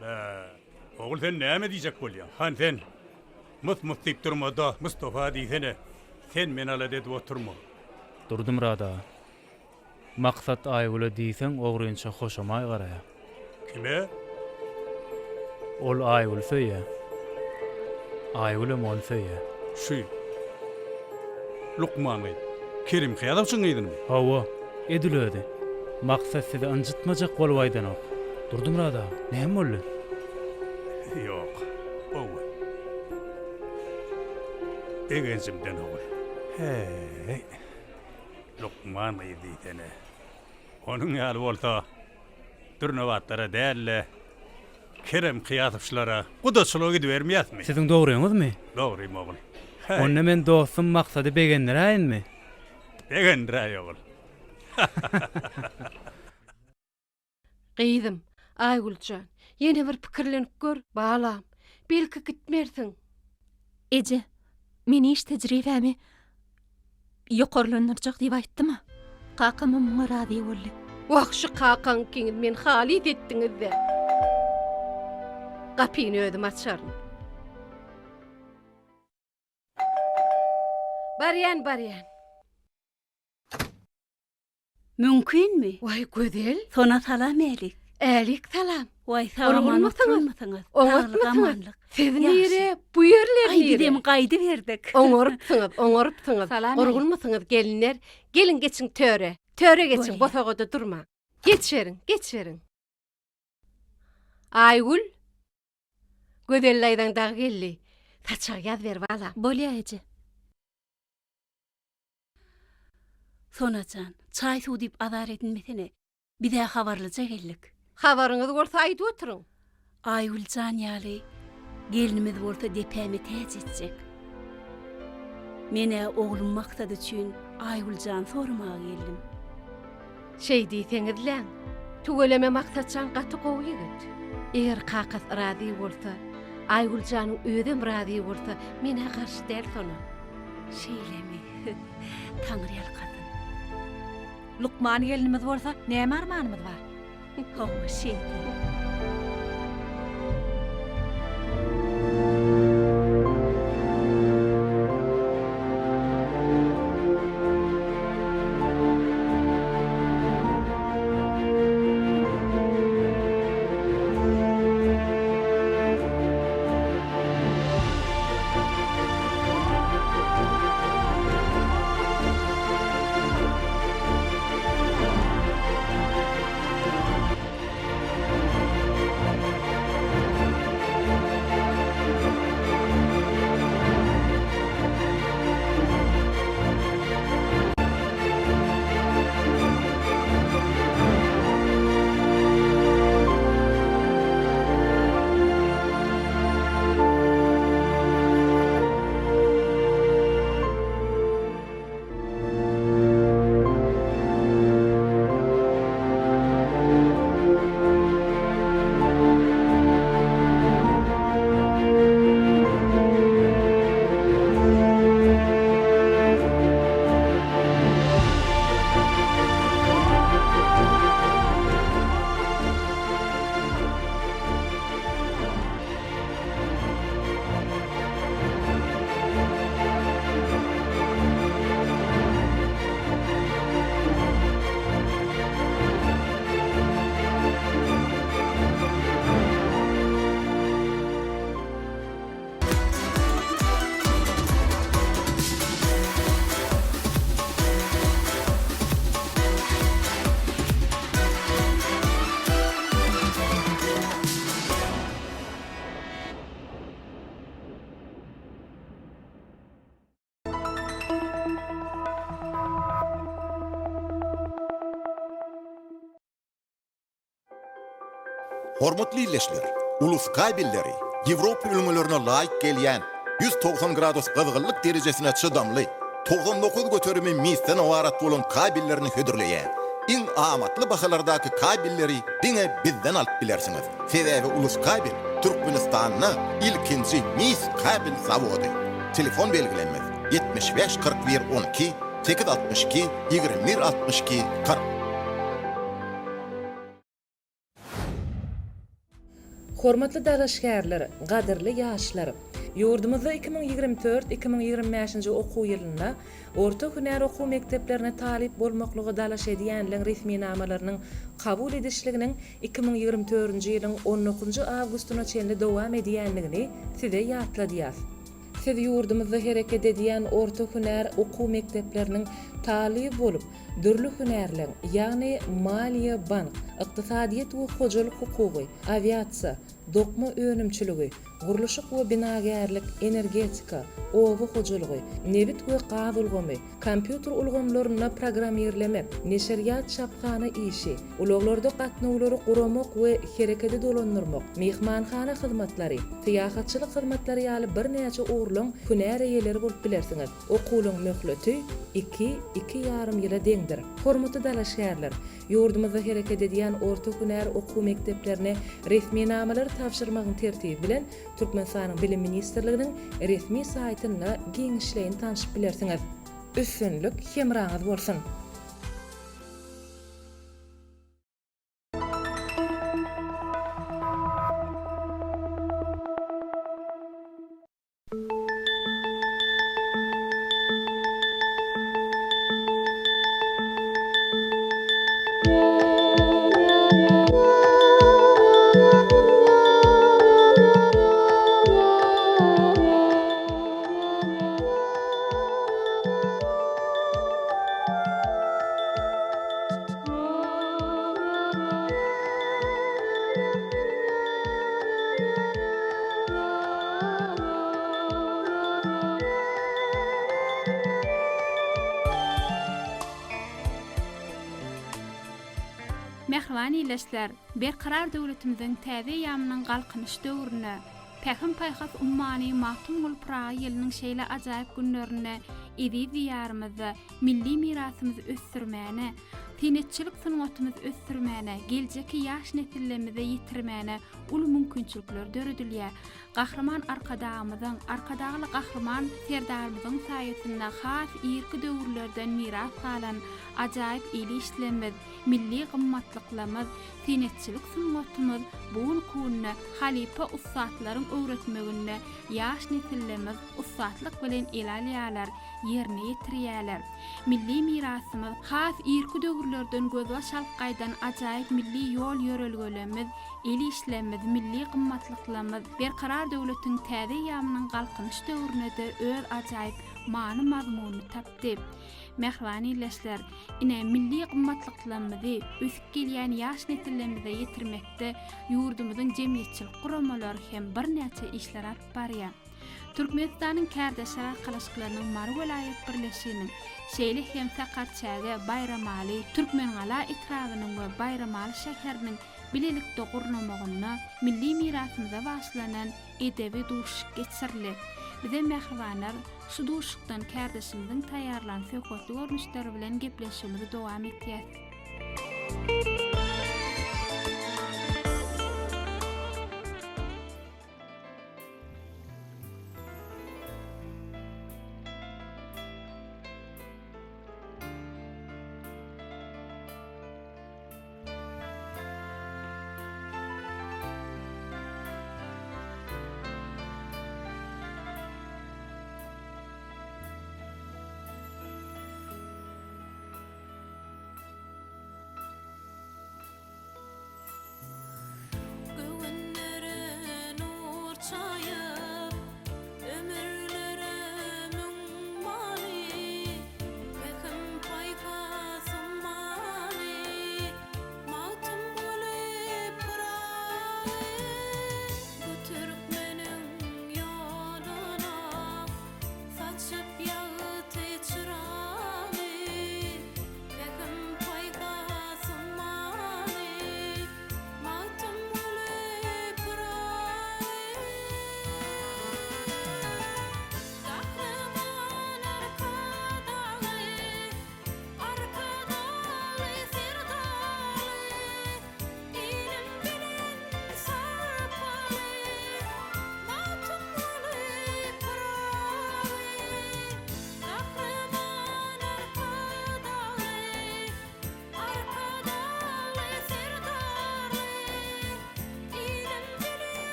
Bä, ogul sen näme diýjek bolýaň? Hany sen, mys-mys diýip durma-da, Mustafa diýsene. Sen meni alada edip oturma. Durdymyrat aga, Maksat Aýgüle diýseň ogrynça hoşamaý garaýar. Kime? Ol Aýgüli söýýär. Aýgülem ony söýýär. Şu lukman gyz Kerim Kyýazowçyň gyzynymy? Hawa, edil özi. Maksat sizi ynjytmajak bolup aýdanok. Durdymyrat aga, näme boldy? Ýok, gowy. Begenjimden ogul. He-eý. Lukman gyz diýsene. Onuň ýaly bolsa, Dürnabatlara däl-de, Kerem Kyýasowçylara gudaçylyga gidibermeýäsmi? Siziň dogryňyzmy? Dogrym, ogul. Häý. Onda men dostum Maksady begendiräýinmi? Begendiräý, ogul. Gyzym, Aýgül jan, ýene bir pikirlenip gör, balam. Belki gitmersiň. Eje, men iş tejribämi ýokarlandyrjak diýip aýtdym-a. Kakamam muňa razy boldy. Wah, şu kakaň ikiňiz meni halys etdiňiz-dä. Gapyny özüm açaryn. Barýan, barýan. Mümkinmi? Waý, Gözel! Sona salam älik. Älik salam. Waý, sag-aman oturmysyňyz? Oňatmysyňyz? Siz nire? Bu ýerler Aý, nire? bizem gaýdyberdik. Oňarypsyňyz, oňarypsyňyz. Salam älik. Gurgunmysyňyz, gelinler? Geliň, geçiň töre. Töre geçiň, Bolýa. bosagada durmaň. Geçiberiň, geçiberiň. Aýgül! Gözel daýzaň dagy geldi. Saçagy ýaz ber, balam. Bolýa, eje. Sona jan, çaý-suw diýip azar edinmesene. Biz-ä habarlyja geldik. Habaryňyz bolsa aýdyp oturyň. Aýgül jan ýaly gelnimiz bolsa depäme täç etjek. Men-ä oglum Maksat üçin Aýgül jany soramaga geldim. Şeý diýseňizläň. Tüweleme Maksat jan gaty gowy ýigit. Eger kakasy razy bolsa, Aýgül janyň özem razy bolsa, men-ä garşy däl Sona. Şeýlemi? Taňry ýalkasyn. Lukman gelnimiz bolsa näme armanymyz bar? Hawa, şeý diý. Hormatly ildeşler, Ulus kabelleri Ýewropa ülňülerine laýyk gelýän 190 gradus gyzgynlyk derejesine çydamly, 99 göterimi misden ybarat bolan kabellerini hödürleýär. Iň amatly bahalardaky kabelleri diňe bizden alyp bilersiňiz. Sebäbi Ulus kabel Türkmenistanda ilkinji mis kabel zawody. Telefon belgilenmez, 75 41 12 862 21 62 40. Hormatly dalaşgärler, gadyrly ýaşlar! Ýurdumyzda 2024, 2025-nji okuw ýylynda orta hünär okuw mekdeplerine talyp bolmaklyga dalaş edýänleň resminamalarynyň kabul edişliginiň 2024-nji ýylyň on dokuzynjy awgustyna çenli dowam edýändigini size ýatladýas. Siz ýurdumyzda hereket edýän orta hünär okuw mekdepleriniň talyby bolup, dürli hünärleň, ýagny maliýe-bank, ykdysadyýet we hojalyk hukugy, awiasiýa, dokma önümçiligi, gurluşyk we binagärlik, energetika, oba hojalygy, nebit we gaz ulgamy, kompýuter ulgamlarynda programmirlemek, neşirýat-çaphana işi, ulaglarda gatnawlary guramak we hereketi dolandyrmak, myhmanhana hyzmatlary, syýahatçylyk hyzmatlary ýaly birnäçe ugurlaň hünär eýeleri bolup bilersiňiz. Okuwyň möhleti iki, iki ýarym ýyla deňdir. Hormatly dalaşgärler! Ýurdumyzda hereket edýän orta hünär okuw mekdeplerine resminamalary tabşyrmagyň tertibi bilen Türkmenistanyň Bilim ministrliginiň resmi saýtynda giňişleýin tanşyp bilersiňiz. Üstünlik hemraňyz bolsun! Mähriban ildeşler, Berkarar döwletimiziň täze eýýamynyň Galkynyş döwründe, Pähim-paýhas ummany Magtymguly Pyragy ýylynyň şeýle ajaýyp günlerinde eziz Diýarymyzda milli mirasymyzy ösdürmäne, senetçilik sungatymyzy ösdürmäne, geljekki ýaş nesillerimize ýetirmäne uly mümkinçilikler döredilýär. Gahryman Arkadagymyzyň, Arkadagly Gahryman Serdarymyzyň saýasynda has irki döwürlerden miras galan ajaýyp el işlerimiz, milli gymmatlyklarymyz, senetçilik sungatymyz bu günki günde halypa ussatlaryň öwretmeginde ýaş nesillerimiz ussatlyk bilen ele alýarlar, ýerine ýetirýärler. Milli mirasymyz, has irki döwürlerden gözbaş alyp gaýdan ajaýyp milli ýol-ýörelgelerimiz, el işlerimiz, milli gymmatlyklarymyz Berkarar döwletiň täze eýýamynyň Galkynyş döwründe-de öz ajaýyp many-mazmunyny tapdy. Mähriban ildeşler, ine, milli gymmatlyklarymyzy ösüp gelýän ýaş nesillerimize ýetirmekde ýurdumyzyň jemgyýetçilik guramalary hem birnäçe işler alyp barýar. Türkmenistanyň Kärdeşler arkalaşyklarynyň Mary welaýat birleşiginiň, şeýle hem Sakarçäge, Baýramaly, Türkmengala etrabynyň we Baýramaly şäheriniň bilelikde gurnamagynda milli mirasymyza bagyşlanan edebi duşuşyk geçirildi. Bize mähribanlar şu duşuşykdan kärdeşimiziň taýýarlan söhbetli görnüşleri bilen gepleşigimizi dowam etýäs.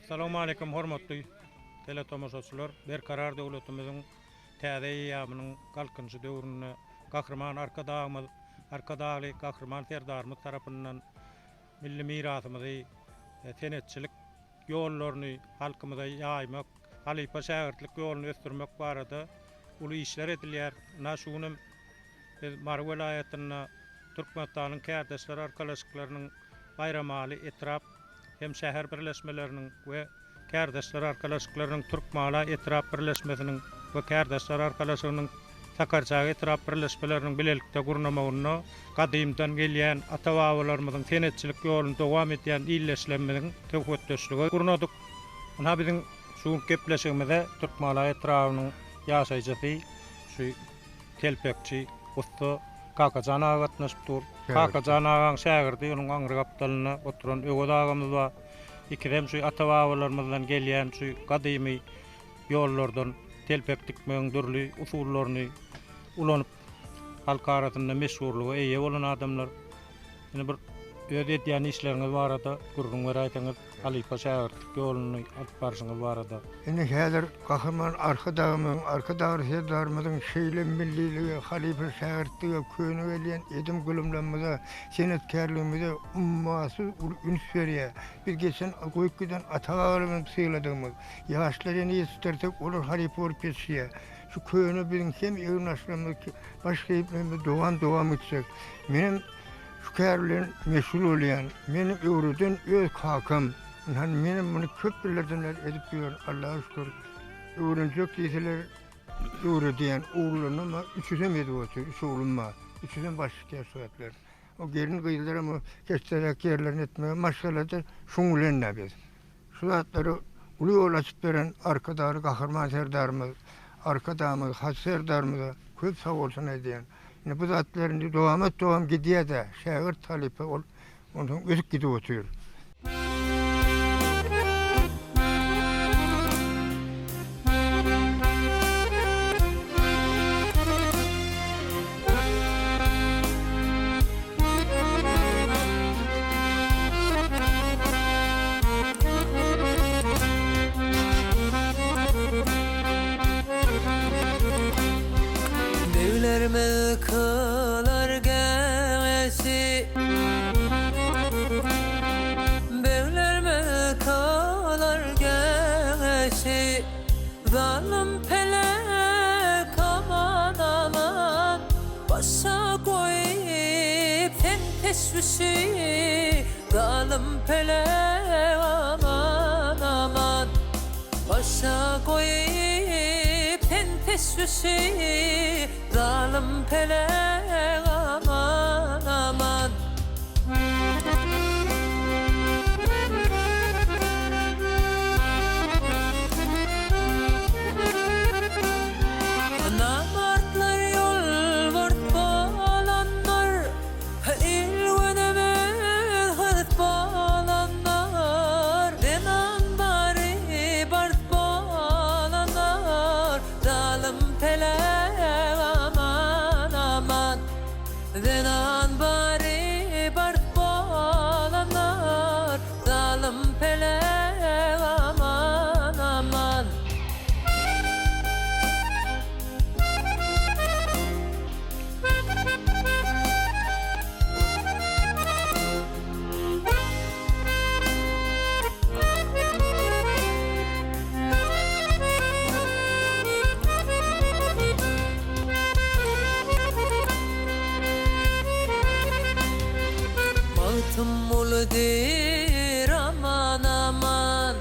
Assalamualeýkum hormatly teletomaşaçylar! Berkarar döwletimiziň täze eýýamynyň Galkynyşy döwründe Gahryman Arkadagymyz, Arkadagly Gahryman Serdarymyz tarapyndan milli mirasymyzy, senetçilik ýollaryny halkymyza ýaýmak, halypa-şägirtlik ýoluny ösdürmek barada uly işler edilýär. Ynha şu günem biz Mary welaýatynda Türkmenistanyň Kärdeşler arkalaşyklarynyň Baýramaly etrap hem şäher birleşmeleriniň we Kärdeşler arkalaşyklarynyň Türkmala etrap birleşmesiniň we Kärdeşler arkalaşygynyň Sakarçäge etrap birleşmeleriniň bilelikde gurnamagynda gadymdan gelýän ata-babalarymyzyň senetçilik ýoluny dowam edýän ildeşlerimiziň söhbetdeşligi gurnadyk. Ynha biziň şu günki gepleşigimize Türkmala etrabynyň ýaşaýjysy şu telpekçi ussa Kakajan aga gatnaşyp dur. Kakajan agaň şägirdi onuň aňry gapdalynda oturan Öwez agamyz bar. Ikisem şu ata-babalarymyzdan gelýän şu gadymy ýollardan telpek dikmegiň dürli usullaryny ulanyp, halk arasynda meşhurlyga eýe bolan adamlar. Indi bir öz edýän işleriňiz barada gürrüň beräýseňiz, halypa-şägirtlik ýoluny alyp barşyňyz barada. Indi häzir Gahryman Arkadagymyzyň, Arkadagly Serdarymyzyň şeýle millilige, halypa-şägirtlige, köne gelýän edim-gylymlarymyza, senetkärligimize ummasyz uly üns berýär. Biz geçen goýup giden ata-babalarymyzy syladygymyz, Ýaşlary ýene ýetişdirsek, olar halypa bolup ýetişýär. Şu köne biziň hem egin-başlarymyz, baş geýimlerimiz dowam-dowam gitjek. Menem şu kär bilen meşgul bolýan. Meni öwreden öz kakam. Ynha, menem muny köp ýyllardan bäri edip ýörün, Allaha şükür. Öwrenjek diýseler, öwredýän. Ogullarymam üçüsem edip otyr, üç oglum bar. Üçüsem baş tutýar şu zatlar. O gelin-gyzlaram o keçjeräk ýerlerini etmege maşgalada şuň bilen-dä biz. Şu zatlary uly ýol açyp beren Arkadagly Gahryman Serdarymyz, Arkadagymyz, Hajy Serdarymyza köp sag bolsun aýdýan. Indi bu zatlar indi dowamat dowam gidýär-dä, şägirt halypa ol onsoň ösüp gidip otyr. Beglerimiz kylar geňeşi Beglerimiz kylar geňeşi Zalym pelek aman aman Başa goýup sen teşwüşi Zalym pelek aman aman Başa goýup sen teşwüşi Zalym pelek aman aman. Namartlar ýolburt bolandyr, Il-günümiz hyrt bolandyr, Zenan bary bart bolandyr, Zalym pelek aman aman. Zenan bary bart bolandyr, Zalym pelek aman aman. Magtymguly diýr aman aman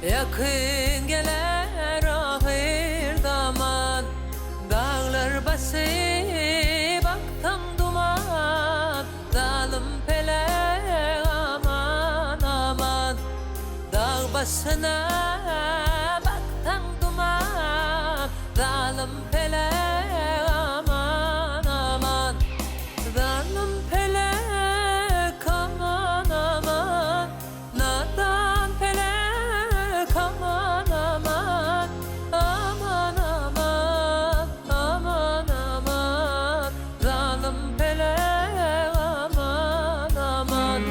Ýakyn geler ahyr zaman Daglar başy baksaň duman Zalym pelek aman aman Dag başyna baksaň duman Zalym pelek aman aman Zalym pelek aman aman Nadan pelek aman aman Aman aman aman aman Zalym pelek aman aman.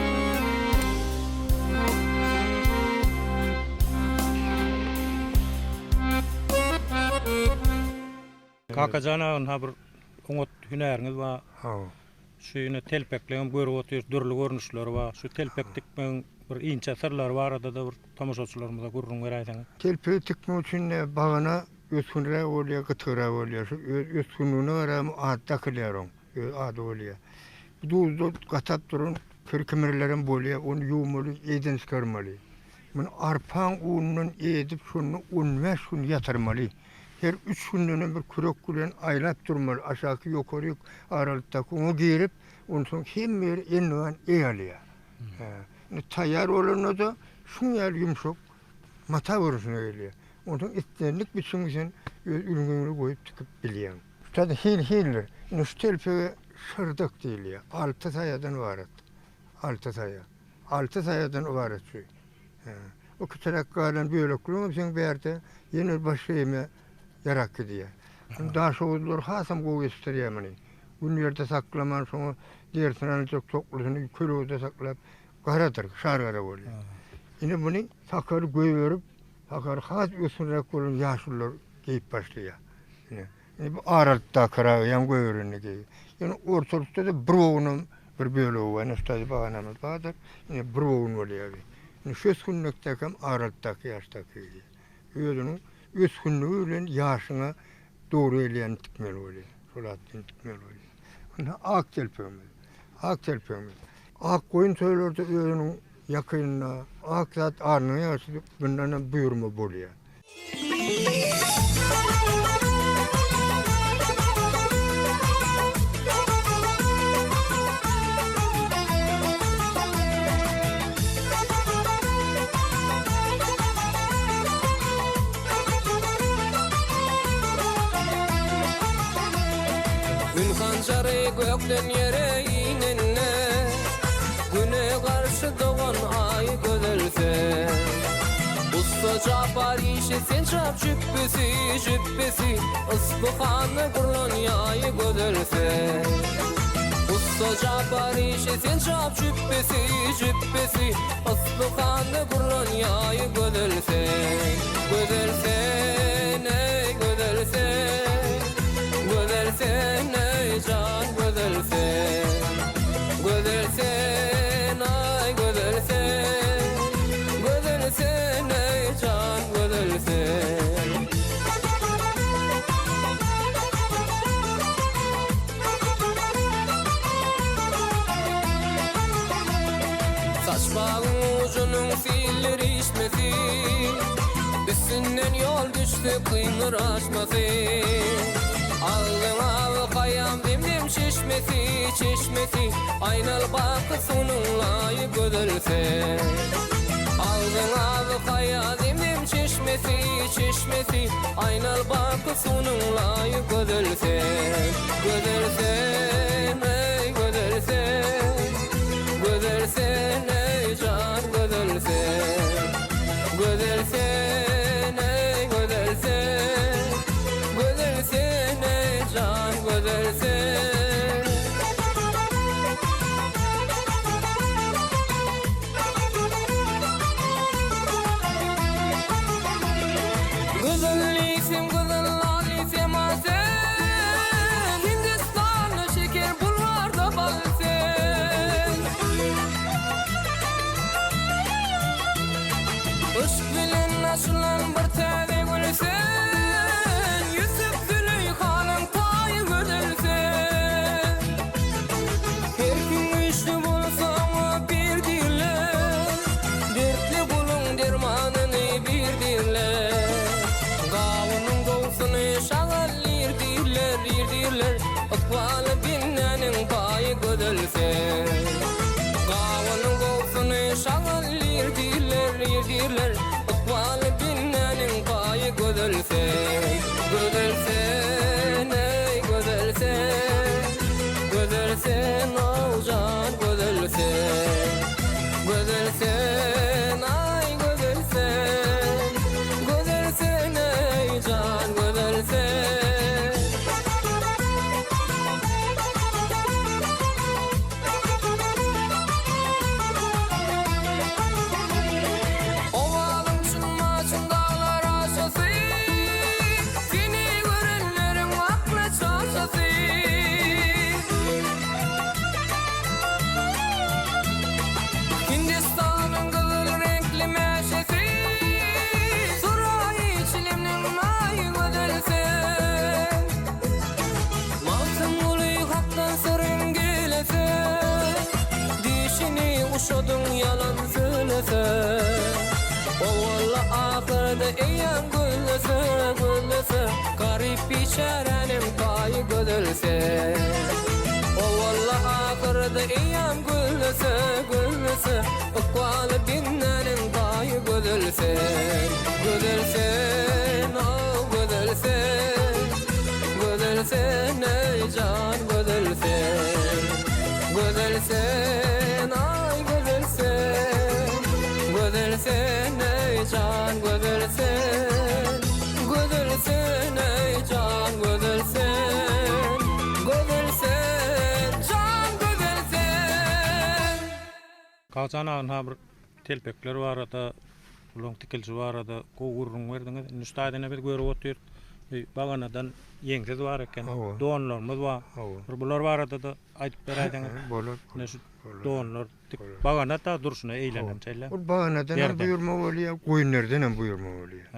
Kakajan aga ynha bir oňat hünäriňiz bar. Hawa. Şu ine telpekleňem görüp otyrys dürli görnüşleri bar. Şu telpek dikmegiň bir inçe syrlary barada-da bir tomaşaçylarymyza gürrüň beräýseňiz. Telpegi tikmek üçin bagana ösgünräk bolýar, gytygrak bolýar. Şu öz ösgünligine görä ady dakylýar oň. Öz ady bolýar. Bu duzda gatap duran kir-kimirlerem bolýar. Ony ýuwmaly, eden çykarmaly. Muny arpaň unundan edip şonda on bäş gün ýatyrmaly. Her üç gündenem bir kürek bilen aýlap durmaly, aşaky ýokaryk aralykdaky oňa girip, onsoň hemme ýeri endigan eý alýar. Indi taýýar bolanda-da şuň ýaly ýumşak mata görnüşine gelýär. Onsoň islendik biçimiň sen öz ülňüňe goýup tikip bilýäň. Şu hil-hildir. Indi şu telpege şyrdak diýilýär. Alty saýadan ybarat. Alty saýa. Alty saýadan ybarat şu. O kiçiräk galan bölekleňem seň bärde ýene başga ýeme ýarak gidýär. Muny daşoguzlylar hasam gowy ýetişdirýär muny. Gün ýerde saklaman şoňa derisini aljak toklusyny kölegede saklap garadyr, şar gara bolýar. Ine muny sakaly goýberip, sakaly has ösgünräk bolan ýaşulular geýip başlaýar. Ine. Indi bu aralykdakyragy ýaňy goýberende geýýär. Ýöne ortalykda-da bir bogunam bir bölegi bar. Ine şu taýda baganamyz bardyr. Ine bir bogun bolýar bu. Indi şu ösgünlikdäki hem aralykdaky ýaşdaky geýýär. Özüniň ösgünligi bilen ýaşyňa dogry gelýänini tikmeli bolýar. Şol atlyny tikmeli bolýar. Indi ak telpegimiz. Ak telpegimiz. Ak goýun toýlarda özüniň ýakynynda ak zat alnyňa ýagşy diýip bundanam buýurma bolýar. Gün hanjary gökden ýere inende, Güne garşy dogan Aý gözel sen. Ussa Japar işi sen çap jüpbesi, jüpbesi, Yspyhanda gurlan ýaýy gözel sen. Ussa Japar işi sen çap jüpbesi, jüpbesi, Yspyhanda gurlan ýaýy gözel sen. Gözel sen, eý, gözel sen, Gözel sen, eý, jan gözel sen. Gözel sen, aý, gözel sen, Gözel sen, eý, jan gözel sen. Saçmagyň ujunyň siller işmesi, Üstünden ýol düşse kyndyr aşmasy. Agzyň awy haýam demlem çeşmesi, çeşmesi, Aýnal baky suwnuň laýy gözel sen. Agzyň awy haýa demlem çeşmesi, çeşmesi, Aýnal baky suwnuň laýy gözel sen. Gözel sen, eý, gözel sen, Gözel sen, eý, jan gözel sen. Gözel sen, eý, gözel sen, Gözel sen, eý, jan gözel sen. Gyzyl diýsem gyzyl, al diýsem al sen, Hindistanda şeker, bulwarda bal sen. Yşk bilen açylan bir täze gül sen, Ýusup Züleýhanyň taýy gözel sen. Her kim güýçli bolsa oňa bir diýrler, Dertli guluň dermanyny bir diýrler. Gawunyň gowsuny şagal ir diýrler, ir diýrler, Ykbaly bendäniň paýy gözel sen. Gawunyň gowsuny şagal ir diýrler, ir diýrler, Ykbaly bendäniň paýy gözel sen. Gözel sen, eý, gözel sen, Gözel sen, ow jan, gözel sen. Gözel sen, aý, gözel sen, Gözel sen, eý, jan, gözel sen. Owalla ahyrda eýýäm gözlese, gözlese, Garyp biçäräniň paýy gözel sen. Owalla ahyrda eýýäm gözlese, gözlese, Ykbaly bendäniň paýy gözel sen. Gözel sen, o gözel sen, Gözel sen, eý jan gözel sen. Gözel sen, aý gözel sen, Gözel sen, eý jan gözel sen. Gözel sen, eý jan gözel sen. Gözel sen, jan gözel sen. Kakajan aga bir telpekler barada, bulaň tikilişi barada gowy gürrüň berdiňiz. Indi şu taýdan biz görüp otyrys, bir baganadan ýeňsiz bar eken, donlarymyz bar. Bir bular barada-da aýdyp beräýseňiz. Bolar. Ine şu donlar tik bagana-da durşuna eýlenen şeýle. Ol baganadan hem buýurma bolýar, goýunlardan hem buýurma bolýar.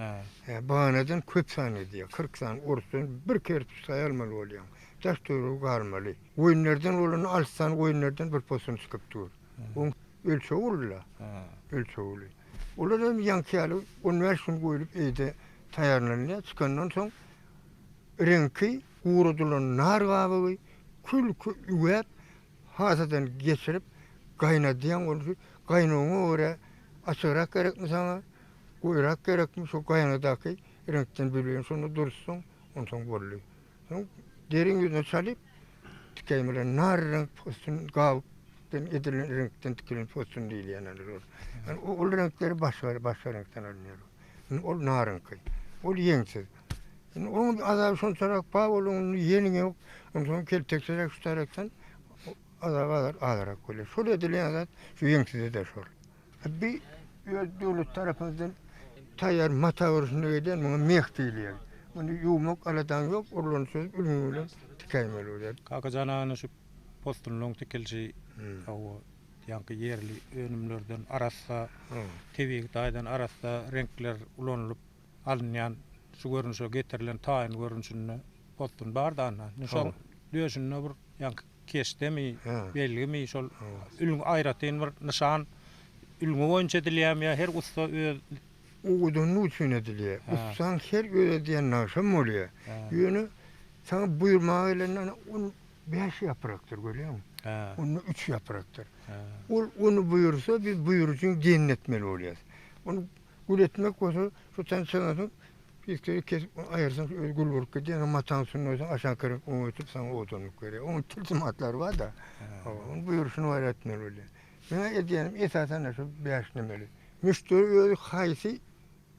Hä. Baganadan köp san edýär, 40 sany orusdan bir kerpiç saýalmaly bolýaň. Daş-töweregi galmaly. Goýunlardan bolanda alty sany goýunlardan bir posun çykyp dur. Oň ölçegi uly-la. Ölçegi uly. Olar hem ýaňky ýaly 15 gün goýlup eýde taýýarlanylýar. Çykandan soň reňki guradylan nar gabygy külki üwäp, hasadan geçirip gaýnadýaň ony. Gaýnawyňa görä açygrak gerekmi saňa, goýurak gerekmi şo gaýnadaky reňkden bilýän. Şonda durussaň, onsoň boldy. Soň deriň ýüzüne çalyp, tikäýmeli. Nar reňk possun, gabykdan edilen reňkden tikilen possun diýilýän ol. Ýani ol reňkleri başga, başga reňkden alynýar. Indi ol naryňky. Ol ýeňsiz. Indi onuň azaby şonçarak bar, ol indi ýeniň ýok. Onsoň keltekçiräk şu tarakdan azaby azar, azyrak bolýar. Şol edilýän zat şu ýeňsizde-de şol. Bi öz döwlet tarapymyzdan taýýar mata görnüşinde gelýän, muňa meh diýilýär. Muny ýuwmak aladaň ýok, urlany çözüp ülňi bilen tikäýmeli bolýar. Kakajan agany şu possunlaryň tikilişi hawa ýaňky ýerli önümlerden arassa, tebigy taýdan arassa reňkler ulanylyp alynýan şu görnüşe getirilen taýyn görnüşinde possun bar-da anda. Indi şoň döşünde bir ýaňky keşdemi, belgimi şol ülňi aýratyn bir nyşan ülňi boýunça edilýärmi ýa her ussa öz Owadanlyk üçin edilýär. Ussaň her öz edýän nagşam bolýar. Ýöne saňa buýurmaga gelende ana on bäş ýaprakdyr görýäňmi? Onda üç ýaprakdyr. Ol ony buýursa biz buýrujyň diýenini etmeli bolýarys. Ony Gül etmek bolsa şu taýyn çyzansoň piskleri kesip ony aýyrsaň özi gül bolup gidýär. Ýöne mataň üstünde goýsaň aşaky reňk oňa ötüp saňa owadanlyk berýär. Onuň tilsimatlary bar-da. Onuň buýruşyny bar etmeli bolýar. Meň edýänim esasan-da şu bäş nemeli. Müşderi özi haýsy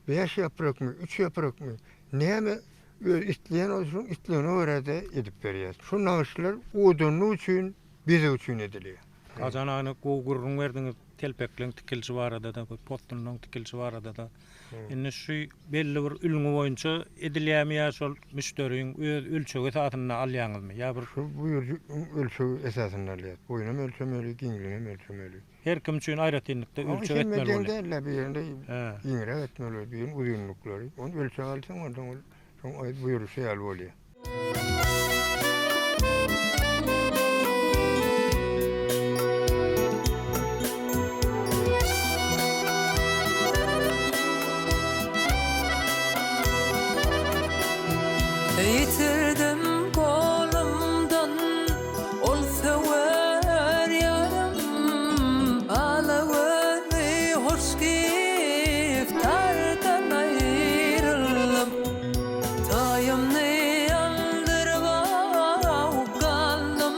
bäş ýaprakmy, üç ýaprakmy, näme özi isleýän bolsa şonuň islegine görä-de edip berýäs. Şu nagyşlar owadanlyk üçin, bezeg üçin edilýär. Gajan aga gowy gürrüň berdiňiz. Telpekleň tikilişi barada-da, bu possunlaryň tikilişi barada-da. Indi şu belli bir ülňi boýunça edilýärmi ýa şol müşderiň öz ölçegi esasynda alýaňyzmy? Ýa bir. Şu buýrujyň ölçegi esasynda alýas. Boýunam ölçemeli, giňliginem ölçemeli. Her kim üçin aýratynlykda ölçeg etmeli bolýar. Hemme deň däl-de, birinde giňräk etmeli bolýar, biriniň uzynlyklary. Ony ölçeg alsaň, onsoň ol şoň buýruşy ýaly bolýar. Ýitirdim golumdan ol söwer ýarym, Ala gözli hoş giftardan aýryldym. Taýymny aldyryp aw galdym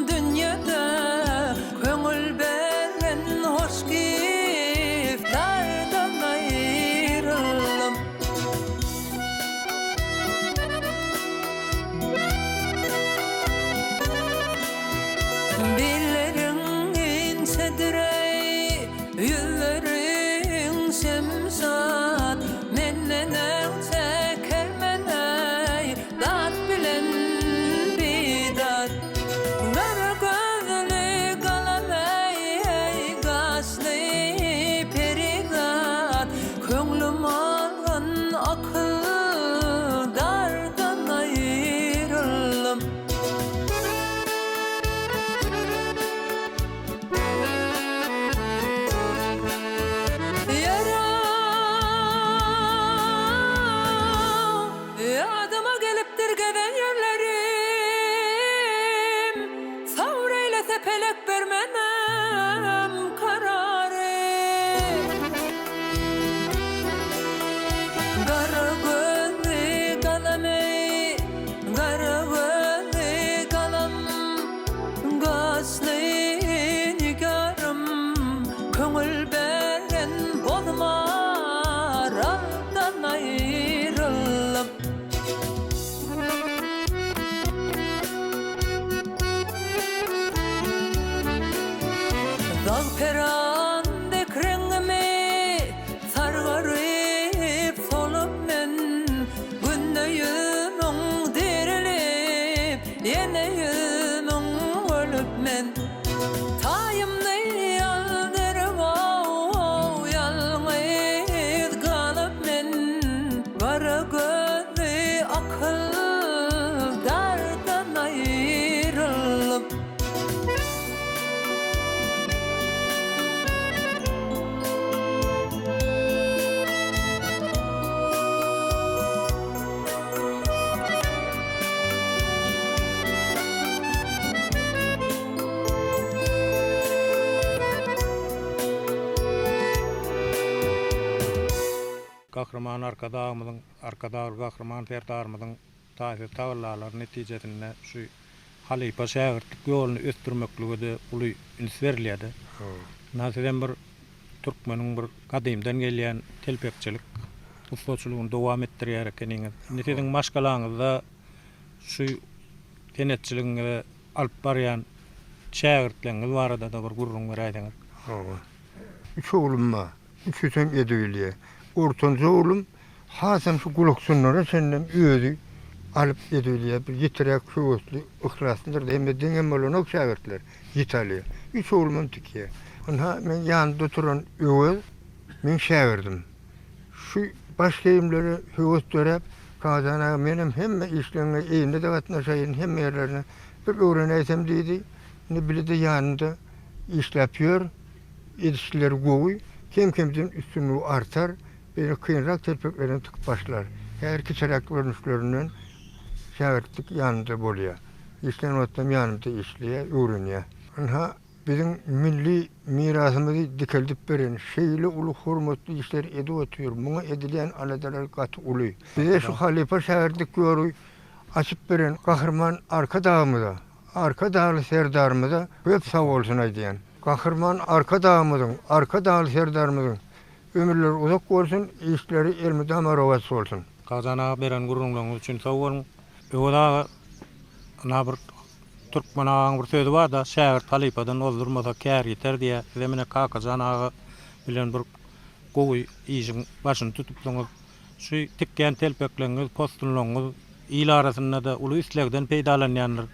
dünýede Köňül beren hoş giftardan aýryldym. Billeriň inçedir-eý, ýüzleriň şemşat, Menden öň çekermen-eý, dat bilen bidat. Gara gözli galam-eý, gaşly perizat, Köňlüm algyn akyldardan aýryldym. Berse pelek bermenem karary. Gara gözli galam eý, gara gözli galam, Gaşly nigarym, köňül beren bozmar aldan aýrylyp. Zagperan dek reňňimi sargaryp solup men, Günde ýüzümiň dirilip, ýene ýüzümiň ölüp men. Taýymny aldyryp-ow, ýalňyz galyp men, Gara gözli akyldardan aýrylyp. Gahryman Arkadagymyzyň, Arkadagly Gahryman Serdarymyzyň taýsyz tagallalary netijesinde şu halypa-şägirtlik ýoluny ösdürmeklige-de uly üns berilýär-de. Ynha, sizem bir türkmeniň bir gadymdan gelýän telpekçilik ussaçylygyny dowam etdirýär ekeniňiz. Indi siziň maşgalaňyzda şu senetçiligiňizi alyp barýan şägirtleriňiz barada-da bir gürrüň beräýseňiz. Hawa. Üç oglum bar. Üçüsem edibilýär. Ortanjy oglum hasam şu gulakjynlara çenlem özi alyp edibilýär. Bir ýitiräk höwesli, yhlaslydyr. Hemme deňem bolanok şägirtler. Ýiti alýar. Üç oglumam tikýär. Ynha, meň ýanymda oturan Öwez meň şägirdim. Şu baş geýimlere höwes döräp, Kakajan aga menem hemme işleňňe eýinde-de gatnaşaýyn, hemme ýerlerine bir öwrenäýsem diýdi. Indi bile-de ýanynda işläp ýör. Edişleri gowy, kem-kemden üstünligi artar, beýle kynrak telpeklerden tykyp başlar. Häzir kiçiräk görnüşlerinden şägirtlik ýanynda bolýar. Işlän wagtlam ýanymda işleýär, öwrenýär. Ynha, biziň milli mirasymyzy dikeldip beren, şeýle uly hormatly işleri edip otyr. Muňa edilýän aladalar gaty uly. Bize şu halypa-şägirtlik ýoly açyp beren Gahryman Arkadagymyza, Arkadagly Serdarymyza köp sagbolsun aýdýan. Gahryman Arkadagymyzyň, Arkadagly Serdarymyzyň ömürleri uzak bolsun, işleri elmydama rowaç bolsun. Gazan aga beren gürrüňleriňiz üçin sag boluň. Öwez aga ynha bir türkmen agaň bir sözi barda şägirt halypadan ozdurmasa kär ýiter diýýär. Sizem ine Kakajan aga bilen bir gowy işiň başyny tutupsyňyz. Şu tikýän telpekleňňiz, possunlaňňyz il arasynda-da uly islegden peýdalanýandyr.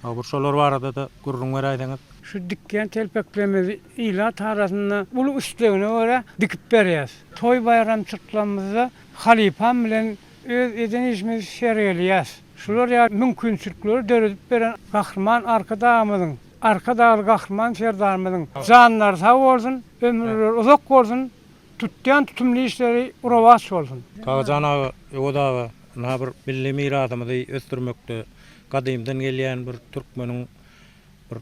Bir şolar barada-da gürrüň beräýseňiz. Şu dikýän telpeklerimizi ilat arasynda uly islegine görä dikip berýäs. Toý-baýramçylyklarymyzda halypam bilen öz eden işimizi sergeleýäs. Şular ýaly mümkinçilikleri döredip beren Gahryman Arkadagymyzyň, Arkadagly Gahryman Serdarymyzyň janlary sag bolsun, ömürleri uzak bolsun, Tutýan tutumly işleri rowaç bolsun! Kakajan aga, Öwez aga, ynha bir milli mirasymyzy ösdürmekde gadymdan gelýän bir türkmeniň bir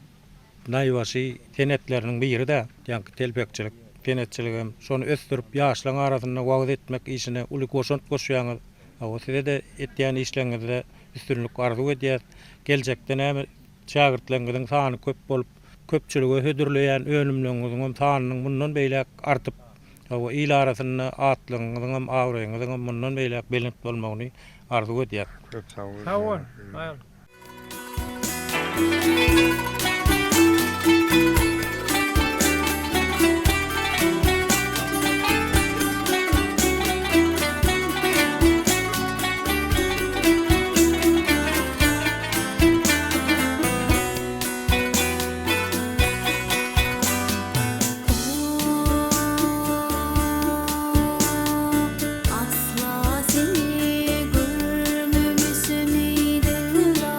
naýbaşy senetleriniň biri-dä, ýaňky telpekçilik, senetçiligem. Şony ösdürip, ýaşlaryň arasynda wagyz etmek işine uly goşant goşýaňyz. Hawa, size-de etýän işleriňizde üstünlik arzuw edýäs. Geljekde näme şägirtleriňiziň sany köp bolup, köpçülige hödürleýän önümleriňiziňem sanynyň mundan beýläk artyp, hawa, il arasynda atlygyňyzyňam, abraýyňyzyňam mundan beýläk belent bolmagyny arzuw edýäs. Köp sag boluň. Sag bol. Sag bol. Asla seni görmemişim dilda.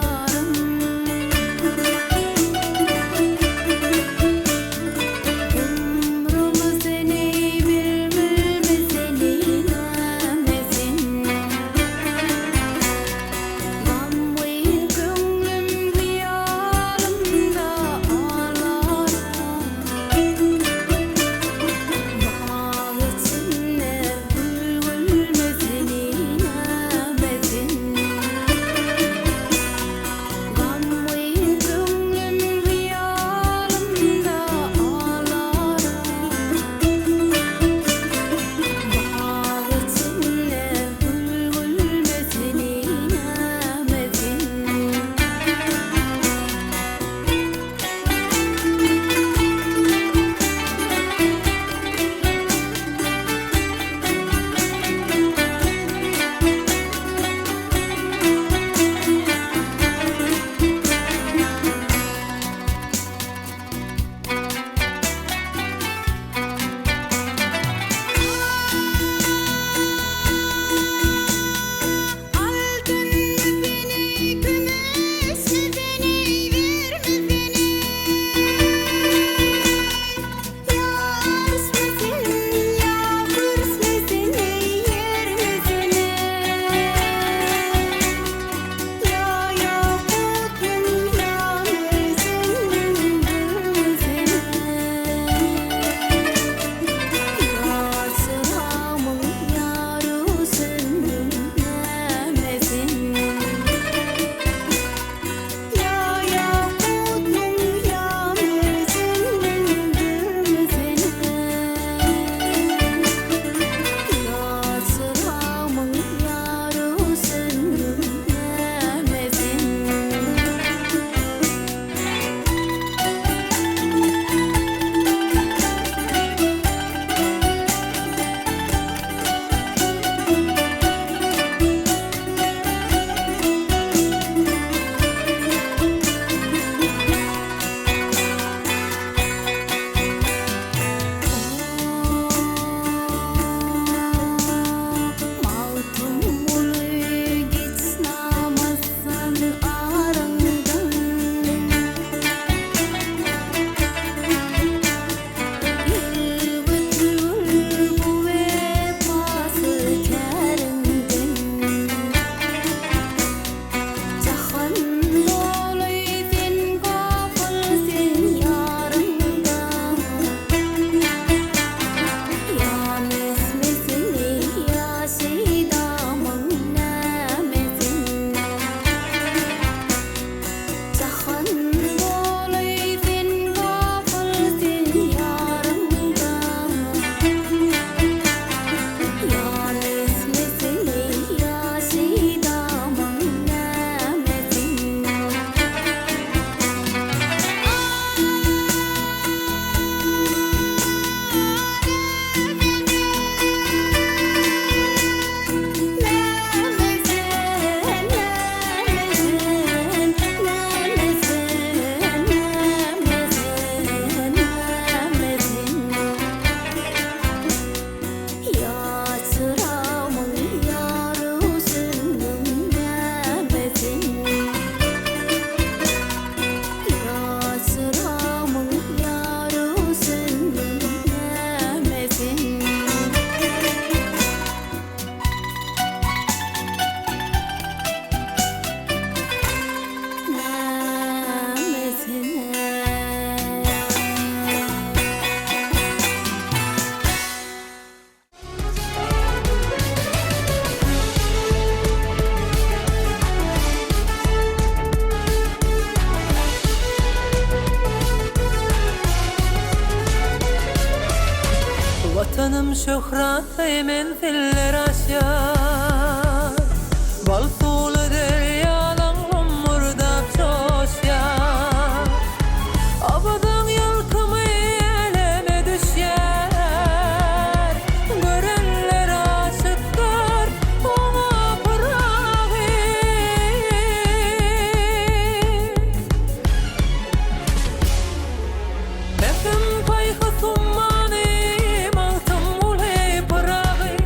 Watanym şöhratly menziller aşýar, Bal suwly derýalaň lummurdap joşýar. Owazaň ýalkymy äleme düşýär, Görenler aşykdyr oňa Pyragy. Pähim-paýhas ummany Magtymguly Pyragy,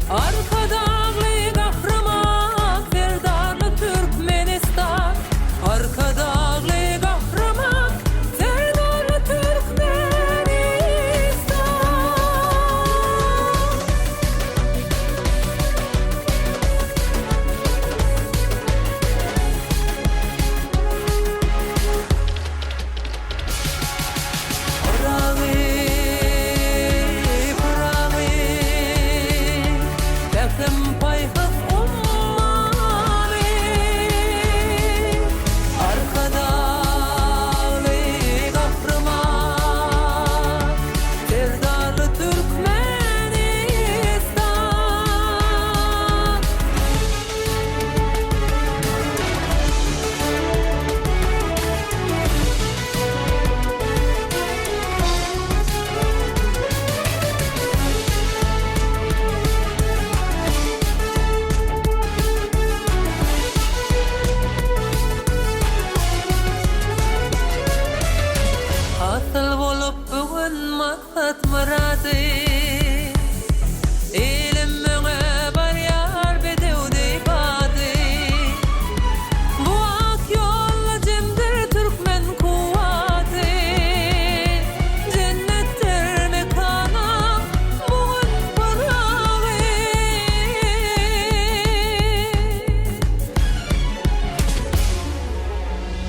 Arkadagly Gahryman Serdarly Türkmenistan, Arkadagly Gahryman Serdarly Türkmenistan. Pyragy, Pyragy, pähim-paýhas ummany, Arkadagly Gahryman Serdarly Türkmenistan. Hasyl bolup bu gün maksat-myrady, Ilim öňe barýar bedew deý bady. Bu ak ýolda jemdir türkmen kuwwaty, Jennetdir mekanyň bu gün Pyragy.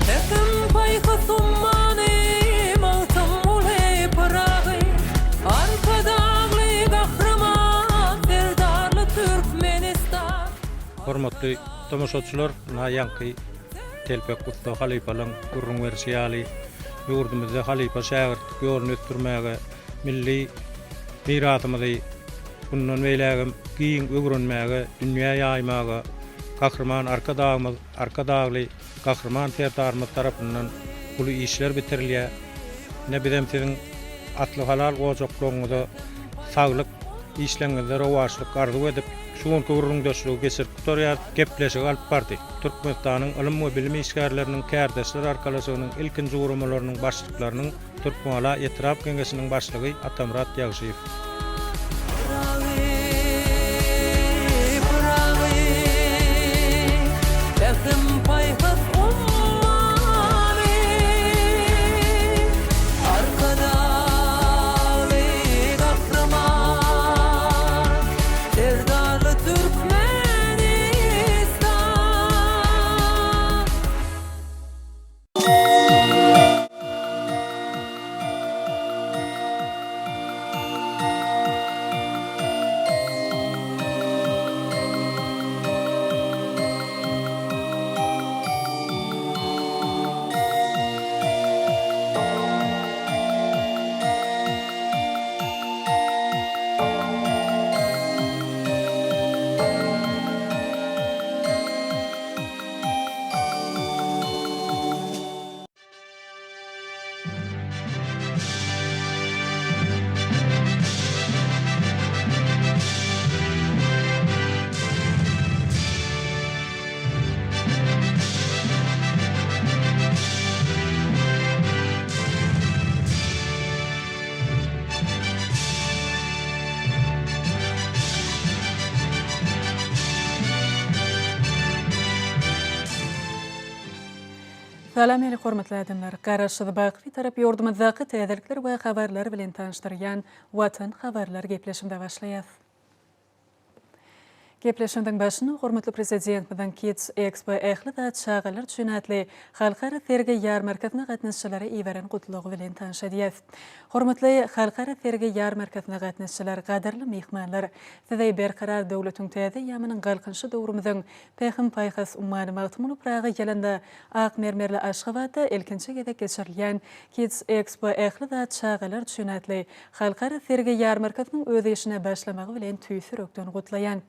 Pähim-paýhas ummany Magtymguly Pyragy, Arkadagly Gahryman Serdarly Türkmenistan. Hormatly tomaşaçylar, ynha ýaňky Telpek ussa halypalaň gürrüň berşi ýaly, ýurdumyzda halypa-şägirtlik ýoluny ösdürmäge, milli mirasymyzy mundan beýlägem giň öwrenmäge, dünýä ýaýmaga Gahryman Arkadagymyz, Arkadagly Gahryman Serdarymyz tarapyndan uly işler bitirilýär. Ine bizem siziň asly halal ojaklygyňyza saglyk, işleňizde rowaçlyk arzuw edip, şu günki gürrüňdeşligi geçirip gutarýarys. Gepleşigi alyp bardy. Türkmenistanyň Ylym we bilim işgärleriniň kärdeşler arkalaşygynyň ilkinji guramalarynyň başlyklarynyň Türkmengala etrap Geňeşiniň başlygy Atamyrat Ýagşyýew. Pyragy, Pyragy, Pähim-paýhas ummany, Arkadagly Gahryman, Serdarly Türkmenistan. Salam ähli hormatly adamlar! Garaşsyz baky Bitarap ýurdumyzdaky täzelikler we habarlar bilen tanyşdyrýan Watan habarlar gepleşigimize başlaýas. Gepleşigimiziň başynda hormatly Prezidentimiziň Kids Expo ähli zat çagalar üçin atly halkara sergi-ýarmarkasyna gatnaşyjylara iberen gutlagy bilen tanyş edýäs. Hormatly halkara sergi-ýarmarkasyna gatnaşyjylar, gadyrly myhmanlar! Sizi Berkarar döwletiň täze eýýamynyň Galkynyşy döwrümiziň Pähim-paýhas ummany Magtymguly Pyragy ýylynda ak mermerli Aşgabatda ilkinji gezek geçirilýän Kids Expo ähli zat çagalar üçin atly Halkara sergi-ýarmarkasynyň öz işine başlamagy bilen tüýs ýürekden gutlaýan.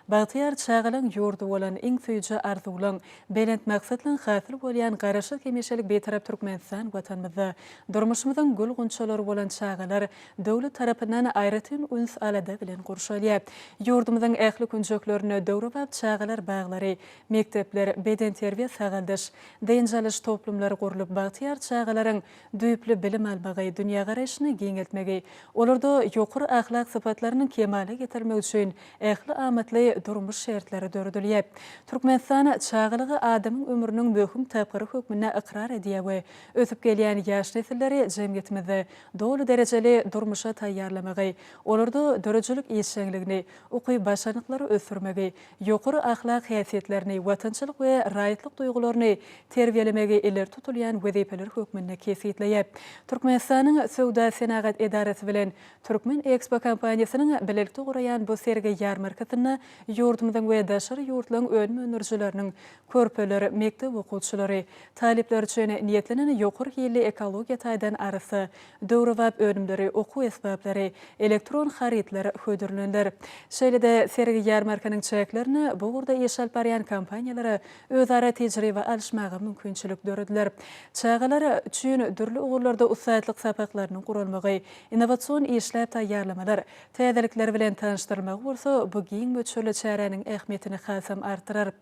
Bagtyýar çagalaň ýurdy bolan, iň süýji arzuwlaň, belent maksatlaň hasyl bolýan Garaşsyz hemişelik Bitarap Türkmenistan Watanymyzda durmuşymyzyň gül gunçalary bolan çagalar döwlet tarapyndan aýratyn üns-alada bilen gurşalýar. Ýurdumyzyň ähli künjeklerinde döwrebap çagalar baglary, mekdepler, bedenterbiýe-sagaldyş, dynç alyş toplumlary gurlup, bagtyýar çagalaryň düýpli bilim almagy, dünýägaraýşyny giňeltmegi, olarda ýokary ahlak sypatlarynyň kemala getirilmegi üçin ähli amatly durmuş şertleri döredilýär. Türkmenistan çagalygy adamyň ömrüniň möhüm tapgyry hökmünde ykrar edýär we ösüp gelýän ýaş nesilleri jemgyýetimizde doly derejeli durmuşa taýýarlamagy, olarda döredijilik işjeňligini, ukyp-başarnyklary ösdürmegi, ýokary ahlak häsiýetlerini, watançylyk we raýatlyk duýgularyny terbiýelemegi ileri tutulýan wezipeler hökmünde kesgitleýär. Türkmenistanyň Söwda-senagat edarasy bilen Türkmen Ekspo kompaniýasynyň bilelikde guraýan bu sergi-ýarmarkasynda ýurdumyzyň we daşary ýurtlaryň önüm öndürijileriniň körpeler, mekdep okuwçylary, talyplar üçin niýetlenen ýokary hilli ekologiýa taýdan arassa, döwrebap önümleri, okuw esbaplary, elektron harytlar hödürleniler. Şeýle-de sergi-ýarmarkanyň çäklerinde bu ugurda iş alyp barýan kompaniýalara özara tejribe alyşmaga mümkinçilik dörediler. Çagalar üçin dürli ugurlarda ussatlyk sapaklarynyň guralmagy, innowasion işläp taýýarlamalar, täzelikler bilen tanyşdyrylmagy bolsa bu giň möçberli çäräniň ähmiýetini hasam artdyrar.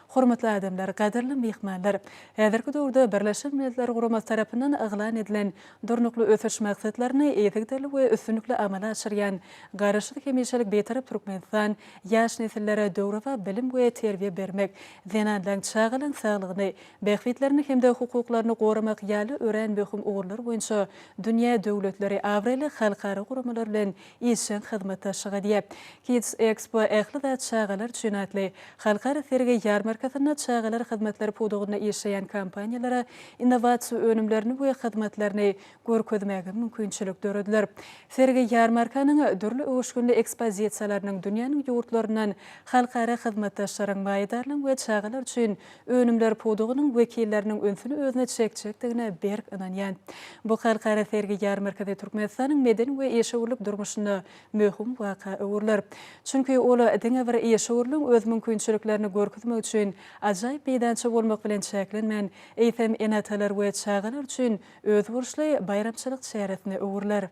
Hormatly adamlar, gadyrly myhmanlar! Häzirki döwürde Birleşen Milletler Guramasy tarapyndan yglan edilen Durnukly ösüş maksatlaryny yzygiderli we üstünlikli amala aşyrýan Garaşsyz hemişelik Bitarap Türkmenistan ýaş nesillere döwrebap bilim we terbiýe bermek, zenanlaryň, çagalaryň saglygyny, bähbitlerini hem-de hukuklaryny goramak ýaly örän möhüm ugurlar boýunça dünýä döwletleri, abraýly halkara guramalar bilen işjeň hyzmatdaşlyk edýär. Kids Expo Ähli zat çagalar üçin atly halkara sergi-ýarmarkasynda çagalar hyzmatlary pudagynda işleýän kompaniýalara innowasiýa önümlerini we hyzmatlaryny görkezmäge mümkinçilik dörediler. Sergi-ýarmarkanyň dürli öwüşginli ekspozisiýalarynyň dünýäniň ýurtlaryndan halkara hyzmatdaşlaryň, maýadarlaryň we çagalar üçin önümler pudagynyň wekilleriniň ünsüni özüne çekjekdigine berk ynanýan. Bu halkara sergi-ýarmarkasy Türkmenistanyň medeni we işewürlik durmuşynda möhüm waka öwrüler. Çünki ol diňe bir işewürligiň öz mümkinçiliklerini görkezmek üçin ajaýyp meýdança bolmak bilen çäklenmän, eýsem, ene-atalar we çagalar üçin özboluşly baýramçylyk çäresine öwrüler.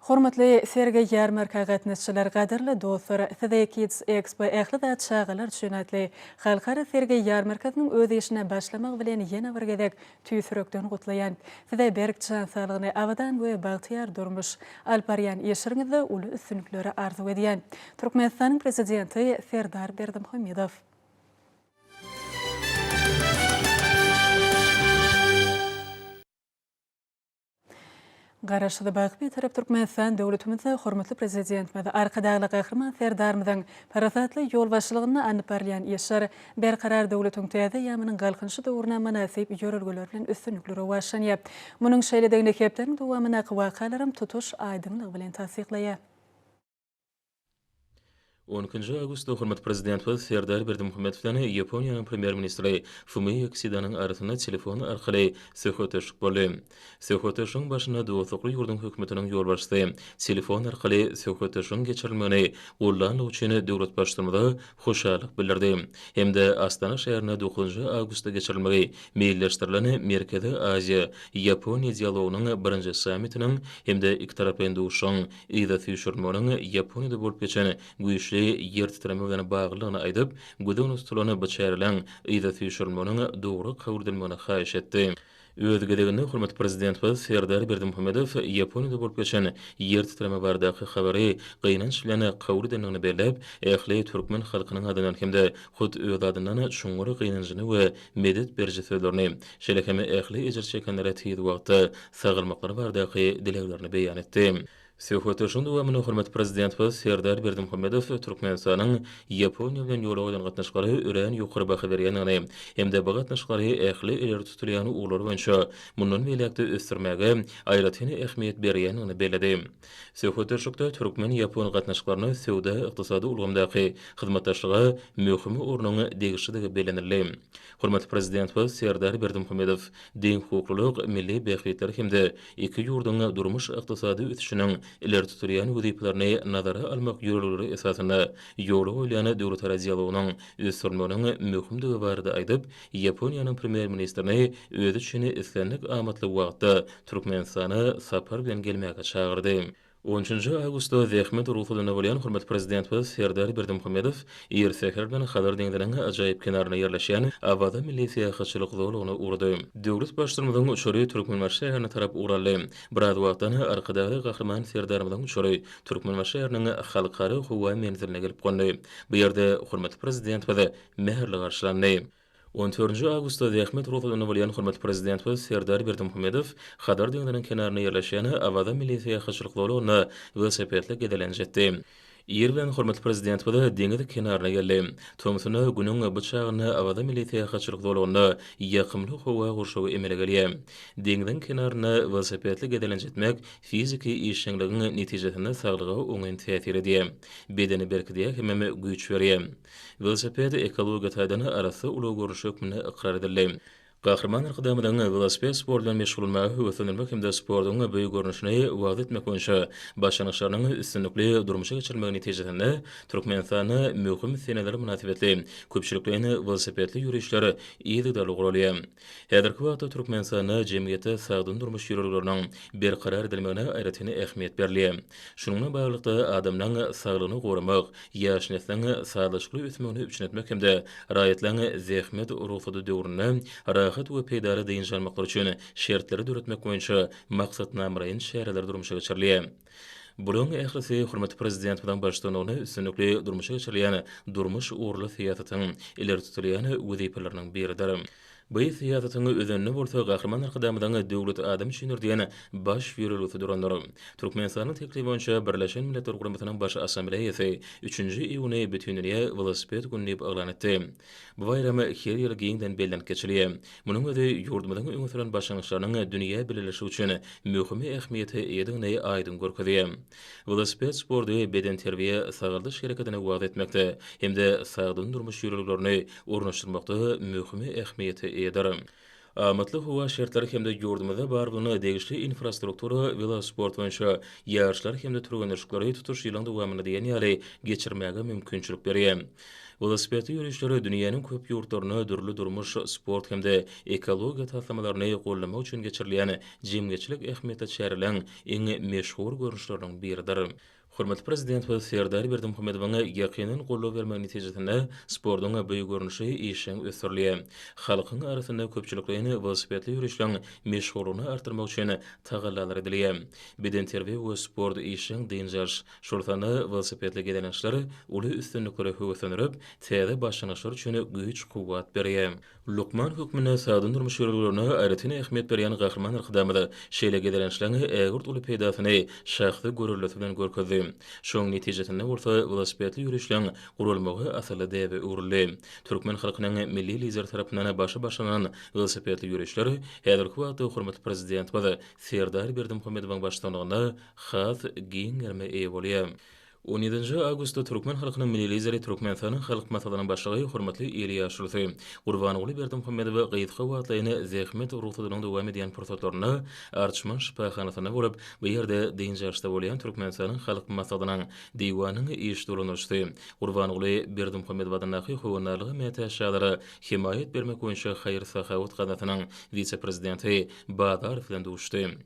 Hormatly sergi-ýarmarka gatnaşyjylar, gadyrly dostlar, sizi Kids Expo Ähli zat çagalar üçin atly halkara sergi-ýarmarkasynyň öz işine başlamagy bilen ýene bir gezek tüýs ýürekden gutlaýan. Size berk jan saglygyny, abadan we bagtyýar durmuş, alyp barýan işleriňizde uly üstünlikleri arzuw edýän. Türkmenistanyň Prezidenti Serdar Berdimuhamedow. Garaşsyz, baky Bitarap Türkmenistan döwletimizde hormatly Prezidentimiz Arkadagly Gahryman Serdarymyzyň parasatly ýolbaşçylygynda alnyp barylýan işler Berkarar döwletiň täze eýýamynyň Galkynyşy döwrüne mynasyp ýörelgeler bilen üstünlikli rowaçlanýar. Munuň şeýledigini hepdäniň dowamyndaky wakalaram tutuş aýdyňlygy bilen tassyklaýar. On ikinji awgustda hormatly Prezidentimiz Serdar Berdimuhamedow bilen Ýaponiýanyň Premýer-ministri Fumio Kisidanyň arasynda telefon arkaly söhbetdeşlik boldy. Söhbetdeşligiň başynda dostlukly ýurduň Hökümetiniň ýolbaşçysy telefon arkaly söhbetdeşligiň geçirilmegini gollandygy üçin döwlet Baştutanymyza hoşallyk bildirdi hem-de Astana şäherinde dokuzynjy awgustda geçirilmegi meýilleşdirilen Merkezi Aziýa, Ýaponiýa dialogynyň birinji sammitiniň hem-de ikitaraplaýyn duşuşygyň yza süýşürilmeginiň Ýaponiýada bolup geçen güýçli ýer titreme bilen baglydygyny aýdyp, göz öňünde tutulan bu çäreleriň yza süýşürilmeginiň dogry kabul edilmegini haýyş etdi. Öz gezeginde hormatly Prezidentimiz Serdar Berdimuhamedow Ýaponiýada bolup geçen ýer titreme baradaky habary gynanç bilen kabul edendigini belläp, ähli türkmen halkynyň adyndan hem-de hut öz adyndan çuňňur gynanjyny we medet beriji sözlerini, şeýle hem ähli ejir çekenlere tiz wagtda sagalmaklary baradaky dileglerini beýan etdi. Söhbetdeşligiň dowamynda hormatly Prezidentimiz Serdar Berdimuhamedow Türkmenistanyň Ýaponiýa bilen ýola goýlan gatnaşyklara örän ýokary baha berýändigini hem-de bu gatnaşyklary ähli ileri tutulýan ugurlar boýunça mundan beýläk-de ösdürmäge aýratyn ähmiýet berýändigini belledi. Söhbetdeşlikde türkmen-ýapon gatnaşyklaryna söwda-ykdysady ulgamdaky hyzmatdaşlyga möhüm ornuň degişlidigi bellenildi. Hormatly Prezidentimiz Serdar Berdimuhamedow deňhukuklylyk, milli bähbitler hem-de iki ýurduň durmuş-ykdysady ösüşiniň ileri tutulýan wezipelerini nazara almak ýörelgeleri esasynda ýola goýulýan döwletara dialogynyň ösdürilmeginiň möhümdigi barada aýdyp, Ýaponiýanyň Premýer-ministrini özi üçin islendik amatly wagtda Türkmenistana sapar bilen gelmäge çagyrdy. On üçünji awgustda zähmet rugsadynda bolýan hormatly Prezidentimiz Serdar Berdimuhamedow ir säher bilen Hazar deňziniň ajaýyp kenarynda ýerleşýän Awaza milli syýahatçylyk zolagyna ugrady. Döwlet Baştutanymyzyň uçary Türkmenbaşy şäherine tarap ugur aldy. Biraz wagtdan Arkadagly Gahryman Serdarymyzyň uçary Türkmenbaşy şäheriniň Halkara howa menziline gelip gondy. Bu ýerde hormatly Prezidentimiz mähirli garşylandy. On dördünji awgustda zähmet rugsadynda bolýan hormatly Prezidentimiz Serdar Berdimuhamedow Hazar deňziniň kenarynda ýerleşýän Awaza milli syýahatçylyk zolagynda welosipedli gezelenç etdi. Ir bilen hormatly Prezidentimiz deňiz kenaryna geldi. Tomsuna günüň bu çagynda Awaza milli syýahatçylyk zolagynda ýakymly howa gurşawy emele gelýär. Deňziň kenarynda welosipedli gezelenç etmek fiziki işjeňligiň netijesinde saglyga oňyn täsir edýär. Bedeni berkidýär hemem güýç berýär. Welosiped ekologiýa taýdan arassa ulag görnüşi hökmünde ykrar edildi. Gahryman Arkadagymyzyň welosiped sporty bilen meşgullanmaga höweslendirmek hem-de sportuň bu görnüşini wagyz etmek boýunça başlangyçlarynyň üstünlikli durmuşa geçirilmegi netijesinde Türkmenistanda möhüm seneler mynasybetli köpçülikleýin welosipedli ýörişler yzygiderli guralýar. Häzirki wagtda Türkmenistanda jemgyýetde sagdyn durmuş ýörelgeleriniň berkarar edilmegine aýratyn ähmiýet berilýär. Şunuň bilen baglylykda, adamlaryň saglygyny goramak, ýaş nesliň sazlaşykly ösmegini üpjün etmek hem-de raýatlaryň zähmet rugsady döwründe rahat we peýdaly dynç almaklary üçin şertleri döretmek boýunça maksatnamalaýyn çäreler durmuşa geçirilýär. Bularyň ählisi hormatly Prezidentimiziň baştutanlygynda üstünlikli durmuşa geçirilýän durmuş ugurly syýasatyň ileri tutulýan wezipeleriniň biridir. Bu syýasatyň özeninde bolsa Gahryman Arkadagymyzyň Döwlet adam üçindir diýen baş ýörelgesi durandyr. Türkmenistanyň teklibi boýunça Birleşen Milletler Guramasynyň Baş Assambleýasy üçünji iýuny Bütindünýä welosiped güni diýip yglan etdi. Bu baýram her ýyl giňden bellenip geçilýär. Munuň özi ýurdumyzyň öňe süren başlangyçlarynyň dünýä bileleşigi üçin möhüm ähmiýete eýedigini aýdyň görkezýär. Welosiped sporty bedenterbiýe, sagaldyş hereketini wagyz etmekde hem-de sagdyn durmuş ýörelgelerini ornaşdyrmakda möhüm ähmiýete eýedir. Amatly howa şertleri hem-de ýurdumyzda bar bolan degişli infrastruktura welosport boýunça ýaryşlary hem-de türgenleşikleri tutuş ýylyň dowamynda diýen ýaly geçirmäge mümkinçilik berýär. Welosipedli ýörişler dünýäniň köp ýurtlarynda dürli durmuş, sport hem-de ekologiýa taslamalaryny goldamak üçin geçirilýän jemgyýetçilik ähmiýetli çäreleriň iň meşhur görnüşleriniň biridir. Hormatly Prezidentimiz Serdar Berdimuhamedowyň ýakyndan goldaw bermegi netijesinde sportuň bu görnüşi işjeň ösdürilýär. Halkyň arasynda köpçülikleýin welosipedli ýörişleriň meşhurlygyny artdyrmak üçin tagallalar edilýär. Bedenterbiýe we sport işjeň dynç alyş, şol sanda welosipedli gezelençler uly üstünliklere höweslendirip, täze başlangyçlar üçin güýç-kuwwat berýär. Lukman hökmünde sagdyn durmuş ýörelgelerine aýratyn ähmiýet berýän Gahryman Arkadagymyz şeýle gezelençleň ägirt uly peýdasyny şahsy göreldesi bilen görkezdi. Şonuň netijesinde bolsa welosipedli ýörişleň guralmagy asylly däbe öwrüldi. Türkmen halkynyň Milli Lideri tarapyndan başy başlanan welosipedli ýörişler häzirki wagtda hormatly Prezidentimiz Serdar Berdimuhamedowyň baştutanlygynda has giň gerime eýe bolýar. On ýedinji awgustda türkmen halkynyň Milli Lideri, Türkmenistanyň Halk Maslahatynyň Başlygy, hormatly il ýaşulusy Gurbanguly Berdimuhamedow gysga wagtlaýyn zähmet rugsadynyň dowam edýän pursatlarynda Arçman şypahanasynda bolup, bu ýerde dynç alyşda bolýan Türkmenistanyň Halk Maslahatynyň Diwanynyň iş dolandyryjysy Gurbanguly Berdimuhamedow adyndaky Howandarlyga mätäç çagalara hemaýat bermek boýunça haýyr-sahawat gaznasynyň wise-prezidenti Bazarow bilen duşuşdy.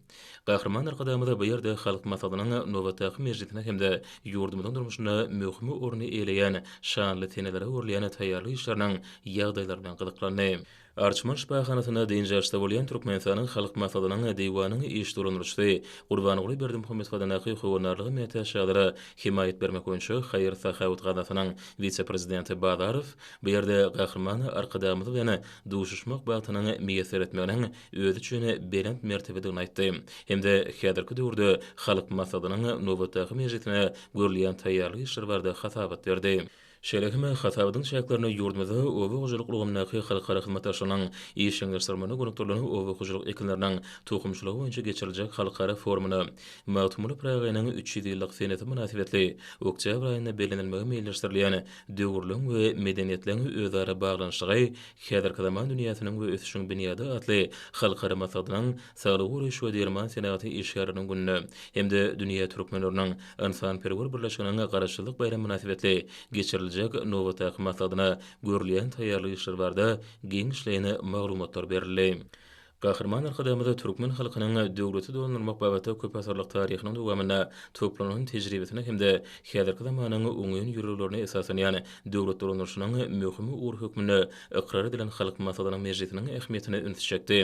Gahryman Arkadagymyz bu ýerde Halk Maslahatynyň nobatdaky mejlisine hem-de ýurdumyzyň durmuşynda möhüm orny eýeleýän şanly senelere görülýän taýýarlyk işleriniň ýagdaýlary bilen gyzyklandy. Arçman şypahanasynda dynç alşda bolýan Türkmenistanyň Halk Maslahatynyň Diwanynyň iş dolandyryjysy Gurbanguly Berdimuhamedow adyndaky Howandarlyga mätäç çagalara hemaýat bermek boýunça haýyr-sahawat gaznasynyň wise-prezidenti Bazarow bu ýerde Gahryman Arkadagymyz bilen duşuşmak bagtynyň miýesser etmeginiň özi üçin belent mertebedigini aýtdy hem-de häzirki döwürde Halk Maslahatynyň nobatdaky mejlisine görülýän taýýarlyk işleri barada hasabat berdi. Şeýle hem hasabatyň çäklerinde ýurdumyzda oba hojalyk ulgamyndaky halkara hyzmatdaşlygynyň işjeňleşdirilmegine gönükdirilen oba hojalyk ekinleriniň tohumçylygy boýunça geçiriljek halkara forumyna Magtymguly Pyragynyň 300 ýyllyk senesi mynasybetli oktýabr aýynda bellenilmegi meýilleşdirilýän Döwürleň we medeniýetleň özara baglanyşygy häzirki zaman dünýäsiniň we ösüşiň binýady atly halkara maslahatynyň Saglygy goraýyş we derman senagaty işgärleriniň gününe hem-de Dünýä türkmenleriniň ynsanperwer birleşiginiň Garaşsyzlyk baýramy mynasybetli geçiriljek nobatdaky maslahatyna görülýän taýýarlyk işleri barada giňişleýin maglumatlar berildi. Gahryman Arkadagymyz türkmen halkynyň döwleti dolandyrmak babatda köpasyrlyk taryhynyň dowamynda toplanan tejribesine hem-de häzirki zamanyň oňyn ýörelgelerine esaslanýan döwlet dolandyryşynyň möhüm ugry hökmünde ykrar edilen Halk Maslahatynyň mejlisiniň ähmiýetine ünsi çekdi.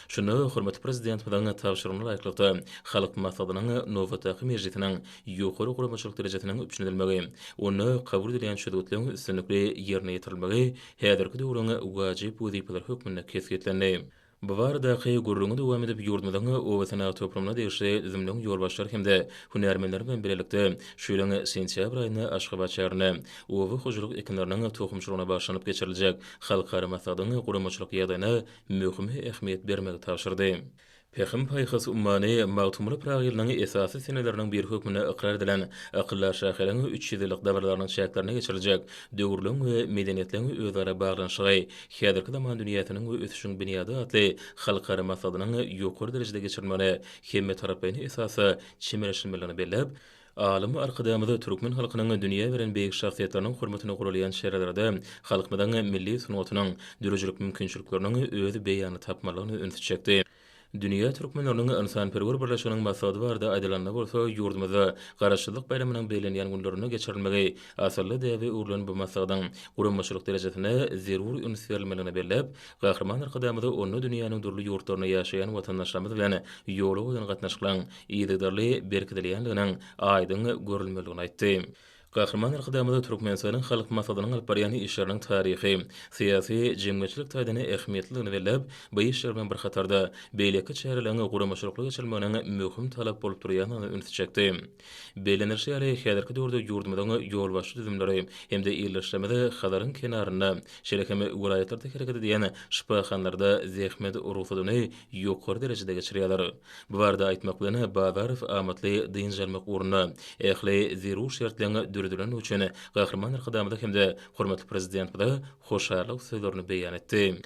Şunda hormatly Prezidentimiziň tabşyrygyna laýyklykda, Halk Maslahatynyň nobatdaky mejlisiniň ýokary guramaçylyk derejesiniň üpjün edilmegi, onda kabul edilýän çözgütleriň üstünlikli ýerine ýetirilmegi häzirki döwrüň wajyp wezipeleri hökmünde kesgitlendi. Bu baradaky gürrüňi dowam edip, ýurdumyzyň obasenagat toplumyna degişli düzümleriň ýolbaşçylary hem-de hünärmenleri bilen bilelikde şu ýylyň sentýabr aýynda Aşgabat şäherinde oba hojalyk ekinleriniň tohumçylygyna bagyşlanyp geçiriljek halkara maslahatyň guramaçylyk ýagdaýyna möhüm ähmiýet bermegi tabşyrdy. Pähim-paýhas ummany Magtymguly Pyragy ýylynyň esasy seneleriniň biri hökmünde ykrar edilen akyldar şahyryň 300 ýyllyk dabaralarynyň çäklerinde geçiriljek Döwürleň we medeniýetleň özara baglanyşygy, häzirki zaman dünýäsiniň we ösüşiň binýady atly halkara maslahatynyň ýokary derejede geçirilmegine hemmetaraplaýyn esasda çemeleşilmelidigini belläp, Alym Arkadagymyz türkmen halkynyň dünýä beren beýik şahsyýetleriniň hormatyna guralýan çärelerde halkymyzyň milli sungatynyň döredijilik mümkinçilikleriniň öz beýanyny tapmalydygyna ünsi çekdi. Dünýä türkmenleriniň ynsanperwer birleşiginiň maslahaty barada aýdylanda bolsa, ýurdumyzda Garaşsyzlyk baýramynyň bellenýän günlerinde geçirilmegi asylly däbe öwrülen bu maslahatyň guramaçylyk derejesine zerur üns berilmelidigini belläp, Gahryman Arkadagymyz onda dünýäniň dürli ýurtlarynda ýaşaýan watandaşlarymyz bilen ýola goýlan gatnaşyklaryň yzygiderli berkidilýändiginiň aýdyň görülmelidigini aýtdy. Gahryman Arkadagymyz Türkmenistanyň Halk Maslahatynyň alyp barýan işleriniň taryhy, syýasy, jemgyýetçilik taýdan ähmiýetlidigini belläp, bu işler bilen bir hatarda, beýleki çäreleriň guramaçylykly geçirilmeginiň möhüm talap bolup durýandygyna ünsi çekdi. Bellenilişi ýaly, häzirki döwürde ýurdumyzyň ýolbaşçy düzümleri hem-de ildeşlerimiz Hazaryň kenarynda, şeýle hem welaýatlarda hereket edýän şypahanalarda zähmet rugsadyny ýokary derejede geçirýärler. Bu barada aýtmak bilen, Bazarow amatly dynç almak ugrunda ähli zerur şertleň döredilendigi üçin Gahryman Arkadagymyza hem-de hormatly Prezidentimize hoşallyk sözlerini beýan etdi.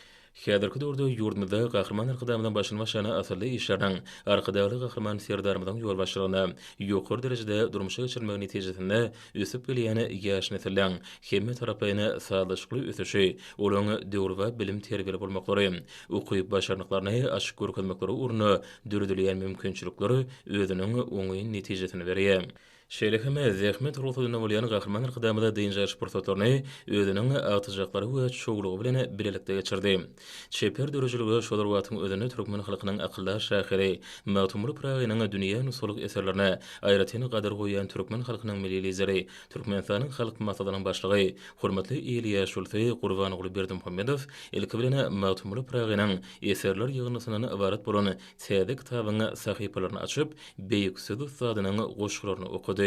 Häzirki döwürde ýurdumyzda Gahryman Arkadagymyzyň başyny başlan asylly işleriniň Arkadagly Gahryman Serdarymyzyň ýolbaşçylygynda ýokary derejede durmuşa geçirilmegi netijesinde ösüp gelýän ýaş nesilleň hemmetaraplaýyn sazlaşykly ösüşi, olaryň döwrebap bilim-terbiýeli bolmaklary, ukyp-başarnyklaryny açyp görkezmekleri ugrunda döredilýän mümkinçilikler özüniň oňyn netijesini berýär. Şeýle hem zähmet rugsadynda bolýan Gahryman Arkadagymyz dynç alyş pursatlaryny özüniň agtyjaklary we çowlugy bilen bilelikde geçirdi. Çeper döredijilige şol bir wagtyň özünde türkmen halkynyň akyldar şahyry Magtymguly Pyragynyň dünýä nusgalyk eserlerine aýratyn gadyr goýýan türkmen halkynyň Milli Lideri, Türkmenistanyň Halk Maslahatynyň Başlygy, hormatly il ýaşulusy Gurbanguly Berdimuhamedow ilki bilen Magtymguly Pyragynyň eserler ýygyndysyndan ybarat bolan täze kitabyň sahypalaryny açyp, beýik söz ussadynyň goşgularyny okady.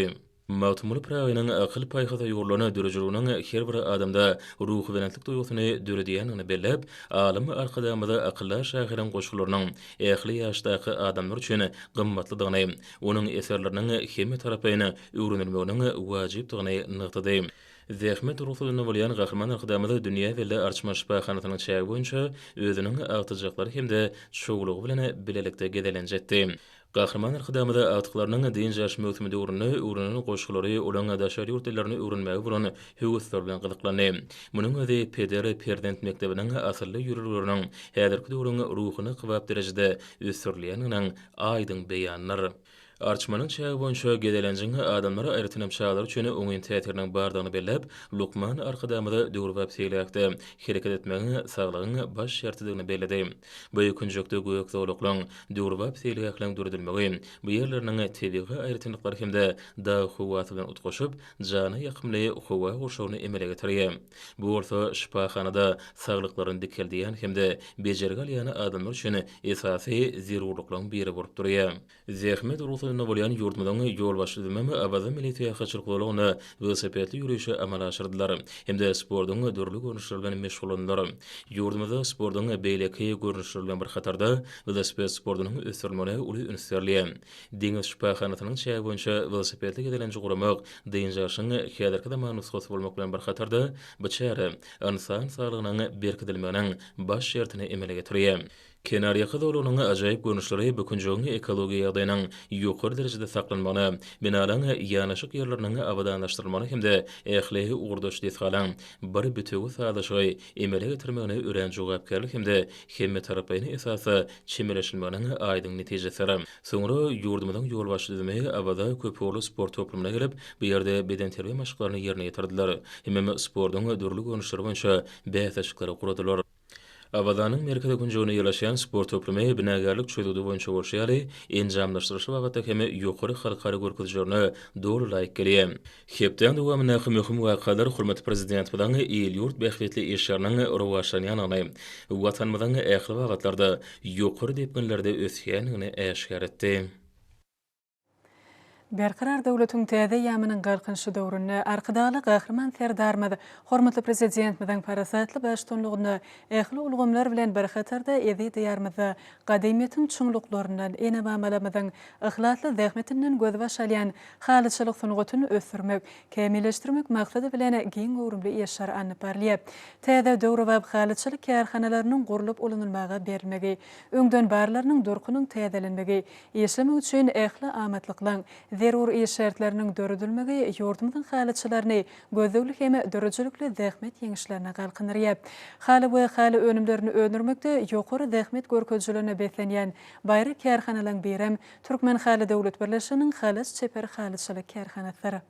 Magtymguly Pyragynyň akyl-paýhasa ýugrulan döredijiliginiň her bir adamda ruhubelentlik duýgusyny döredýändigini belläp, alym Arkadagymyz akyldar şahyryň goşgularynyň ähli ýaşdaky adamlar üçin gymmatlydygyny, onuň eserleriniň hemmetaraplaýyn öwrenilmeginiň wajypdygyny nygtady. Zähmet rugsadynda bolýan Gahryman Arkadagymyz dünýä belli Arçman şypahanasynyň çägi boýunça özüniň agtyjaklary hem-de çowlugy bilen bilelikde gezelenç etdi. Gahryman Arkadagymyz agtyklarynyň dynç alyş möwsümi döwründe öwrenen goşgulary olaň daşary ýurt dillerini öwrenmäge bolan höwesleri bilen gyzyklandy. Munuň özi peder-perzent mekdebiniň asylly ýörelgeleriniň häzirki döwrüň ruhuna kybap derejede ösdürilýändiginiň aýdyň beýanydyr. Arçmanyň çägi boýunça gezelenjiň adamlar, aýratynam çagalar üçin oňyn täsiriniň bardygyny belläp, lukman Arkadagymyz döwrebap seýilgähde hereket etmegiň saglygyň baş şertidigini belledi. Bu künjekde gök zolaklaryň, döwrebap seýilgähleriň döredilmegi bu ýerleriniň tebigy aýratynlyklary hem-de dag howasy bilen utgaşyp, jana ýakymly howa gurşawyny emele getirýär. Bu bolsa şypahanada saglyklaryny dikeldýän hem-de bejergi alýan adamlar üçin esasy zerurlyklaryň biri bolup durýar. Zähmet rugsadynda bolýan ýurdumyzyň ýolbaşçy düzümem Awaza milli syýahatçylyk zolagynda welosipedli ýörişi amala aşyrdylar hem-de sportuň dürli görnüşleri bilen meşgullandylar. Ýurdumyzda sportuň beýleki görnüşleri bilen bir hatarda, welosiped sportunyň ösdürilmegine uly üns berilýär. Deňiz şypahanasynyň çägi boýunça welosipedli gezelenji guramak dynç alşyň häzirki zaman nusgasy bolmak bilen bir hatarda, bu çäre ynsan saglygynyň berkidilmeginiň baş şertini emele getirýär. Kenarýaka zolagynyň ajaýyp görnüşleri bu künjegiň ekologiýa ýagdaýynyň ýokary derejede saklanmagyna, binalaryň ýanaşyk ýerleriniň abadanlaşdyrylmagyna hem-de ähli ugurdaş desgalaryň bir bitewi sazlaşygy emele getirmegine örän jogapkärli hem-de hemmetaraplaýyn esasda çemeleşilmeginiň aýdyň netijesidir. Soňra ýurdumyzyň ýolbaşçy düzümi Awaza köpugurly sport toplumyna gelip, bu ýerde bedenterbiýe maşklaryny ýerine ýetirdiler hemem sportuň dürli görnüşleri boýunça bäsleşikleri guradylar. Awazanyň merkezi künjeginde ýerleşýän sport toplumy binagärlik çözgüdi boýunça bolşy ýaly, enjamlaşdyryşy babatda hem ýokary halkara görkezijilerine doly laýyk gelýär. Hepdäň dowamyndaky möhüm wakalar hormatly Prezidentimiziň il-ýurt bähbitli işleriniň rowaçlanýandygyny, Watanymyzyň ähli babatlarda ýokary depginlerde ösýändigini äşgär etdi. Berkarar döwletiň täze eýýamynyň Galkynyşy döwründe Arkadagly Gahryman Serdarymyz, hormatly Prezidentimiziň parasatly baştutanlygynda ähli ulgamlar bilen bir hatarda eziz Diýarymyzda gadymyýetiň çuňluklaryndan, ene-mamalarymyzyň yhlasly zähmetinden gözbaş alýan halyçylyk sungatyny ösdürmek, kämilleşdirmek maksady bilen giň göwrümli işler alnyp barylýar. Täze döwrebap halyçylyk kärhanalarynyň gurlup ulanylmaga berilmegi, öňden barlarynyň durkunyň täzelenmegi, Işlemek üçin ähli amatlyklaryň, zerur iş şertleriniň döredilmegi ýurdumyzyň halyçylaryny gözlegli hem döredijilikli zähmet ýeňişlerine galkyndyrýar. Haly we haly önümlerini öndürmekde ýokary zähmet görkezijilerine beslenýän baýry kärhanalaryň birem Türkmenhaly döwlet birleşiginiň Halaç çeper halyçylyk kärhanasydyr.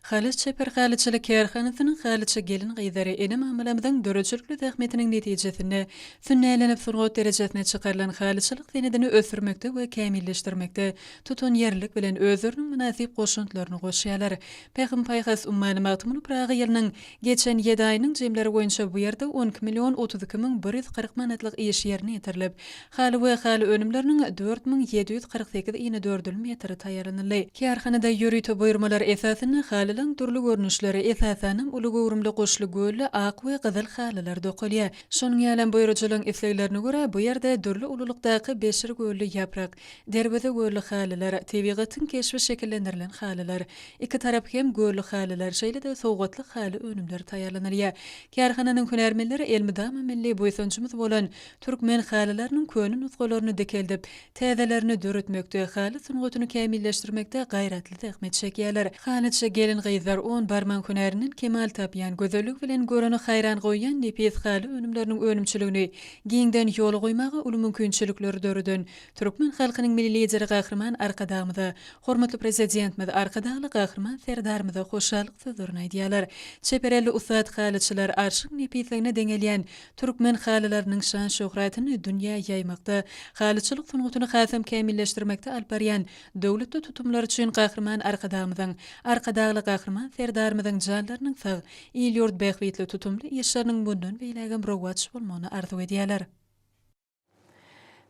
Halaç çeper halyçylyk kärhanasynyň halyçy gelin-gyzlary ene-mamalarymyzyň döredijilikli zähmetiniň netijesinde sünnälenip sungat derejesine çykarylan halyçylyk senedini ösdürmekde we kämilleşdirmekde tutanýerlilik bilen özleriniň mynasyp goşantlaryny goşýarlar. Pähim-paýhas ummany Magtymguly Pyragy ýylynyň geçen ýedi aýynyň jemleri boýunça bu ýerde 12 million 32 müň 140 manatlyk iş ýerine ýetirilip, Haly we haly önümleriniň 4748 inedördül metri taýýarlanyldy. Kärhanada ýörite buýurmalar esasynda halylaryň dürli görnüşleri, esasanam, uly göwrümli guşly, gölli, ak we gyzyl halylar dokalýar. Şonuň ýalam buýrujylaryň isleglerine görä, bu ýerde dürli ululykdaky beşir gölli ýaprak, derweze gölli halylar, tebigatyň keşbi şekillendirilen halylar, iki tarapy hem gölli halylar, şeýle-de sowgatlyk haly önümleri taýýarlanylýar. Kärhananyň hünärmenleri elmydama milli buýsanjymyz bolan Türkmen halylarynyň köne nusgalaryny dikeldip, täzelerini döretmekde, haly sungatyny kämilleşdirmekde gaýratly zähmet çekýärler. Halyçy gelin-gyzlar on barmagyň hünärinden kemal tapýan, gözelligi bilen göreni haýran goýýan nepis haly önümleriniň önümçiligini giňden ýola goýmaga uly mümkinçilikleri döreden türkmen halkynyň Milli Lideri Gahryman Arkadagymyza, hormatly Prezidentimiz Arkadagly Gahryman Serdarymyza hoşallyk sözlerini aýdýarlar. Çeper elli ussat halyçylar arşyň nepisligine deňelýän Türkmen halylarynyň şan-şöhratyny dünýä ýaýmakda, halyçylyk sungatyny hasam kämilleşdirmekde alyp barýan döwletli tutumlary üçin Gahryman Arkadagymyzyň, Arkadagly Gahryman Serdarymyzyň janlarynyň sag, il-ýurt bähbitli tutumly işleriniň mundan beýlägem rowaç bolmagyny arzuw edýärler.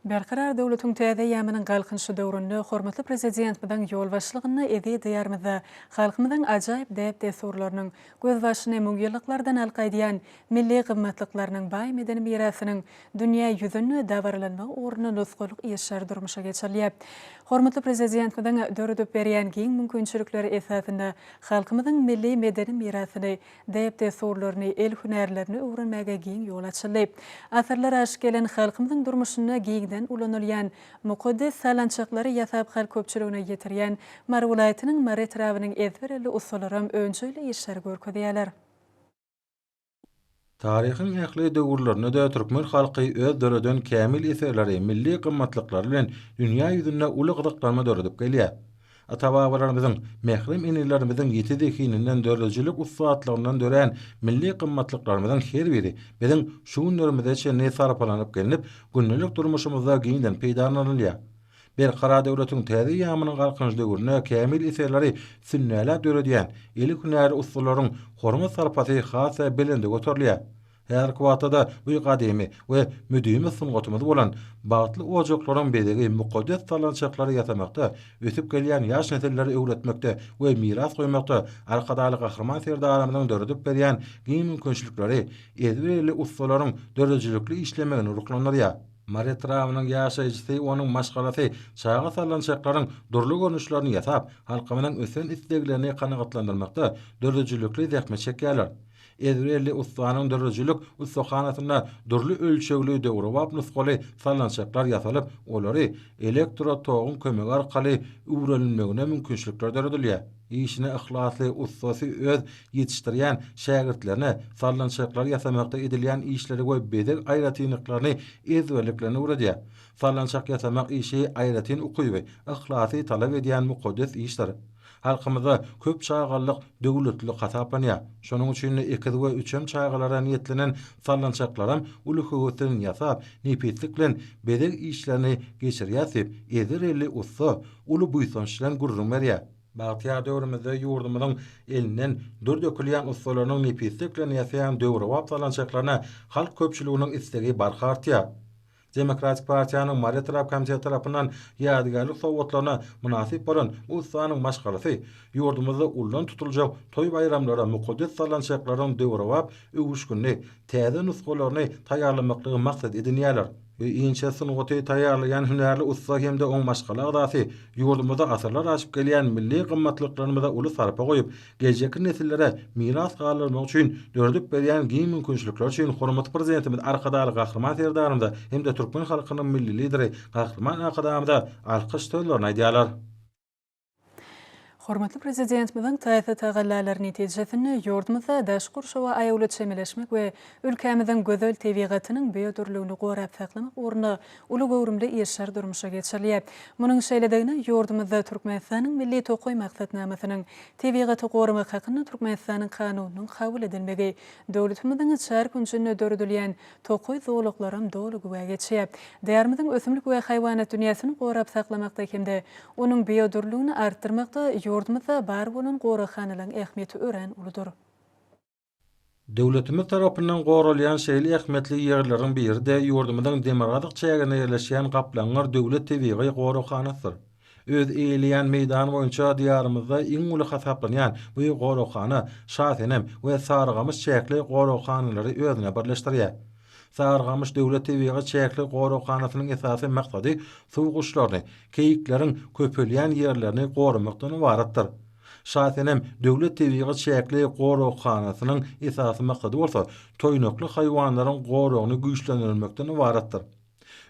Berkarar döwletiň täze eýýamynyň Galkynyşy döwründe hormatly Prezidentimiziň ýolbaşçylygynda eziz Diýarymyzda halkymyzyň ajaýyp däp-dessurlarynyň, gözbaşyny müňýyllyklardan alyp gaýdýan milli gymmatlyklarynyň, baý medeni mirasynyň dünýä ýüzünde dabaralanmagy ugrunda nusgalyk işler durmuşa geçirilýär. Hormatly Prezidentimiziň döredip berýän giň mümkinçilikleri esasynda halkymyzyň milli medeni mirasyny, däp-dessurlaryny, el hünärlerini öwrenmäge giň ýol açyldy. Asyrlar aşyp gelen halkymyzyň durmuşynda giňden ulanylýan mukaddes salançaklary ýasap halk köpçüligine ýetirýän Mary welaýatynyň Mary etrabynyň ezber elli ussalaram önjeýli işleri görkezýärler. Taryhyň ähli döwürlerinde-de türkmen halky öz döreden kämil eserleri, milli gymmatlyklary bilen dünýä ýüzünde uly gyzyklanma döredip gelýär. Ata-babalarymyzyň, mährem enelerimiziň ýiti zehininden, döredijilik ussatlygyndan dörän milli gymmatlyklarymyzyň her biri biziň şu günlerimize çenli sarpalanyp gelnip, gündelik durmuşymyzda giňden peýdalanylýar. Berkarar döwletiň täze eýýamynyň Galkynyş döwründe kämil eserleri sünnäläp döredýän eli hünärli ussalaryň hormat-sarpasy has-da belende göterilýär. Häzirki wagtda-da bu gadymy we müdimi sungatymyz bolan bagtly ojaklaryň bezegi mukaddes sallançaklary ýasamakda, ösüp gelýän ýaş nesilleri öwretmekde we miras goýmakda Arkadagly Gahryman Serdarymyzyň döredip berýän giň mümkinçilikleri ezber elli ussalaryň döredijilikli işlemegini ruhlandyrýar. Mary etrabynyň ýaşaýjysy, onuň maşgalasy çaga sallançaklaryň dürli görnüşlerini ýasap, halkymyzyň ösen isleglerini kanagatlandyrmakda döredijilikli zähmet çekýärler. Ezberli ussanyň döredijilik ussahanasynda dürli ölçegli döwrebap nusgaly sallançaklar ýasalyp, olary elektro toguň kömegi arkaly üwrelilmegine mümkinçilikler döredilýär. Işine yhlasly ussasy öz ýetişdirýän şägirtlerine sallançaklary ýasamakda edilýän işleri we bezeg aýratynlyklaryny ezberlik bilen öwredýär. Sallançak ýasamak işi aýratyn ukyby, yhlasy talap edýän mukaddes işdir. Halkymyzda köp çagalylyk döwletlilik hasaplanýar. Şonuň üçin-de ekiz we üçem çagalara niýetlenen sallançaklaram uly höwes bilen ýasap, nepislik bilen bezeg işlerini geçirýäs diýip, ezber elli ussa uly buýsanç bilen gürrüň berýär. Bagtyýar döwrümizde ýurdumyzyň elinden dür dökülýän ussalarynyň nepislik bilen ýasaýan döwrebap sallançaklaryna halk köpçüliginiň islegi barha artýar. Demokratik partiýanyň Mary etrap komiteti tarapyndan ýadygärlik sowgatlaryna mynasyp bolan bu ussanyň maşgalasy ýurdumyzda ullan tutuljak toý-baýramlara mukaddes sallançaklaryň döwrebap öwüşginli täze nusgalaryny taýýarlamaklygy maksat edinýärler. Bu inçe sungaty taýýarlaýan hünärli ussa hem-de oň maşgala agzasy ýurdumyzda asyrlar aşyp gelýän milli gymmatlyklarymyza uly sarpa goýup, geljekki nesillere miras galdyrmak üçin döredip berýän giň mümkinçilikleri üçin hormatly Prezidentimiz Arkadagly Gahryman Serdarymyza hem-de türkmen halkynyň Milli Lideri Gahryman Arkadagymyza alkyş sözlerini aýdýarlar. Hormatly Prezidentimiziň taýsyz tagallalary netijesinde ýurdumyzda daşky gurşawa aýawly çemeleşmek we ülkämiziň gözel tebigatynyň biodürlüligini gorap saklamak ugrunda uly göwrümli işler durmuşa geçirilýär. Munuň şeýledigine ýurdumyzda Türkmenistanyň Milli tokaý maksatnamasynyň, Tebigaty goramak hakynda Türkmenistanyň Kanunynyň kabul edilmegi, döwletimiziň çar künjünde döredilýän tokaý zolaklaram doly güwä geçýär. Diýarymyzyň ösümlik we haýwanat dünýäsini gorap saklamakda hem-de onuň biodürlüligini artdyrmakda ýurdumyzda bar bolan goraghanalaryň ähmiýeti örän uludyr. Döwletimiz tarapyndan goralýan şeýle ähmiýetli ýerleriň biri-de ýurdumyzyň demirgazyk çäginde ýerleşýän Gaplaňgyr döwlet tebigy goraghanasydyr. Öz eýeleýän meýdany boýunça Diýarymyzda iň uly hasaplanýan bu goraghana Şasenem we Sarygamyş çäkli goraghanalary özüne birleşdirýär. Sarygamyş döwlet tebigy çäkli goraghanasynyň esasy maksady suw guşlaryny, keýikleriň köpelýän ýerlerini goramakdan ybaratdyr. Şasenem döwlet tebigy çäkli goraghanasynyň esasy maksady bolsa toýnakly haýwanlaryň goragyny güýçlendirmekden ybaratdyr.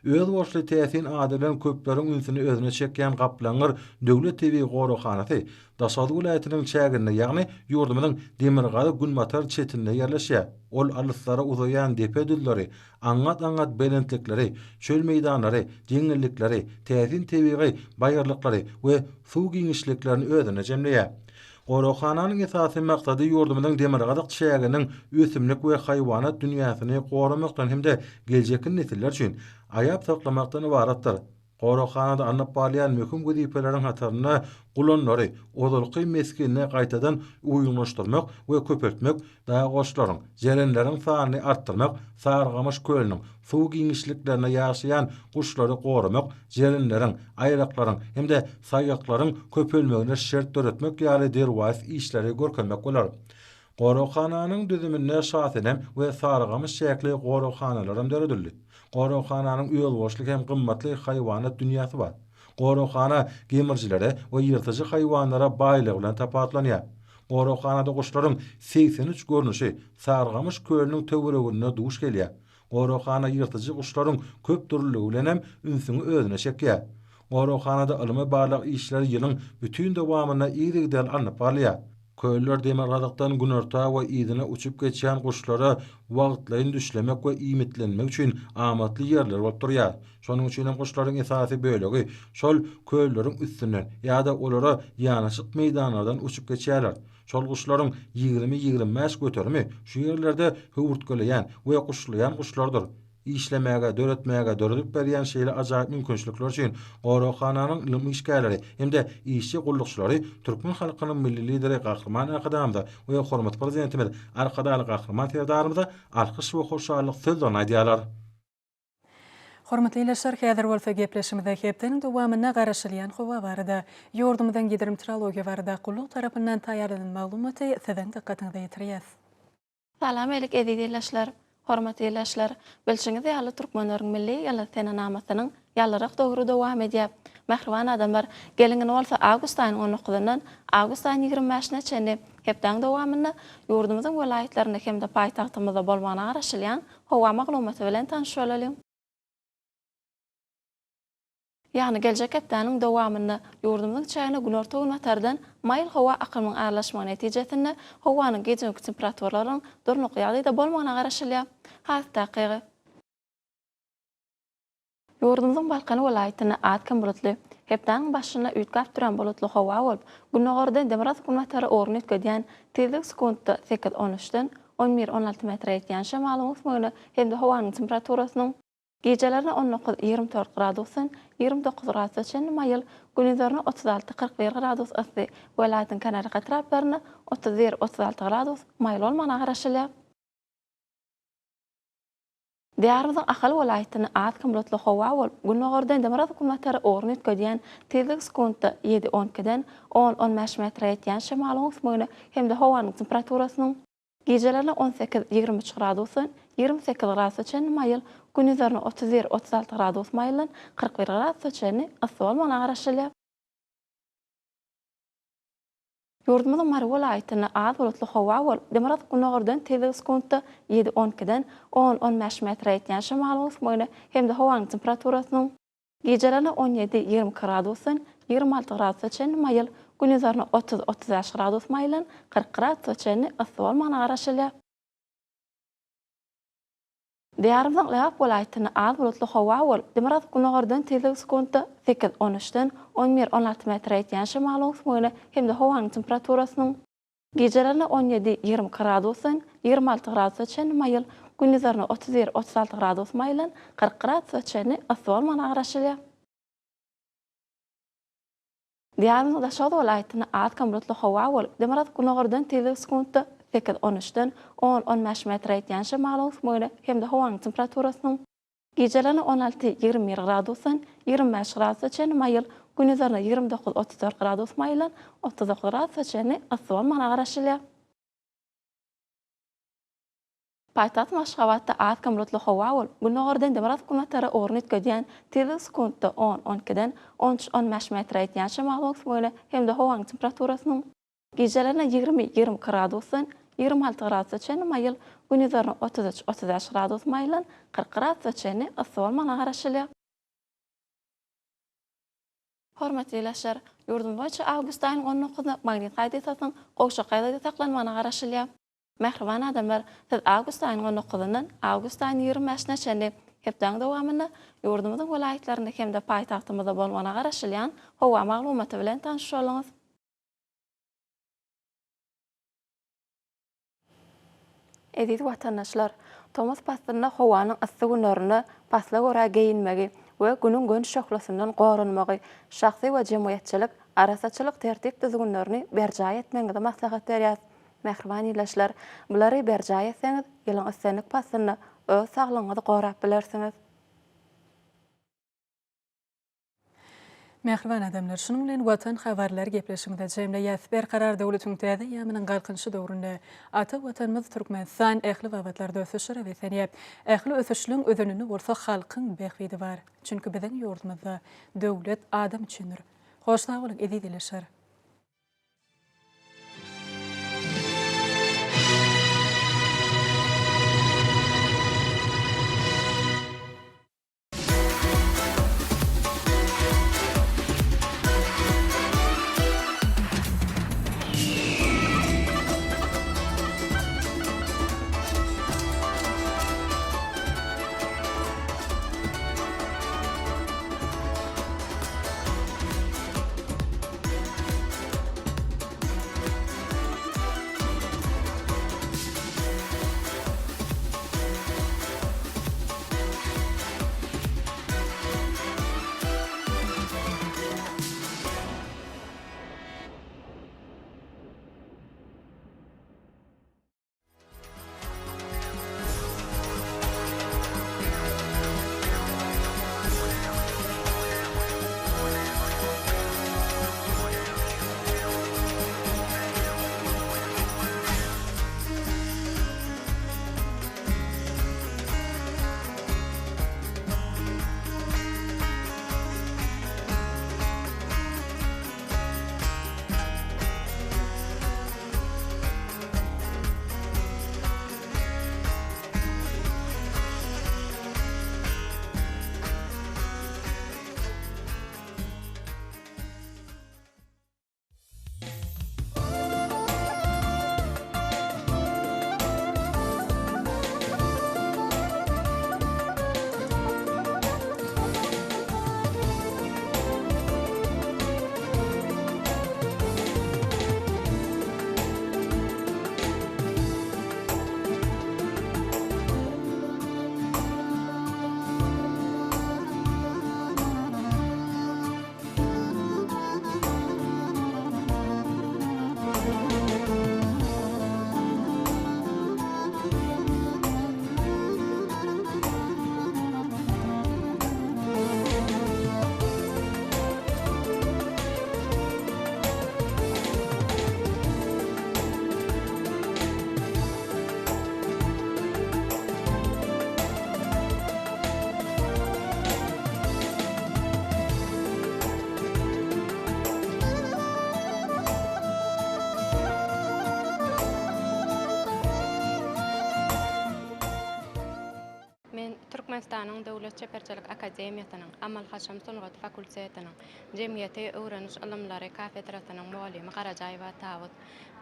Özboluşly täsin ady bilen köpleriň ünsüni özüne çekýän Gaplaňgyr döwlet tebigy goraghanasy Daşoguz welaýatynyň çäginde, ýagny ýurdumyzyň demirgazyk-günbatar çetinde ýerleşýär. Ol alyslara uzaýan depe düzleri, aňňat-aňňat belentlikleri, çöl meýdanlary, jeňňellikleri, täsin tebigy baýyrlyklary we suw giňişliklerini özünde jemleýär. Goraghananyň esasy maksady ýurdumyzyň demirgazyk çäginiň ösümlik we haýwanat dünýäsini goramakdan hem-de geljekki nesiller üçin aýap saklamakdan ybaratdyr. Goraghanada alnyp barylýan möhüm wezipeleriň hatarynda gulanlary ozalky mesgenine gaýtadan uýgunlaşdyrmak we köpeltmek, dag goçlaryň, jerenleriň sanyny artdyrmak, Sarygamyş kölüniň suw giňişliklerinde ýaşaýan guşlary goramak, jerenleriň, aýraklaryň hem-de saýgaklaryň köpelmegine şert döretmek ýaly derwaýys işleri görkezmek bolar. Goraghananyň düzüminde Şasenem we Sarygamyş çäkli goraghanalaram döredildi. Goraghananyň özboluşly hem gymmatly haýwanat dünýäsi bar. Goraghana gemrijilere we ýyrtyjy haýwanlara baýlygy bilen tapawutlanýar. Goraghanada guşlaryň 83 görnüşi Sarygamyş kölüniň töwereginde duş gelýär. Goraghana ýyrtyjy guşlaryň köp dürlüligi bilenem ünsüňi özüne çekýär. Goraghanada ylmy-barlag işleri ýylyň bütin dowamynda yzygiderli alnyp barylýar. Köller demirgazykdan günorta we yzyna uçup geçýän guşlara wagtlaýyn düşlemek we iýmitlenmek üçin amatly ýerler bolup durýar. Şonuň üçin hem guşlaryň esasy bölegi şol kölleriň üstünden ýa-da olara ýanaşyk meýdanlardan uçup geçýärler. Şol guşlaryň 20-25 göterimi şu ýerlerde höwürtgeleýän we guşlaýan guşlardyr. Işlemäge, döretmäge, döredip berýän şeýle ajaýyp mümkinçilikler üçin goraghananyň ylym işgärleri hem-de işçi gullukçylary türkmen halkynyň Milli Lideri Gahryman Arkadagymyza we hormatly Prezidentimiz Arkadagly Gahryman Serdarymyza alkyş we hoşallyk sözlerini aýdýarlar. Hormatly ildeşler, häzir bolsa gepleşigimizde hepdäniň dowamynda garaşylýan howa barada, ýurdumyzyň Gidrometeorologiýa barada gullugy tarapyndan taýýarlanan maglumaty siziň dykgatyňyza ýetirýäs. Salam elik eziz ildeşler! Hormatly ildeşler! Bilşiňiz ýaly türkmenleriň milli ýyly senenamasynyň ýalyrak döwri dowam edýär. Mähriban adamlar, geliň indi bolsa awgust aýynyň on dokuzyndan awgust aýynyň 25-ine çenli hepdäň dowamynda ýurdumyzyň welaýatlarynda hem-de paýtagtymyzda bolmagyna garaşylýan howa maglumaty bilen tanyş bolalyň. Ýagny geljek hepdäniň dowamynda ýurdumyzyň çägine günorta-günbatardan maýyl howa akymyň aralaşmagy netijesinde howanyň gije-günki temperaturalarynyň durnukly ýagdaýda bolmagyna garaşylýar. Has takygy. Ýurdumyzyň Balkan welaýatynda az-kem bulutly, hepdäniň başynda üýtgäp duran bulutly howa bolup, gündogardan demirgazyk-günbatara ugruny üýtgedýän tizligi sekuntda sekiz, on üçden on bir, on alty metre ýetýän şemalyň öwüsmegine hem-de howanyň temperaturasynyň Gijelerine 19, 24 gradusdan 29 gradusa çenli maýyl, gündizlerine 36, 41 gradus yssy, welaýatyň kenarýaka etraplarynda 31, 36 gradus maýyl bolmagyna garaşylýar. Diýarymyzyň Ahal welaýatynda az-kem bulutly howa bolup, gündogardan demirgazyk-günbatara ugruny üýtgedýän tizligi sekuntda ýedi, on ikiden on, on bäş metre ýetýän şemalyň öwüsmegine hem-de howanyň temperaturasynyň Gijelerine 18, 23 gradusdan 28 gradusa çenli maýyl, gündizlerine 31, 36 gradus maýyldan 41 gradusa çenli yssy bolmagyna garaşylýar. Ýurdumyzyň Mary welaýatynda az bulutly howa bolup, demirgazyk-gündogardan tizligi sekuntda ýedi, on ikiden on, on bäş metre ýetýän şemalyň öwüsmegine hem-de howanyň temperaturasynyň Gijelerine 17, 22 gradusdan 26 gradusa çenli maýyl, gündizlerine 30, 35 gradus maýyldan 40 gradusa çenli yssy bolmagyna garaşylýar. Diýarymyzyň Lebap welaýatynda az bulutly howa bolup, demirgazyk-gündogardan tizligi sekuntda sekiz, on üçden on bir, on alty metre ýetýän şemalyň öwüsmegine hem-de howanyň temperaturasynyň gijelerine 17, 22 gradusdan 26 gradusa çenli maýyl, gündizlerine 31, 36 gradus maýyldan 40 gradusa çenli yssy bolmagyna garaşylýar. Diýarymyzyň Daşoguz welaýatynda az-kem bulutly howa bolup, demirgazyk-gündogardan tizligi sekuntda sekiz, on üçden on, on bäş metre ýetýän şemalyň öwüsmegine hem-de howanyň temperaturasynyň Gijelerine 16, 21 gradusdan 25 gradusa çenli maýyl, gündizlerine 29, 34 gradus maýyldan 39 gradusa çenli yssy bolmagyna garaşylýar. Paýtagtym Aşgabatda az-kem bulutly howa bolup, gündogardan demirgazyk-günbatara ugruny üýtgedýän tizligi sekuntda on, on ikiden on üç, on bäş metre ýetýän şemalyň öwüsmegine hem-de howanyň temperaturasynyň Gijelerine 20, 22 gradusdan 26 gradusa çenli maýyl, gündizlerine 33, 35 gradus maýyldan 40 gradusa çenli yssy bolmagyna garaşylýar. Hormatly ildeşler, ýurdumyz boýunça awgust aýynyň on dokuzyna magnit hadysasynyň gowşak ýagdaýda saklanmagyna garaşylýar. Mähriban adamlar, siz awgust aýynyň on dokuzyndan awgust aýynyň 25-ine çenli hepdäň dowamynda ýurdumyzyň welaýatlarynda hem-de paýtagtymyzda bolmagyna garaşylýan howa maglumaty bilen tanyş bolduňyz. Eziz watandaşlar! Tomus paslynda howanyň yssy günlerinde pasla görä geýinmegi we Günüň göni şöhlesinden goranmagy, şahsy we jemgyýetçilik arassaçylyk tertip-düzgünlerini berjaý etmegiňizi maslahat berýäris. Mähriban ildeşler, bulary berjaý etseňiz, ýylyň islendik paslynda öz saglygyňyzy gorap bilersiňiz. Mähriban adamlar, şunuň bilen Watan habarlary gepleşigimizi jemleýäs. Berkarar döwletiň täze eýýamynyň Galkynyşy döwründe ata Watanymyz Türkmenistan ähli babatlarda ösüşlere beslenýär. Ähli ösüşleň özeninde bolsa halkyň bähbidi bar. Çünki biziň ýurdumyzda döwlet adam üçindir. Hoş sag boluň eziz ildeşler! Türkmenistanyň Döwlet çeperçilik akademiýasynyň Amal-haşam sungaty fakultetiniň Jemgyýeti öwreniş ylymlary kafedrasynyň mugallymy Garajaýewa Tawus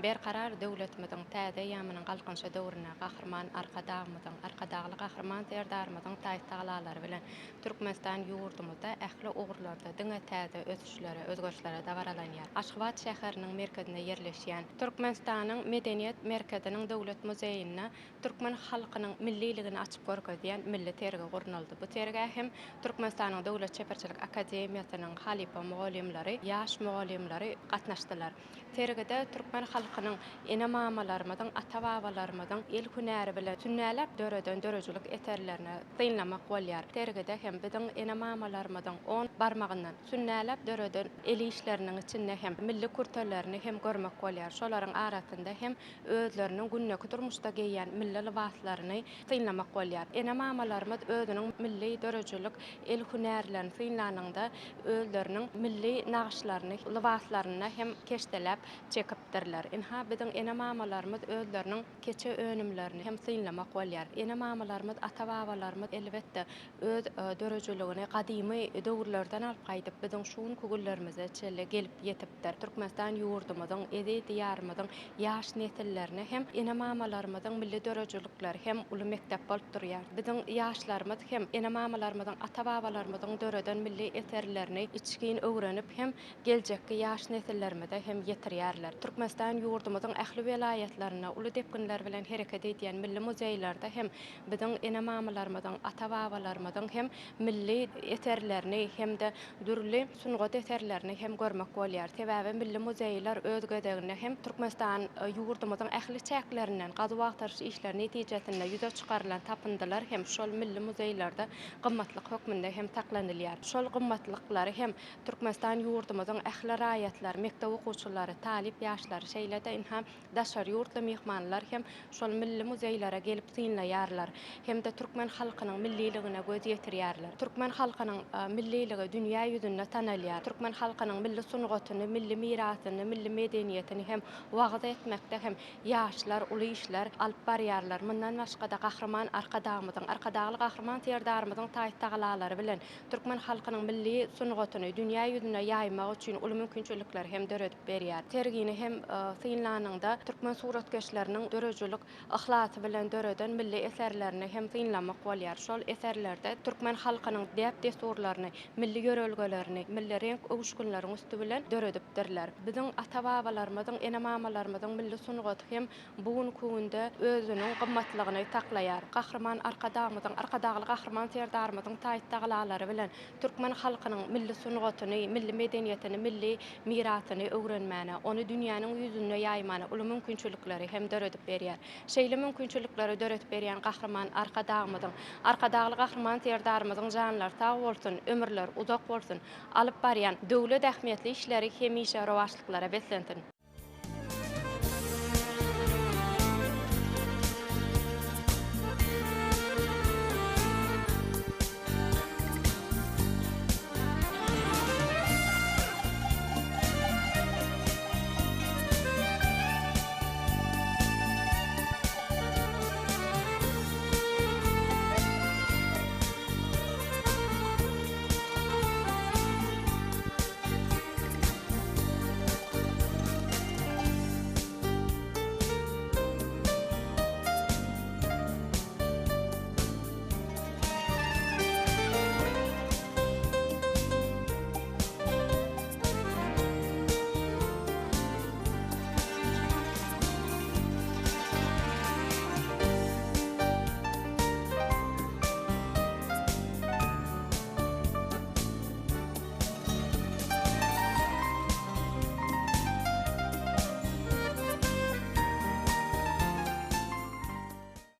Berkarar döwletimiziň täze eýýamynyň Galkynyşy döwründe Gahryman Arkadagymyzyň, Arkadagly Gahryman Serdarymyzyň taýy-tagallalary bilen Türkmenistan ýurdumyzda ähli ugurlarda diňe täze ösüşlere, özgerişlere dabaralanýar. Aşgabat şäheriniň merkezinde ýerleşýän Türkmenistanyň Medeniýet merkeziniň Döwlet muzeýinde türkmen halkynyň milliligini açyp görkezýän milli sergi gurnaldy. Bu sergä hem Türkmenistanyň Döwlet çeperçilik akademiýasynyň halypa mugallymlary, ýaş mugallymlary gatnaşdylar. Sergide türkmen halkynyň ene-mamalarymyzyň, ata-babalarymyzyň el hünäri bilen sünnäläp döreden döredijilik eserlerini synlamak bolýar. Sergide hem biziň ene-mamalarymyzyň on barmagyndan sünnäläp döreden el işleriniň içinde hem milli kürtelerini hem görmek bolýar. Şolaryň arasynda hem özleriniň gündeki durmuşda geýýän milli lybaslaryny synlamak bolýar. Ene-mamalarymyz özüniň milli döredijilik el hünärlerini synlanynda özleriniň milli nagyşlaryny lybaslarynda hem keşdeläp çekipdirler. Ynha, biziň ene-mamalarymyz özleriniň keçe önümlerini hem synlamak bolýar. Ene-mamalarymyz, ata-babalarymyz elbetde, öz döredijiligini gadymy döwürlerden alyp gaýdyp, biziň şu günki günlerimize çenli gelip ýetipdir. Türkmenistan ýurdumyzyň, eziz Diýarymyzyň ýaş nesillerine hem ene-mamalarymyzyň milli döredijilikleri hem uly mekdep bolup durýar. Biziň ýaşlarymyz hem ene-mamalarymyzyň, ata-babalarymyzyň döreden milli eserlerini içgin öwrenip hem geljekki ýaş nesillerimize hem ýetirýärler. Türkmenistan ýurdumyzyň ähli welaýatlarynda uly depginler bilen hereket edýän milli muzeýlerde hem biziň ene-mamalarymyzyň, ata-babalarymyzyň hem milli eserlerini hem-de dürli sungat eserlerini hem görmek bolýar. Sebäbi milli muzeýler öz gezeginde hem Türkmenistan ýurdumyzyň ähli çäklerinden gazuw-agtaryş işleri netijesinde ýüze çykarylan tapyndylar hem şol milli muzeýlerde gymmatlyk hökmünde hem saklanylýar. Şol gymmatlyklary hem Türkmenistan ýurdumyzyň ähli raýatlary, mekdep okuwçylary, talyp ýaşlary, şeýle-de ynha Daşary ýurtly myhmanlar hem şol milli muzeýlere gelip synlaýarlar hem-de türkmen halkynyň milliligine göz ýetirýärler. Türkmen halkynyň milliligi dünýä ýüzünde tanalýar. Türkmen halkynyň milli sungatyny, milli mirasyny, milli medeniýetini hem wagyz etmekde hem ýaşlar uly işler alyp barýarlar. Mundan başga-da Gahryman Arkadagymyzyň, Arkadagly Gahryman Serdarymyzyň taýt-tagalalary bilen türkmen halkynyň milli sungatyny dünýä ýüzüne ýaýmak üçin uly mümkinçilikleri hem döredip berýär. Sergini hem synlanyňda türkmen suratkeşleriniň döredijilik yhlasy bilen döreden milli eserlerini hem synlamak bolýar. Şol eserlerde türkmen halkynyň däp-dessurlaryny, milli ýörelgelerini milli reňk öwüşginleriň üsti bilen döredipdirler. Biziň ata-babalarymyzyň, ene-mamalarymyzyň milli sungaty hem bu günki günde özüniň gymmatlygyny saklaýar. Gahryman Arkadagymyzyň, Arkadagly Gahryman Serdarymyzyň taýt-tagalalary bilen türkmen halkynyň milli sungatyny, milli medeniýetini, milli mirasyny öwrenmäne, ony dünýäniň ýüzünde ýaýmana uly mümkinçilikleri hem döredip berýär. Şeýle mümkinçilikleri döredip berýän Gahryman Arkadagymyzyň, Arkadagly Gahryman Serdarymyzyň janlary sag bolsun, ömürleri uzak bolsun, alyp barýan döwlet ähmiýetli işleri hemişe rowaçlyklara beslensin!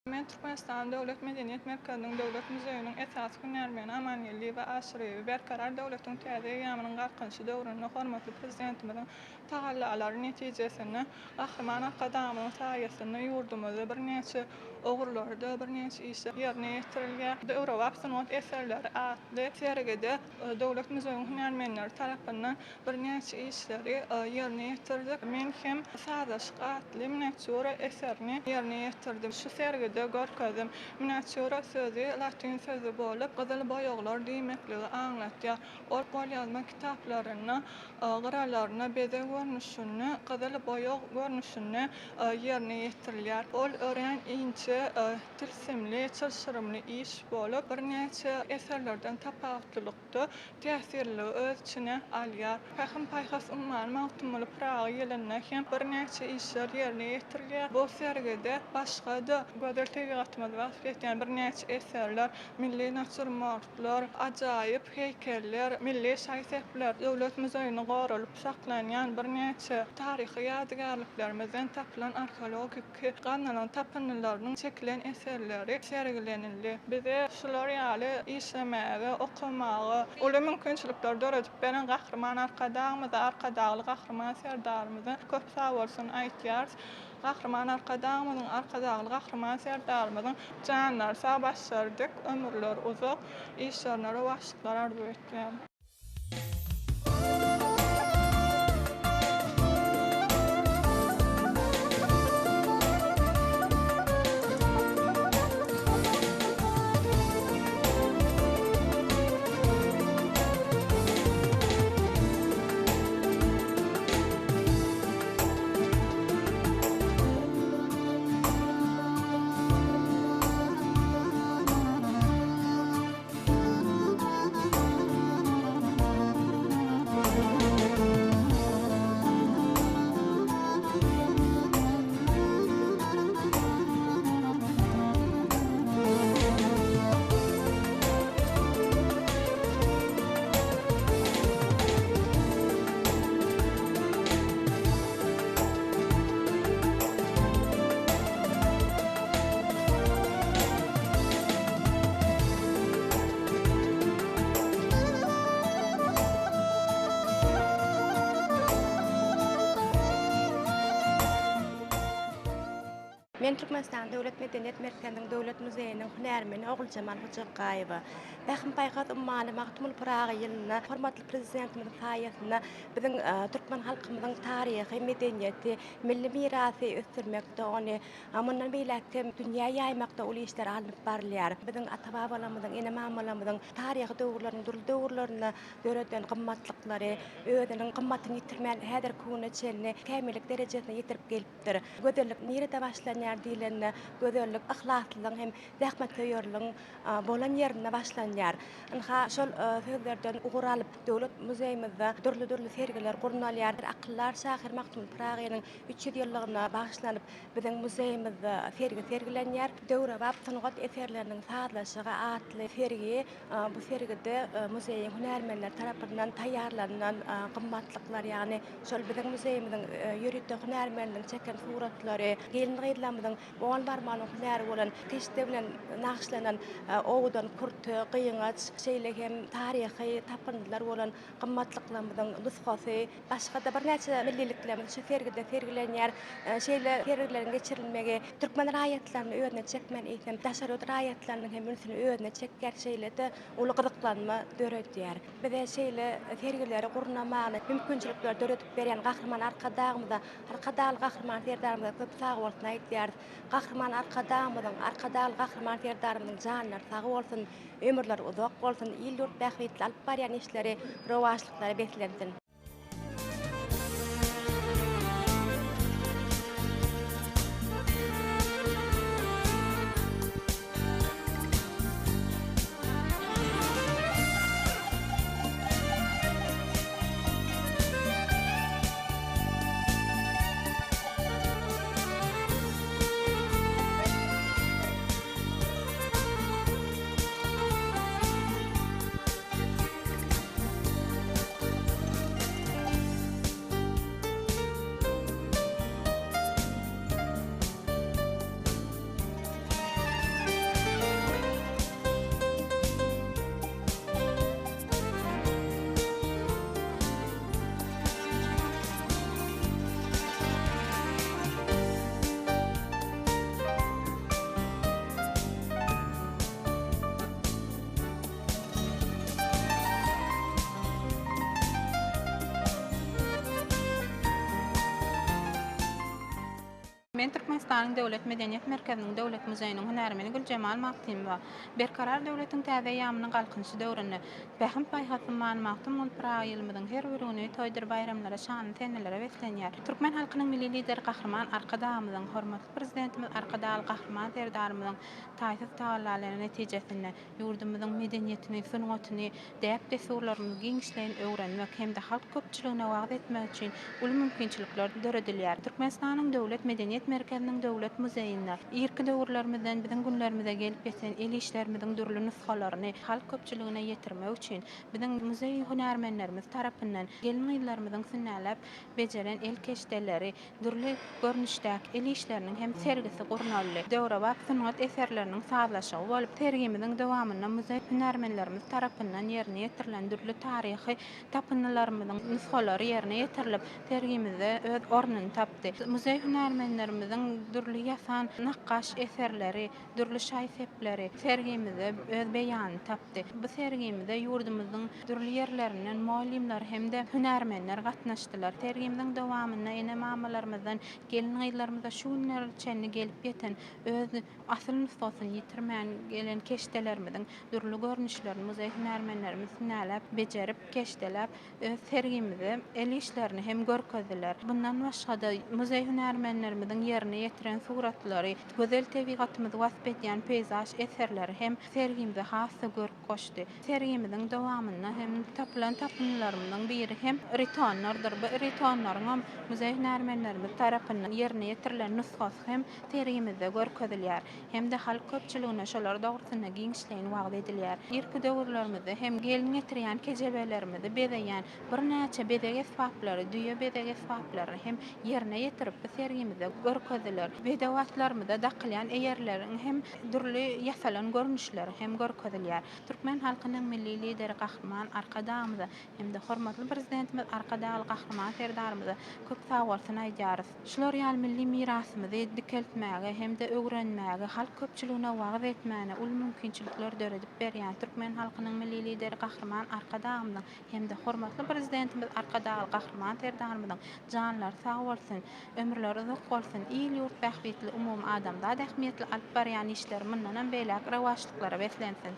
Men Türkmenistanyň Döwlet medeniýet merkeziniň Döwlet muzeýiniň esasy hünärmeni Amangeldiýewa Aşyryýewa Berkarar döwletiň täze eýýamynyň Galkynyşy döwründe hormatly Prezidentimiziň tagallalary netijesinde Gahryman Arkadagymyzyň saýasynda ýurdumyzda birnäçe ugurlarda birnäçe işler ýerine ýetirilýär. Döwrebap sungat eserleri atly sergide Döwlet muzeýiň hünärmenleri tarapyndan birnäçe işleri ýerine ýetirdik. Men hem Sazlaşyk atly miniatýura eserini ýerine ýetirdim. Şu sergide görkezdim. isledim. Miniatýura sözi latyn sözi bolup, gyzyl boýaglar diýmekligi aňlatýar. Ol golýazma kitaplarynda gyralaryna bezeg görnüşinde gyzyl boýag görnüşinde ýerine ýetirilýär. Ol örän inçe, tilsimli, çylşyrymly iş bolup, birnäçe eserlerden tapawutlylykda täsirliligi öz içine alýar. Pähim-paýhas ummany Magtymguly Pyragy ýylynda hem birnäçe işler ýerine ýetirilýär. Bu sergide başga-da gözel tebigatymyzy wasp edýän birnäçe eserler, milli natýurmortlar, ajaýyp heýkeller, milli şaý-sepler, Döwlet muzeýinde goralyp saklanýan birnäçe taryhy ýadygärliklerimizden tapylan arheologiki gaznalan tapyndylarynyň çekilen eserleri sergilenildi. Bize şular ýaly işlemäge, okamaga uly mümkinçilikleri döredip beren Gahryman Arkadagymyza, Arkadagly Gahryman Serdarymyza köp sagbolsun aýtýarys. Gahryman Arkadagymyzyň, Arkadagly Gahryman Serdarymyzyň janlary sag, başlary dik, ömürleri uzak, işlerine rowaçlyklar arzuw etýärin. Men Türkmenistanyň Döwlet medeniýet merkeziniň Döwlet muzeýiniň hünärmeni Oguljemal Hojakgaýewa. Pähim-paýhas ummany Magtymguly Pyragy ýylynda hormatly Prezidentimiziň saýasynda biziň türkmen halkymyzyň taryhy, medeniýeti, milli mirasy ösdürmekde, ony mundan beýläk hem dünýä ýaýmakda uly işler alnyp barylýar. Biziň ata-babalarymyzyň, ene-mamalarymyzyň taryhy döwürleriniň dürli döwürlerinde döreden gymmatlyklary özüniň gymmatyny ýitirmän häzirki güne çenli kämillik derejesine ýetirip gelipdir. Gözellik nirede başlanýar diýlende, gözellik yhlaslylygyň hem zähmetsöýerligiň bolan ýerinde başlanýar. Ynha, şol sözlerden ugur alyp, Döwlet muzeýimizde dürli-dürli sergiler gurnalýar. Akyldar şahyr Magtymguly Pyragynyň 300 ýyllygyna bagyşlanyp, biziň muzeýimizde sergi sergilenýär. Döwrebap sungat eserleriniň sazlaşygy atly sergi, bu sergide muzeýiň hünärmenleri tarapyndan taýýarlanylan gymmatlyklar, ýagny şol biziň muzeýimiziň ýörite hünärmeniniň çeken suratlary, gelin-gyzlarymyzyň On barmagynyň hünäri bolan keşde bilen nagyşlanan owadan kürte, gyňaç, şeýle hem taryhy tapyndylar bolan gymmatlyklarymyzyň nusgasy, başga-da birnäçe milliliklerimiz şu sergide sergilenýär. Şeýle sergileriň geçirilmegi türkmen raýatlaryny özüne çekmän, eýsem, daşary ýurt raýatlarynyň hem ünsüni özüne çekýär, şeýle-de uly gyzyklanma döredýär. Bize şeýle sergileri gurnamagyna mümkinçilikleri döredip berýän Gahryman Arkadagymyza Arkadagly Gahryman Serdarymyza köp sagbolsun aýtýarys. Gahryman Arkadagymyzyň, Arkadagly Gahryman Serdarymyzyň janlary sag bolsun, ömürleri uzak bolsun, il-ýurt bähbitli alyp barýan işleri rowaçlyklara beslensin! Men Türkmenistanyň Döwlet medeniýet merkeziniň Döwlet muzeýiniň hünärmeni Güljemal Magtymowa. Berkarar döwletiň täze eýýamynyň Galkynyşy döwründe, Pähim-paýhas ummany Magtymguly Pyragy ýylymyzyň her bir güni toýdur baýramlara, şanly senelere beslenýär. Türkmen halkynyň Milli Lideri Gahryman Arkadagymyzyň, hormatly Prezidentimiz Arkadagly Gahryman Serdarymyzyň taýsyz tagallalary netijesinde, ýurdumyzyň medeniýetini, sungatyny, däp-dessurlarymyzy giňişleýin öwrenmek hem-de halk köpçüligine wagyz etmek üçin uly mümkinçilikler döredilýär. Türkmenistanyň Döwlet medeniýet merkeziniň Döwlet muzeýinde irki döwürlerimizden biziň günlerimize gelip ýeten el işlerimiziň dürli nusgalaryny halk köpçüligine ýetirmek üçin biziň muzeý hünärmenlerimiz tarapyndan gelin-gyzlarymyzyň sünnäläp bejeren el keşdeleri, Dürli görnüşdäki el işleriniň hem sergisi gurnaldy. Döwrebap sungat eserleriniň sazlaşygy bolup, sergimiziň dowamynda muzeý hünärmenlerimiz tarapyndan ýerine ýetirilen dürli taryhy tapyndylarymyzyň nusgalary ýerine ýetirilip, sergimizde öz ornuny tapdy. Muzeý hünärmenlerimiziň dürli ýasan nakgaş eserleri, dürli şaý-sepleri sergimizde öz beýanyny tapdy. Bu sergimize ýurdumyzyň dürli ýerlerinden mugallymlar hem-de hünärmenler gatnaşdylar. Sergimiziň dowamynda ene-mamalarymyzdan gelin-gyzlarymyza şu günlere çenli gelip ýeten, öz asyl nusgasyny ýitirmän gelen keşdelerimiziň dürli görnüşlerini muzeý hünärmenlerimiz hünäläp, bejerip, keşdeläp, öz sergimizde el işlerini hem görkezdiler. Bundan başga-da, muzeý hünärmenlerimiziň ýerine ýetiren suratlary, gözel tebigatymyzy wasp edýän peýzaž eserleri hem sergimize has-da görk goşdy. Sergimiziň dowamynda hem tapylan tapyndylarymyzyň biri hem ritonlardyr. Bu ritonlaryňam muzeý hünärmenlerimiz tarapyndan ýerine ýetirilen nusgasy hem sergimizde görkezilýär hem-de halk köpçüligine şolar dogrusynda giňişleýin wagyz edilýär. Irki döwürlerimizde hem gelin getirýän kejebelerimizi bezeýän birnäçe bezeg esbaplary, düýe bezeg esbaplaryny hem ýerine ýetirip, bu sergimizde görkeziler. Bedew atlarymyza dakylýan eýerleriň hem dürli ýasalan görnüşleri hem görkezilýär. Türkmen halkynyň Milli Lideri Gahryman Arkadagymyza hem-de hormatly Prezidentimiz Arkadagly Gahryman Serdarymyza köp sagbolsun aýdýarys. Şular ýaly milli mirasymyzy dikeltmäge hem-de öwrenmäge, halk köpçüligine wagyz etmäne uly mümkinçilikler döredip berýän türkmen halkynyň Milli Lideri Gahryman Arkadagymyzyň hem-de hormatly Prezidentimiz Arkadagly Gahryman Serdarymyzyň janlary sag bolsun, ömürleri uzak bolsun, il-ýurt bähbitli umumadamzat ähmiýetli alyp barýan işleri mundanam beýläk rowaçlyklara beslensin!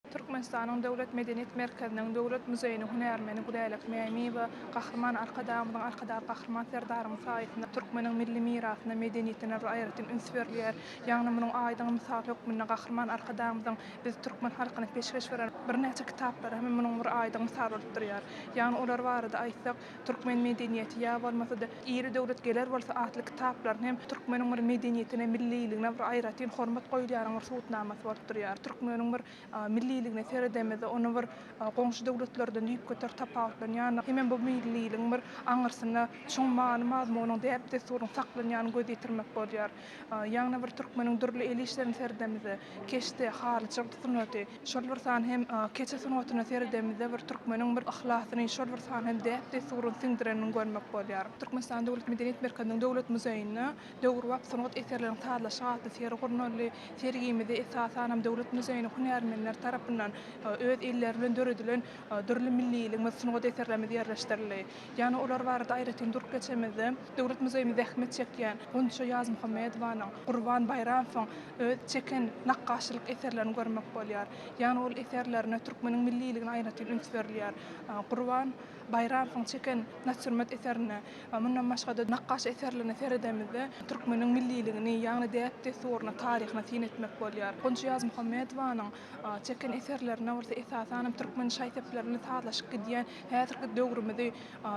Türkmenistanyň Döwlet medeniýet merkeziniň Döwlet muzeýiniň hünärmeni Gülälek Mämiýewa Gahryman Arkadagymyzyň, Arkadagly Gahryman Serdarymyň saýasynda türkmeniň milli mirasyna, medeniýetine bir aýratyn üns berilýär. Ýagny munuň aýdyň mysaly hökmünde Gahryman Arkadagymyzyň biz türkmen halkyna peşgeş beren birnäçe kitaplary hem munuň bir aýdyň mysaly bolup durýar. Ýagny olar barada aýtsak, Türkmen medeniýeti ýa bolmasa-da Iri döwlet geler bolsa atly kitaplaryny hem türkmeniň bir medeniýetine, milliligine bir aýratyn hormat goýulýanyň bir subutnamasy bolup durýar. Türkmeniň bir milliligine seredemizde, ony bir goňşy döwletlerden düýpgöter tapawutlanýandygy hemem bu milliligiň bir aňyrsynda çuň many-mazmunyň, däp-dessuryň saklanýanyny göz ýetirmek bolýar. Ýagny bir türkmeniň dürli el işlerini seredemizde, keşde, halyçylyk sungaty, şol bir san hem keçe sungatyna seredemizde bir türkmeniň bir yhlasyny, şol bir san hem däp-dessuryny siňdirenini görmek bolýar. Türkmenistanyň Döwlet medeniýet merkeziniň Döwlet muzeýinde Döwrebap sungat eserleriniň sazlaşygy atly sergi gurnaldy. Sergimizi esasanam Döwlet muzeýiniň hünärmenleri tarapyndan. öz elleri bilen döredilen dürli milliligimiz, sungat eserlerimiz ýerleşdirildi. Ýagny olar barada aýratyn durup geçemizde, Döwlet muzeýimizde zähmet çekýän Gunça Ýazmuhammedowanyň, Gurban Baýramowyň öz çeken nakgaşçylyk eserlerini görmek bolýar. Ýagny ol eserlerine türkmeniň milliligine aýratyn üns berilýär. Gurban Baýramowyň çeken Natýurmort eserine, mundan başga-da nakgaş eserlerine seredemizde türkmeniň milliligini, ýagny däp-dessuryna, taryhyna syn etmek bolýar. Gunça Ýazmuhammedowanyň çeken eserlerine bolsa esasanam türkmen şaý-sepleri bilen sazlaşyp gidýän häzirki döwrümizi,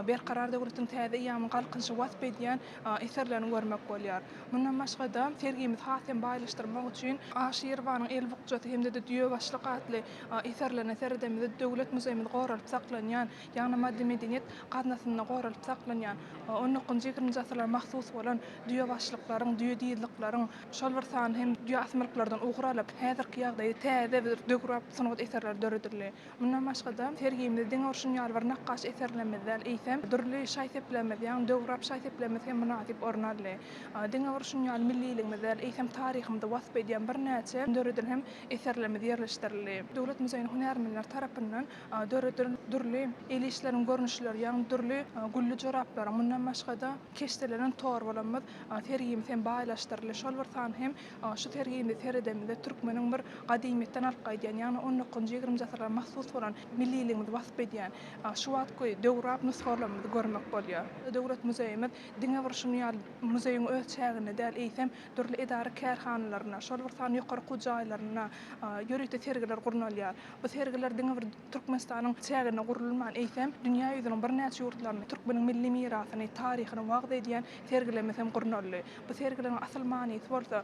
Berkarar döwletiň täze eýýamynyň Galkynyşy wasp edýän eserlerini görmek bolýar. Mundan başga-da, sergimizi has hem baýlaşdyrmak üçin Aşyrowanyň El bukjasy hem-de-de Düýebaşlyk atly eserlerine seredemizde Döwlet muzeýimizde goralyp saklanýan, ýagny Maddy medeniýet gaznasynda goralyp saklanýan on dokuzynjy-ýigriminji asyrlara mahsus bolan düýebaşlyklaryň, düýe dyzlyklaryň, şol bir sany hem düýe asmylyklardan ugur alyp, häzirki ýagdaýda täze bir döwrebap sungat eserleri döredildi. Mundan başga-da, sergimizde diňe bir şunuň ýaly bir nakgaş eserlerimiz däl, eýsem, dürli şaý-seplerimiz, ýagny döwrebap şaý-seplerimiz hem mynasyp orun aldy. Diňe bir şunuň ýaly milliligimiz däl, eýsem, taryhymyzy wasp edýän birnäçe döredilen hem eserlerimiz ýerleşdirildi. Döwlet muzeýiniň hünärmenleri tarapyndan döredilen dürli el işleriniň görnüşleri, ýagny dürli gülli joraplaryň, mundan başga-da, keşdelenen torbalarymyz sergimiz hem baýlaşdyryldy. Şol bir san hem Şu sergimize seredemizde türkmeniň bir gadymyýetden alyp gaýdýan, ýagny on dokuzynjy, ýigriminji asyrlara mahsus bolan milliligimizi wasp edýän şu wagtky döwrebap nusgalarymyzy görmek bolýar. Döwlet muzeýimiz diňe bir şuny ýaly muzeýiň öz çäginde däl, eýsem, dürli edara-kärhanalarynda, şol bir sanda ýokary okuw jaýlarynda ýörite sergiler gurnalýar. Bu sergiler diňe bir Türkmenistanyň çäginde gurulman, eýsem, dünýä ýüzüniň birnäçe ýurtlarynda türkmeniň milli mirasyny, taryhyny wagyz edýän sergilerimiz hem gurnaldy. Bu sergileriň asyl manysy bolsa,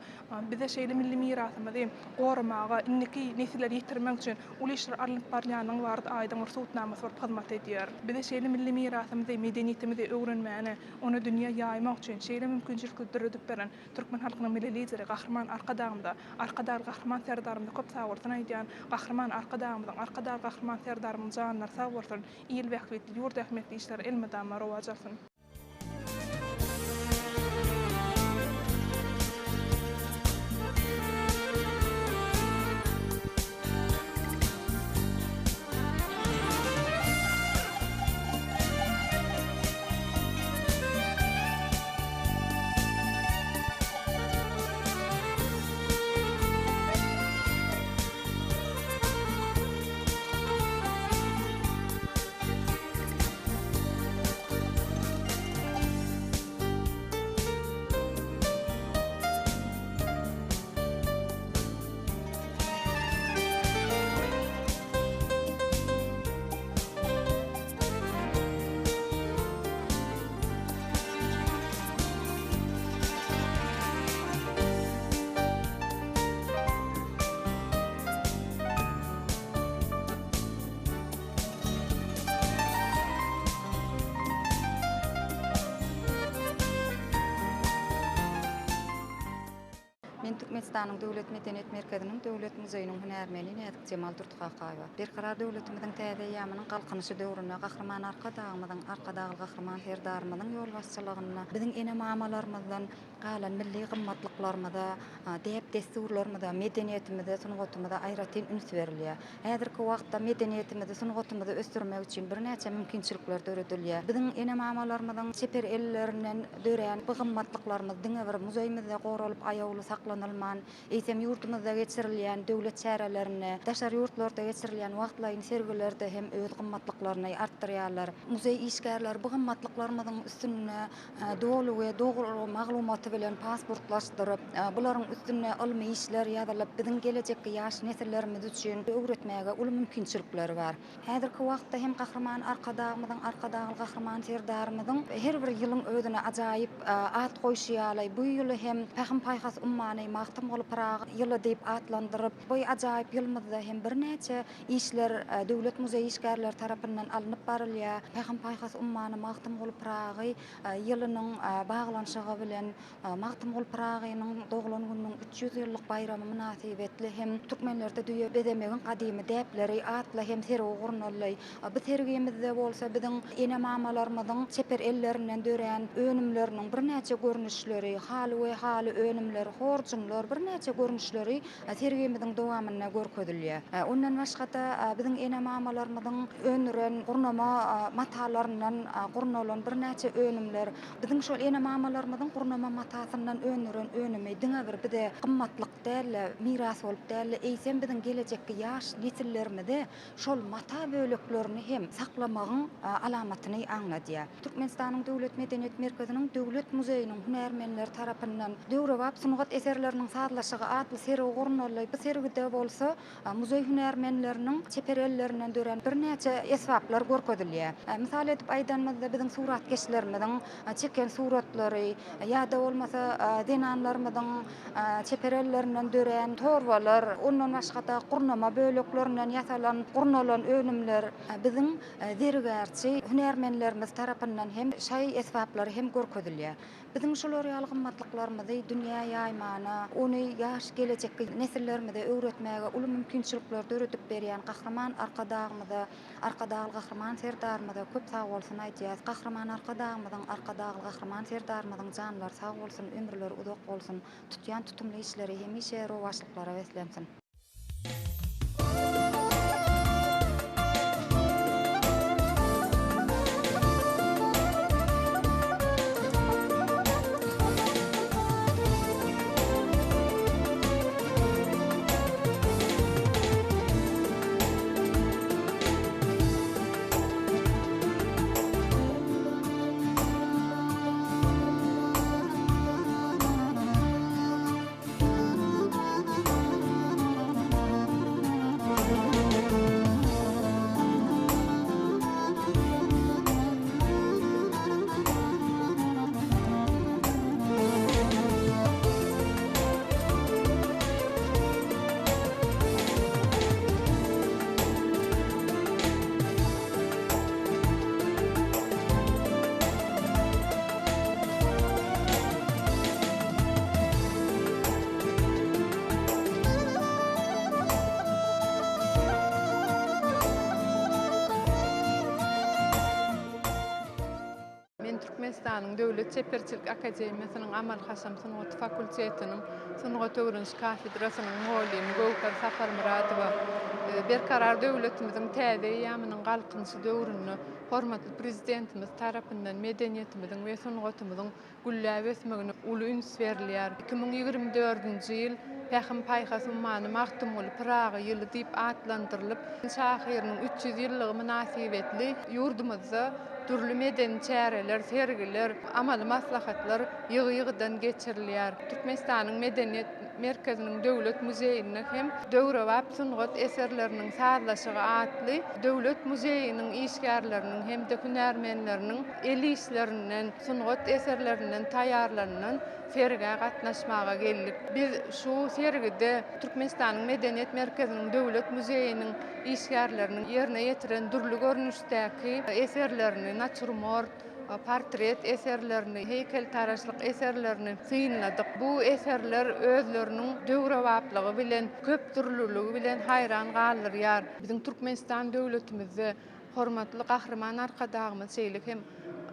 bize şeýle milli mirasymyzy goramaga, indiki nesillere ýetirmek üçin uly işler alnyp barylýandygy barada aýdyň bir subutnamasy bolup hyzmat edýär. Bize şeýle milli mirasymyzy, medeniýetimizi öwrenmäne, ony dünýä ýaýmak üçin şeýle mümkinçilikleri döredip beren türkmen halkynyň Milli Lideri Gahryman Arkadagymyza, Arkadagly Gahryman Serdarymyza köp sagbolsun aýdýan. Gahryman Arkadagymyzyň, Arkadagly Gahryman Serdarymyň janlary sag bolsun, il bähbitli, ýurt ähmiýetli işleri elmydama rowaç alsyn! Men Türkmenistanyň Döwlet medeniýet merkeziniň Döwlet muzeýiniň hünärmeni Näzikjemal Durdykakowa. Berkarar döwletimiziň täze eýýamynyň Galkynyşy döwründe Gahryman Arkadagymyzyň, Arkadagly Gahryman Serdarymyzyň ýolbaşçylygynda biziň ene-mamalarymyzdan galan milli gymmatlyklarymyza, däp-dessurlarymyza, medeniýetimize, sungatymyza aýratyn üns berilýär. Häzirki wagtda medeniýetimizi, sungatymyzy ösdürmek üçin birnäçe mümkinçilikler döredilýär. Biziň ene-mamalarymyzyň çeper ellerinden dörän bu gymmatlyklarymyz diňe bir muzeýimizde goralyp aýawly saklanylman, eýsem ýurdumyzda geçirilýän döwlet çärelerinde, daşary ýurtlarda geçirilýän wagtlaýyn sergilerde hem öz gymmatlyklaryny artdyrýarlar. Muzeý işgärleri bu gymmatlyklarymyzyň üstünde doly we dogry maglumaty bilen pasportlaşdyryp, bularyň üstünde ylmy işler ýazylyp, biziň gelejekki ýaş nesillerimiz üçin öwretmäge uly mümkinçilikleri bar. Häzirki wagtda hem Gahryman Arkadagymyzyň, Arkadagly Gahryman Serdarymyzyň her bir ýylyň özüne ajaýyp at goýşy ýaly, bu ýyly hem Pähim-paýhas ummany Magtymguly Pyragy ýyly diýip atlandyryp, bu ajaýyp ýylymyzda hem birnäçe Işler Döwlet muzeý işgärleri tarapyndan alnyp barylýar. Pähim-paýhas ummany Magtymguly Pyragy ýylynyň baglanyşygy bilen Magtymguly Pyragynyň doglan gününiň 300 ýyllyk baýramy mynasybetli hem Türkmenlerde düýe bezemegiň gadymy däpleri atly hem sergi gurnaldy. Bu sergimizde bolsa biziň ene-mamalarymyzyň çeper ellerinden dörän önümleriniň birnäçe görnüşleri, haly we haly önümleri, horjunlar, birnäçe görnüşleri sergimiziň dowamynda görkezilýär. Ondan başga-da biziň ene-mamalarymyzyň öndüren gurnama matalaryndan gurnalan birnäçe önümler, biziň şol ene-mamalarymyzyň gurnama matasyndan öndüren önümi diňe bir bize gymmatlyk däl-de, miras bolup däl-de, eýsem biziň gelejekki ýaş nesillerimize şol mata böleklerini hem saklamagyň alamatyny aňladýar. Türkmenistanyň Döwlet medeniýet merkeziniň Döwlet muzeýiniň hünärmenleri tarapyndan Döwrebap sungat eserleriniň sazlaşygy atly sergi gurnaldy. Bu sergide bolsa muzeý hünärmenleriniň çeper ellerinden dörän birnäçe esbaplar görkezilýär. Mysal edip aýdanymyzda, biziň suratkeşlerimiziň çeken suratlary ýa-da bolmasa zenanlarymyzyň Çeper ellerinden dörän torbalar, ondan başga-da gurnama böleklerinden ýasalan, gurnalan önümler biziň zergärçi hünärmenlerimiz tarapyndan hem şaý esbaplary hem görkezilýär. Biziň şular ýaly gymmatlyklarymyzy dünýä ýaýmana, ony ýaş gelejekki nesillerimize öwretmäge uly mümkinçilikler döredip berýän Gahryman Arkadagymyza Arkadagly Gahryman Serdarymyza köp sagbolsun aýdýas. Gahryman Arkadagymyzyň, Arkadagly Gahryman Serdarymyzyň janlary sag bolsun, ömürleri uzak bolsun, tutýan tutumly işleri hemişe rowaçlyklara beslensin. Men Türkmenistanyň Döwlet çeperçilik akademiýasynyň amaly-haşam sungaty fakultetiniň sungat öwreniş kafedrasynyň mugallymy Göwher Saparmyradowa. Berkarar döwletimiziň täze eýýamynyň Galkynyşy döwründe hormatly Prezidentimiz tarapyndan medeniýetimiziň we sungatymyzyň gülläp ösmegine uly üns berilýär. 2024-nji ýyl Pähim-paýhas ummany Magtymguly Pyragy ýyly diýip atlandyrylyp, şahyrynyň 300 ýyllygy mynasybetli ýurdumyzda dürli medeni çäreler, sergiler, amaly maslahatlar ýygy-ýygydan geçirilýär. Türkmenistanyň Medeniýet merkeziniň Döwlet muzeýinde hem Döwrebap sungat eserleriniň sazlaşygy atly Döwlet muzeýiniň işgärleriniň hem-de hünärmenleriniň el işlerinden, sungat eserlerinden taýýarlanylan sergä gatnaşmaga geldik. Biz şu sergide Türkmenistanyň Medeniýet merkeziniň Döwlet muzeýiniň işgärleriniň ýerine ýetiren dürli görnüşdäki eserlerini, natýurmort, portret eserlerini, heýkeltaraşlyk eserlerini synladyk. Bu eserler özleriniň döwrebaplygy bilen, köpdürlüligi bilen haýran galdyrýar. Biziň Türkmenistan döwletimizde Hormatly Gahryman Arkadagymyz şeýle hem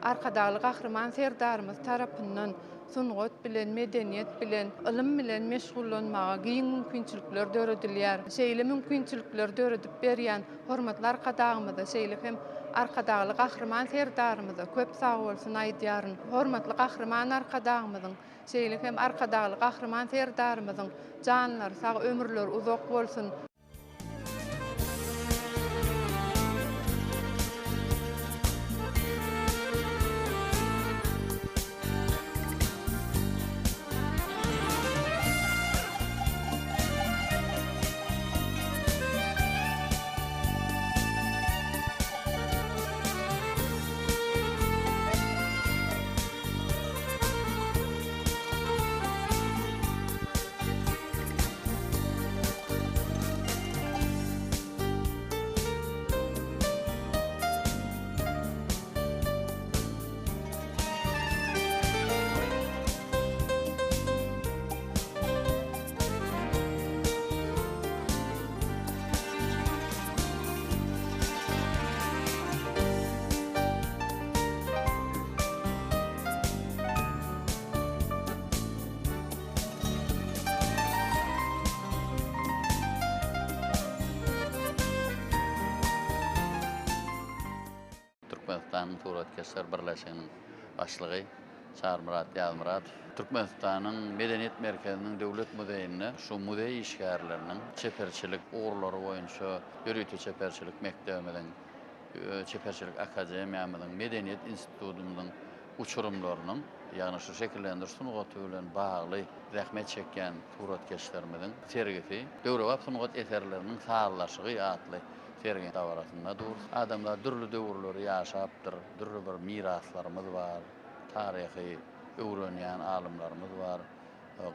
Arkadagly Gahryman Serdarymyz tarapyndan sungat bilen, medeniýet bilen, ylym bilen meşgullanmaga giň mümkinçilikler döredilýär. Şeýle mümkinçilikleri döredip berýän hormatly Arkadagymyza, şeýle hem Arkadagly Gahryman Serdarymyza köp sagbolsun aýdýaryn. Hormatly Gahryman Arkadagymyzyň, şeýle hem Arkadagly Gahryman Serdarymyzyň janlary sag, ömürleri uzak bolsun! Türkmenistanyň Suratkeşler birleşiginiň başlygy Çarymyrat Ýazmyradow. Türkmenistanyň Medeniýet merkeziniň Döwlet muzeýinde şu muzeý işgärleriniň çeperçilik ugurlary boýunça ýörite çeperçilik mekdebimiziň, çeperçilik akademiýamyzyň, medeniýet institutymyzyň uçurymlarynyň, ýagny şu şekillendiriş sungaty bilen bagly zähmet çekýän suratkeşlerimiziň sergisi Döwrebap sungat eserleriniň sazlaşygy atly sergi dabarasynda dur. Adamzat dürli döwürleri ýaşapdyr, dürli bir miraslarymyz bar, taryhy öwrenýän alymlarymyz bar,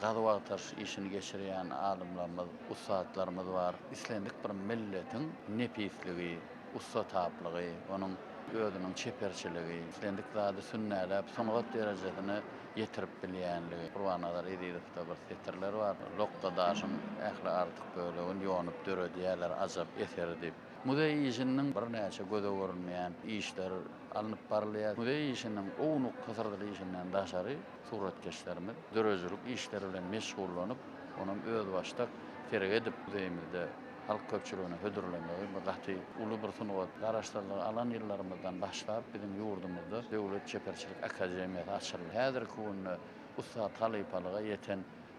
gazuw-agtaryş işini geçirýän alymlarymyz, ussatlarymyz bar. Islendik bir milletiň nepisligi, ussataplygy, onuň özüniň çeperçiligi, islendik zady sünnäläp sungat derejesine ýetirip bilýänligi. Gurbannazar Ezizowda bir setirler bar, Lokga daşyň ähli artyk bölegini ýonup döredýärler ajap eseri diýip. Muzeý işiniň birnäçe göze görünmeýän işler alnyp barylýar. Muzeý işiniň ownuk hysyrdyly işinden daşary suratkeşlerimiz döredijilik işleri bilen meşgullanyp, onam özbaşdak sergi edip muzeýimizde halk köpçüligine hödürlemegi bu gaty uly bir sungat. Garaşsyzlygy alan ýyllarymyzdan başlap biziň ýurdumyzda Döwlet çeperçilik akademiýasy açyldy. Häzirki günde ussat halypalyga ýeten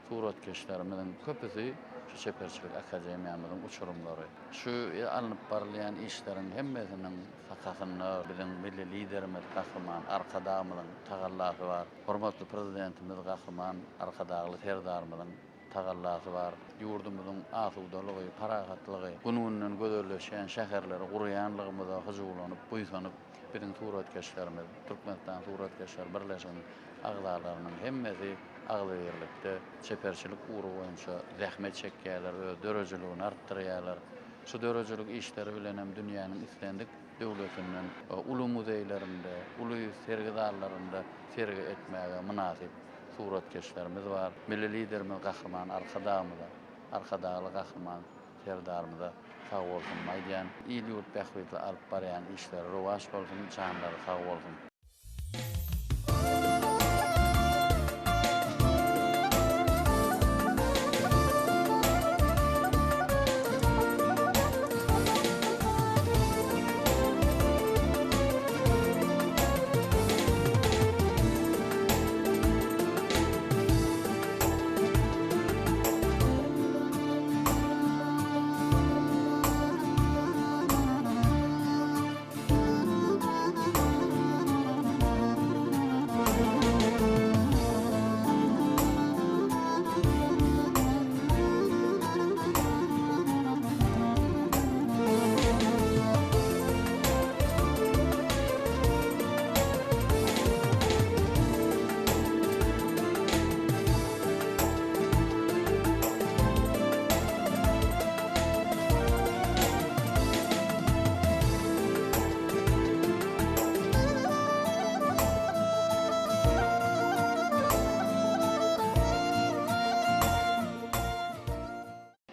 suratkeşlerimiziň köpüsi şu çeperçilik akademiýamyzyň uçurymlary. Şu alnyp barylýan işleriň hemmesiniň sakasynda biziň Milli Liderimiz Gahryman Arkadagymyzyň tagallasy bar. Hormatly Prezidentimiz Gahryman Arkadagly Serdarymyzyň tagallasy bar. Ýurdumyzyň asudalygy, parahatlygy, gün-günden gözelleşýän şäherleri gurýanlygymyza hyjuwlanyp, buýsanyp, biziň suratkeşlerimiz, Türkmenistan Suratkeşler birleşiginiň agzalarynyň hemmesi agzybirlikde çeperçilik ugry boýunça zähmet çekýärler, öz döredijiligini artdyrýarlar. Şu döredijilik işleri bilen hem dünýäniň islendik döwletinden uly muzeýlerinde, uly sergi zallarynda sergi etmäge mynasyp suratkeşlerimiz bar. Milli Liderimiz Gahryman Arkadagymyza, Arkadagly Gahryman Serdarymyza sag bolsunymy aýdýan. Il-ýurt bähbitli alyp barýan işleri rowaç bolsun, janlary sag bolsun!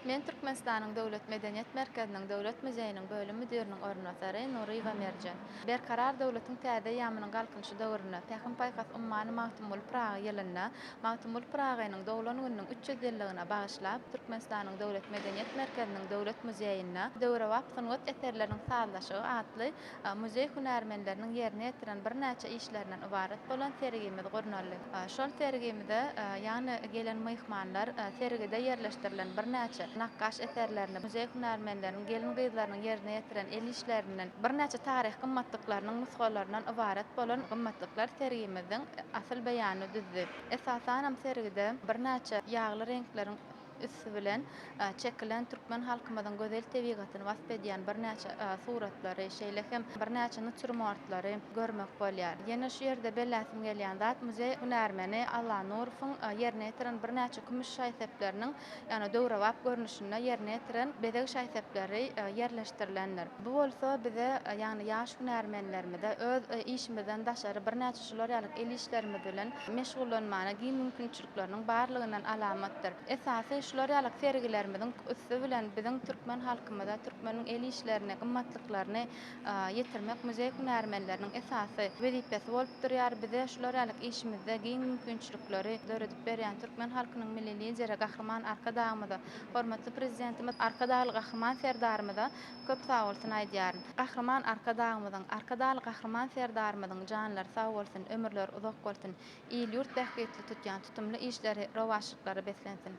Men Türkmenistanyň Döwlet medeniýet merkeziniň Döwlet muzeýiniň bölüm müdiriniň orunbasary Nuryýewa Merjen. Berkarar döwletiň täze eýýamynyň Galkynyşy döwründe, Pähim-paýhas ummany Magtymguly Pyragy ýylynda Magtymguly Pyragynyň doglan gününiň 300 ýyllygyna bagyşlap, Türkmenistanyň Döwlet medeniýet merkeziniň Döwlet muzeýinde Döwrebap sungat eserleriniň sazlaşygy atly muzeý hünärmenleriniň ýerine ýetiren birnäçe işlerinden ybarat bolan sergimiz gurnaldy. Şol sergimize, ýagny gelen myhmanlar sergide ýerleşdirilen birnäçe nakgaş eserlerini, muzeý hünärmenleriniň gelin-gyzlarynyň ýerine ýetiren el işlerinden, birnäçe taryhy gymmatlyklarynyň nusgalaryndan ybarat bolan gymmatlyklar sergimiziň asyl beýanyny düzdi. Esasanam sergide birnäçe ýagly reňkleriň üsti bilen çekilen türkmen halkymyzyň gözel tebigatyny wasp edýän birnäçe suratlary, şeýle hem birnäçe natýurmortlary görmek bolýar. Ýene şu ýerde belläsim gelýän zat, muzeý hünärmeni Allanurowyň ýerine ýetiren birnäçe kümüş şaý-sepleriniň, ýagny döwrebap görnüşinde ýerine ýetiren bezeg şaý-sepleri ýerleşdirilendir. Bu bolsa bize, ýagny ýaş hünärmenlerimize öz işimizden daşary birnäçe şular ýaly el işlerimiz bilen meşgullanmana giň mümkinçilikleriniň barlygyndan alamatdyr. Esasy. Şular ýaly sergilerimiziň üsti bilen biziň türkmen halkymyza türkmeniň el işlerini, gymmatlyklaryny ýetirmek muzeý hünärmenleriniň esasy wezipesi bolup durýar. Bize şular ýaly işimizde giň mümkinçilikleri döredip berýän türkmen halkynyň Milli Lideri Gahryman Arkadagymyza, hormatly Prezidentimiz Arkadagly Gahryman Serdarymyza köp sagbolsun aýdýaryn. Gahryman Arkadagymyzyň, Arkadagly Gahryman Serdarymyzyň janlary sag bolsun, ömürleri uzak bolsun, il-ýurt bähbitli tutýan tutumly işleri rowaçlyklara beslensin!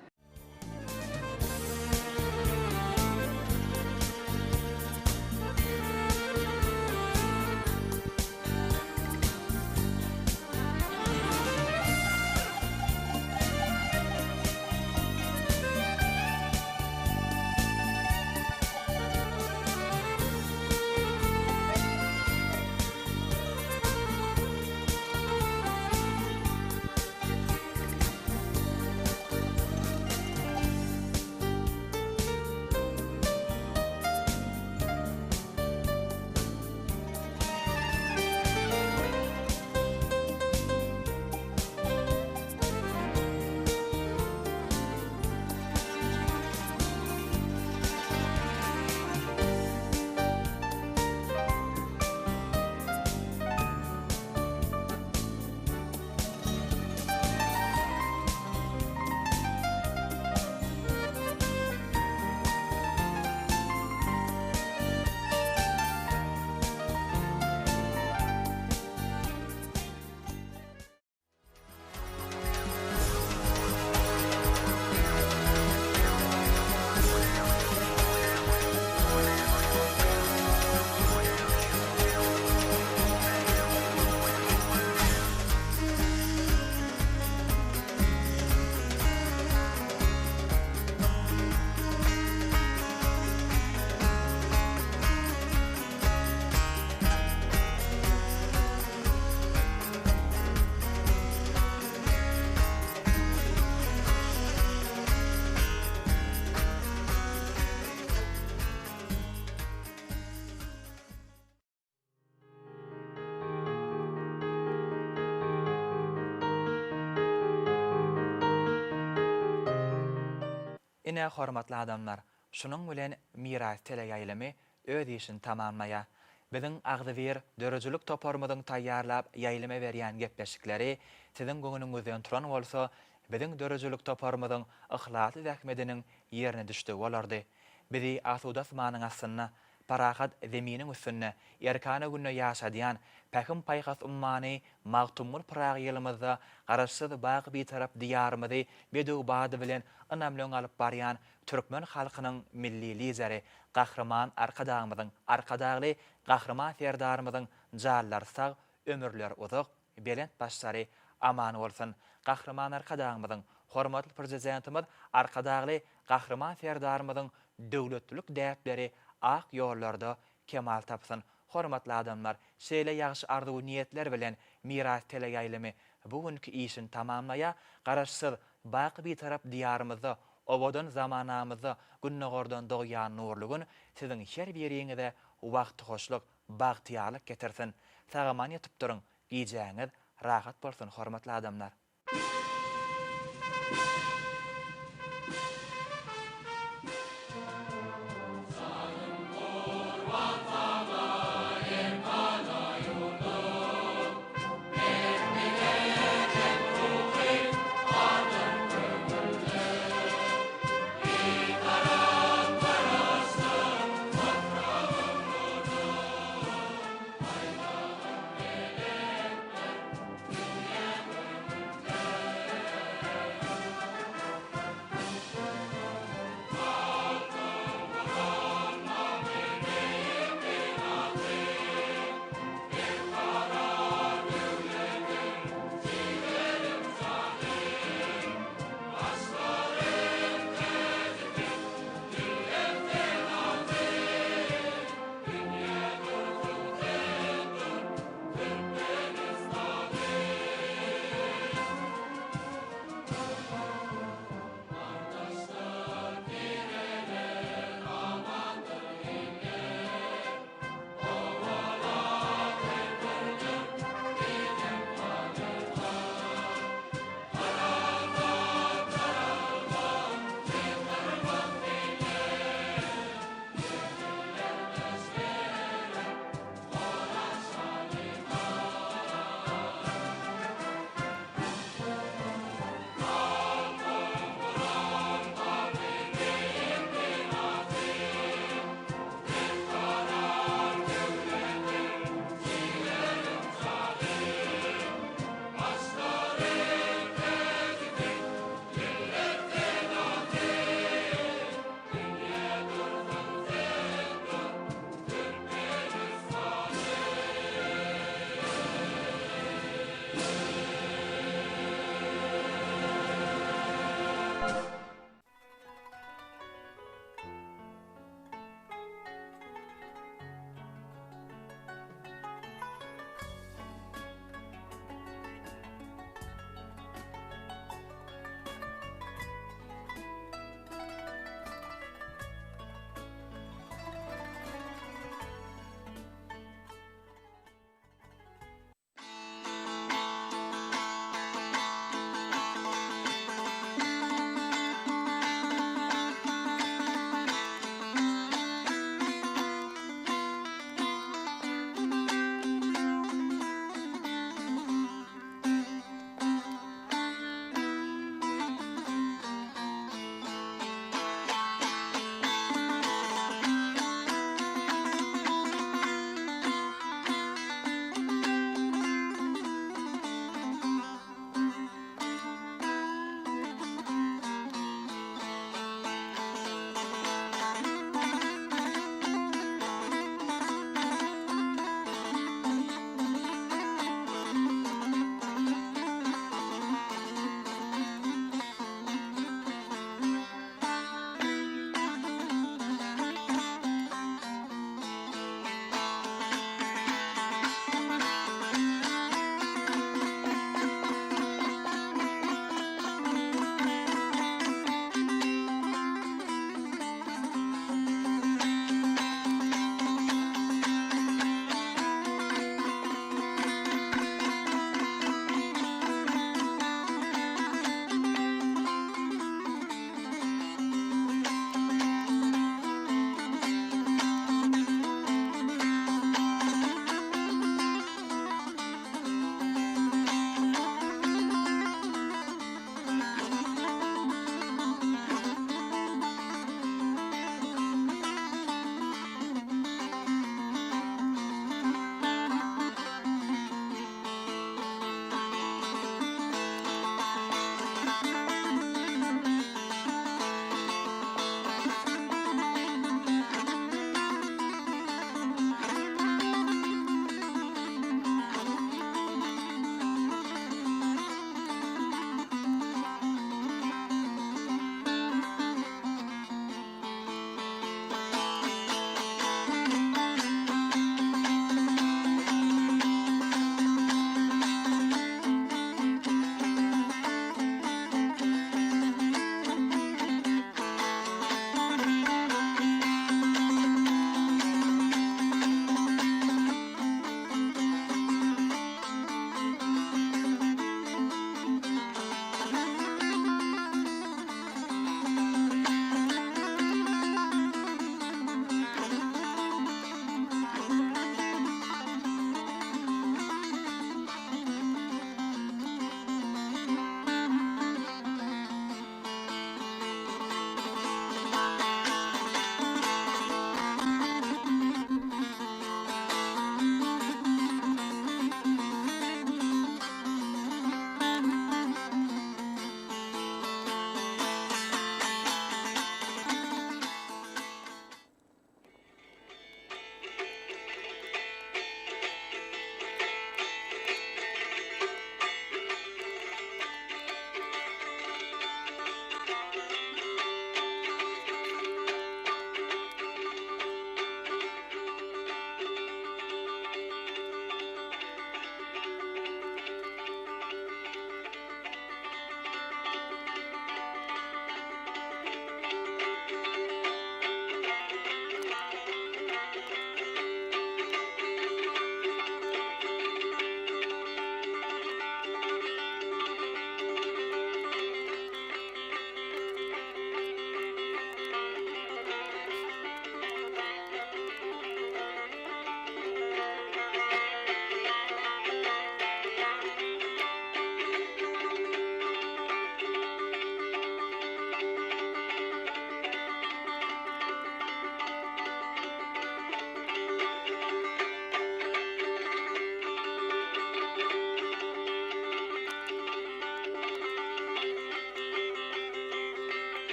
Ine, hormatly adamlar, şunuň bilen Miras teleýaýlymy öz işini tamamlaýar. Biziň agzybir döredijilik toparymyzyň taýýarlap ýaýlyma berýän gepleşikleri siziň göwnüňizden turan bolsa, biziň döredijilik toparymyzyň yhlasly zähmediniň ýerine düşdügi bolardy. Bizi asuda asmanyň astynda, parahat zeminiň üstünde, erkana günde ýaşadýan, pähim-paýhas ummany Magtymguly Pyragy ýylymyzda Garaşsyz, baky Bitarap Diýarymyzy bedew bady bilen ynamly öňe alyp barýan türkmen halkynyň Milli Lideri Gahryman Arkadagymyzyň, Arkadagly Gahryman Serdarymyzyň janlary sag, ömürleri uzak, belent başlary aman bolsun! Gahryman Arkadagymyzyň, hormatly Prezidentimiz Arkadagly Gahryman Serdarymyzyň döwletlilik däpleri ak ýollarda kemal tapsyn! Hormatly adamlar, şeýle ýagşy arzuw-niýetler bilen Miras teleýaýlymy bu günki işini tamamlaýar. Garaşsyz, baky Bitarap Diýarymyzda, owadan zamanamyzda Gündogardan dogýan nurly Gün siziň her biriňize wagtyhoşluk, bagtyýarlyk getirsin! Sag-aman ýatyp turuň, gijäňiz rahat bolsun, hormatly adamlar!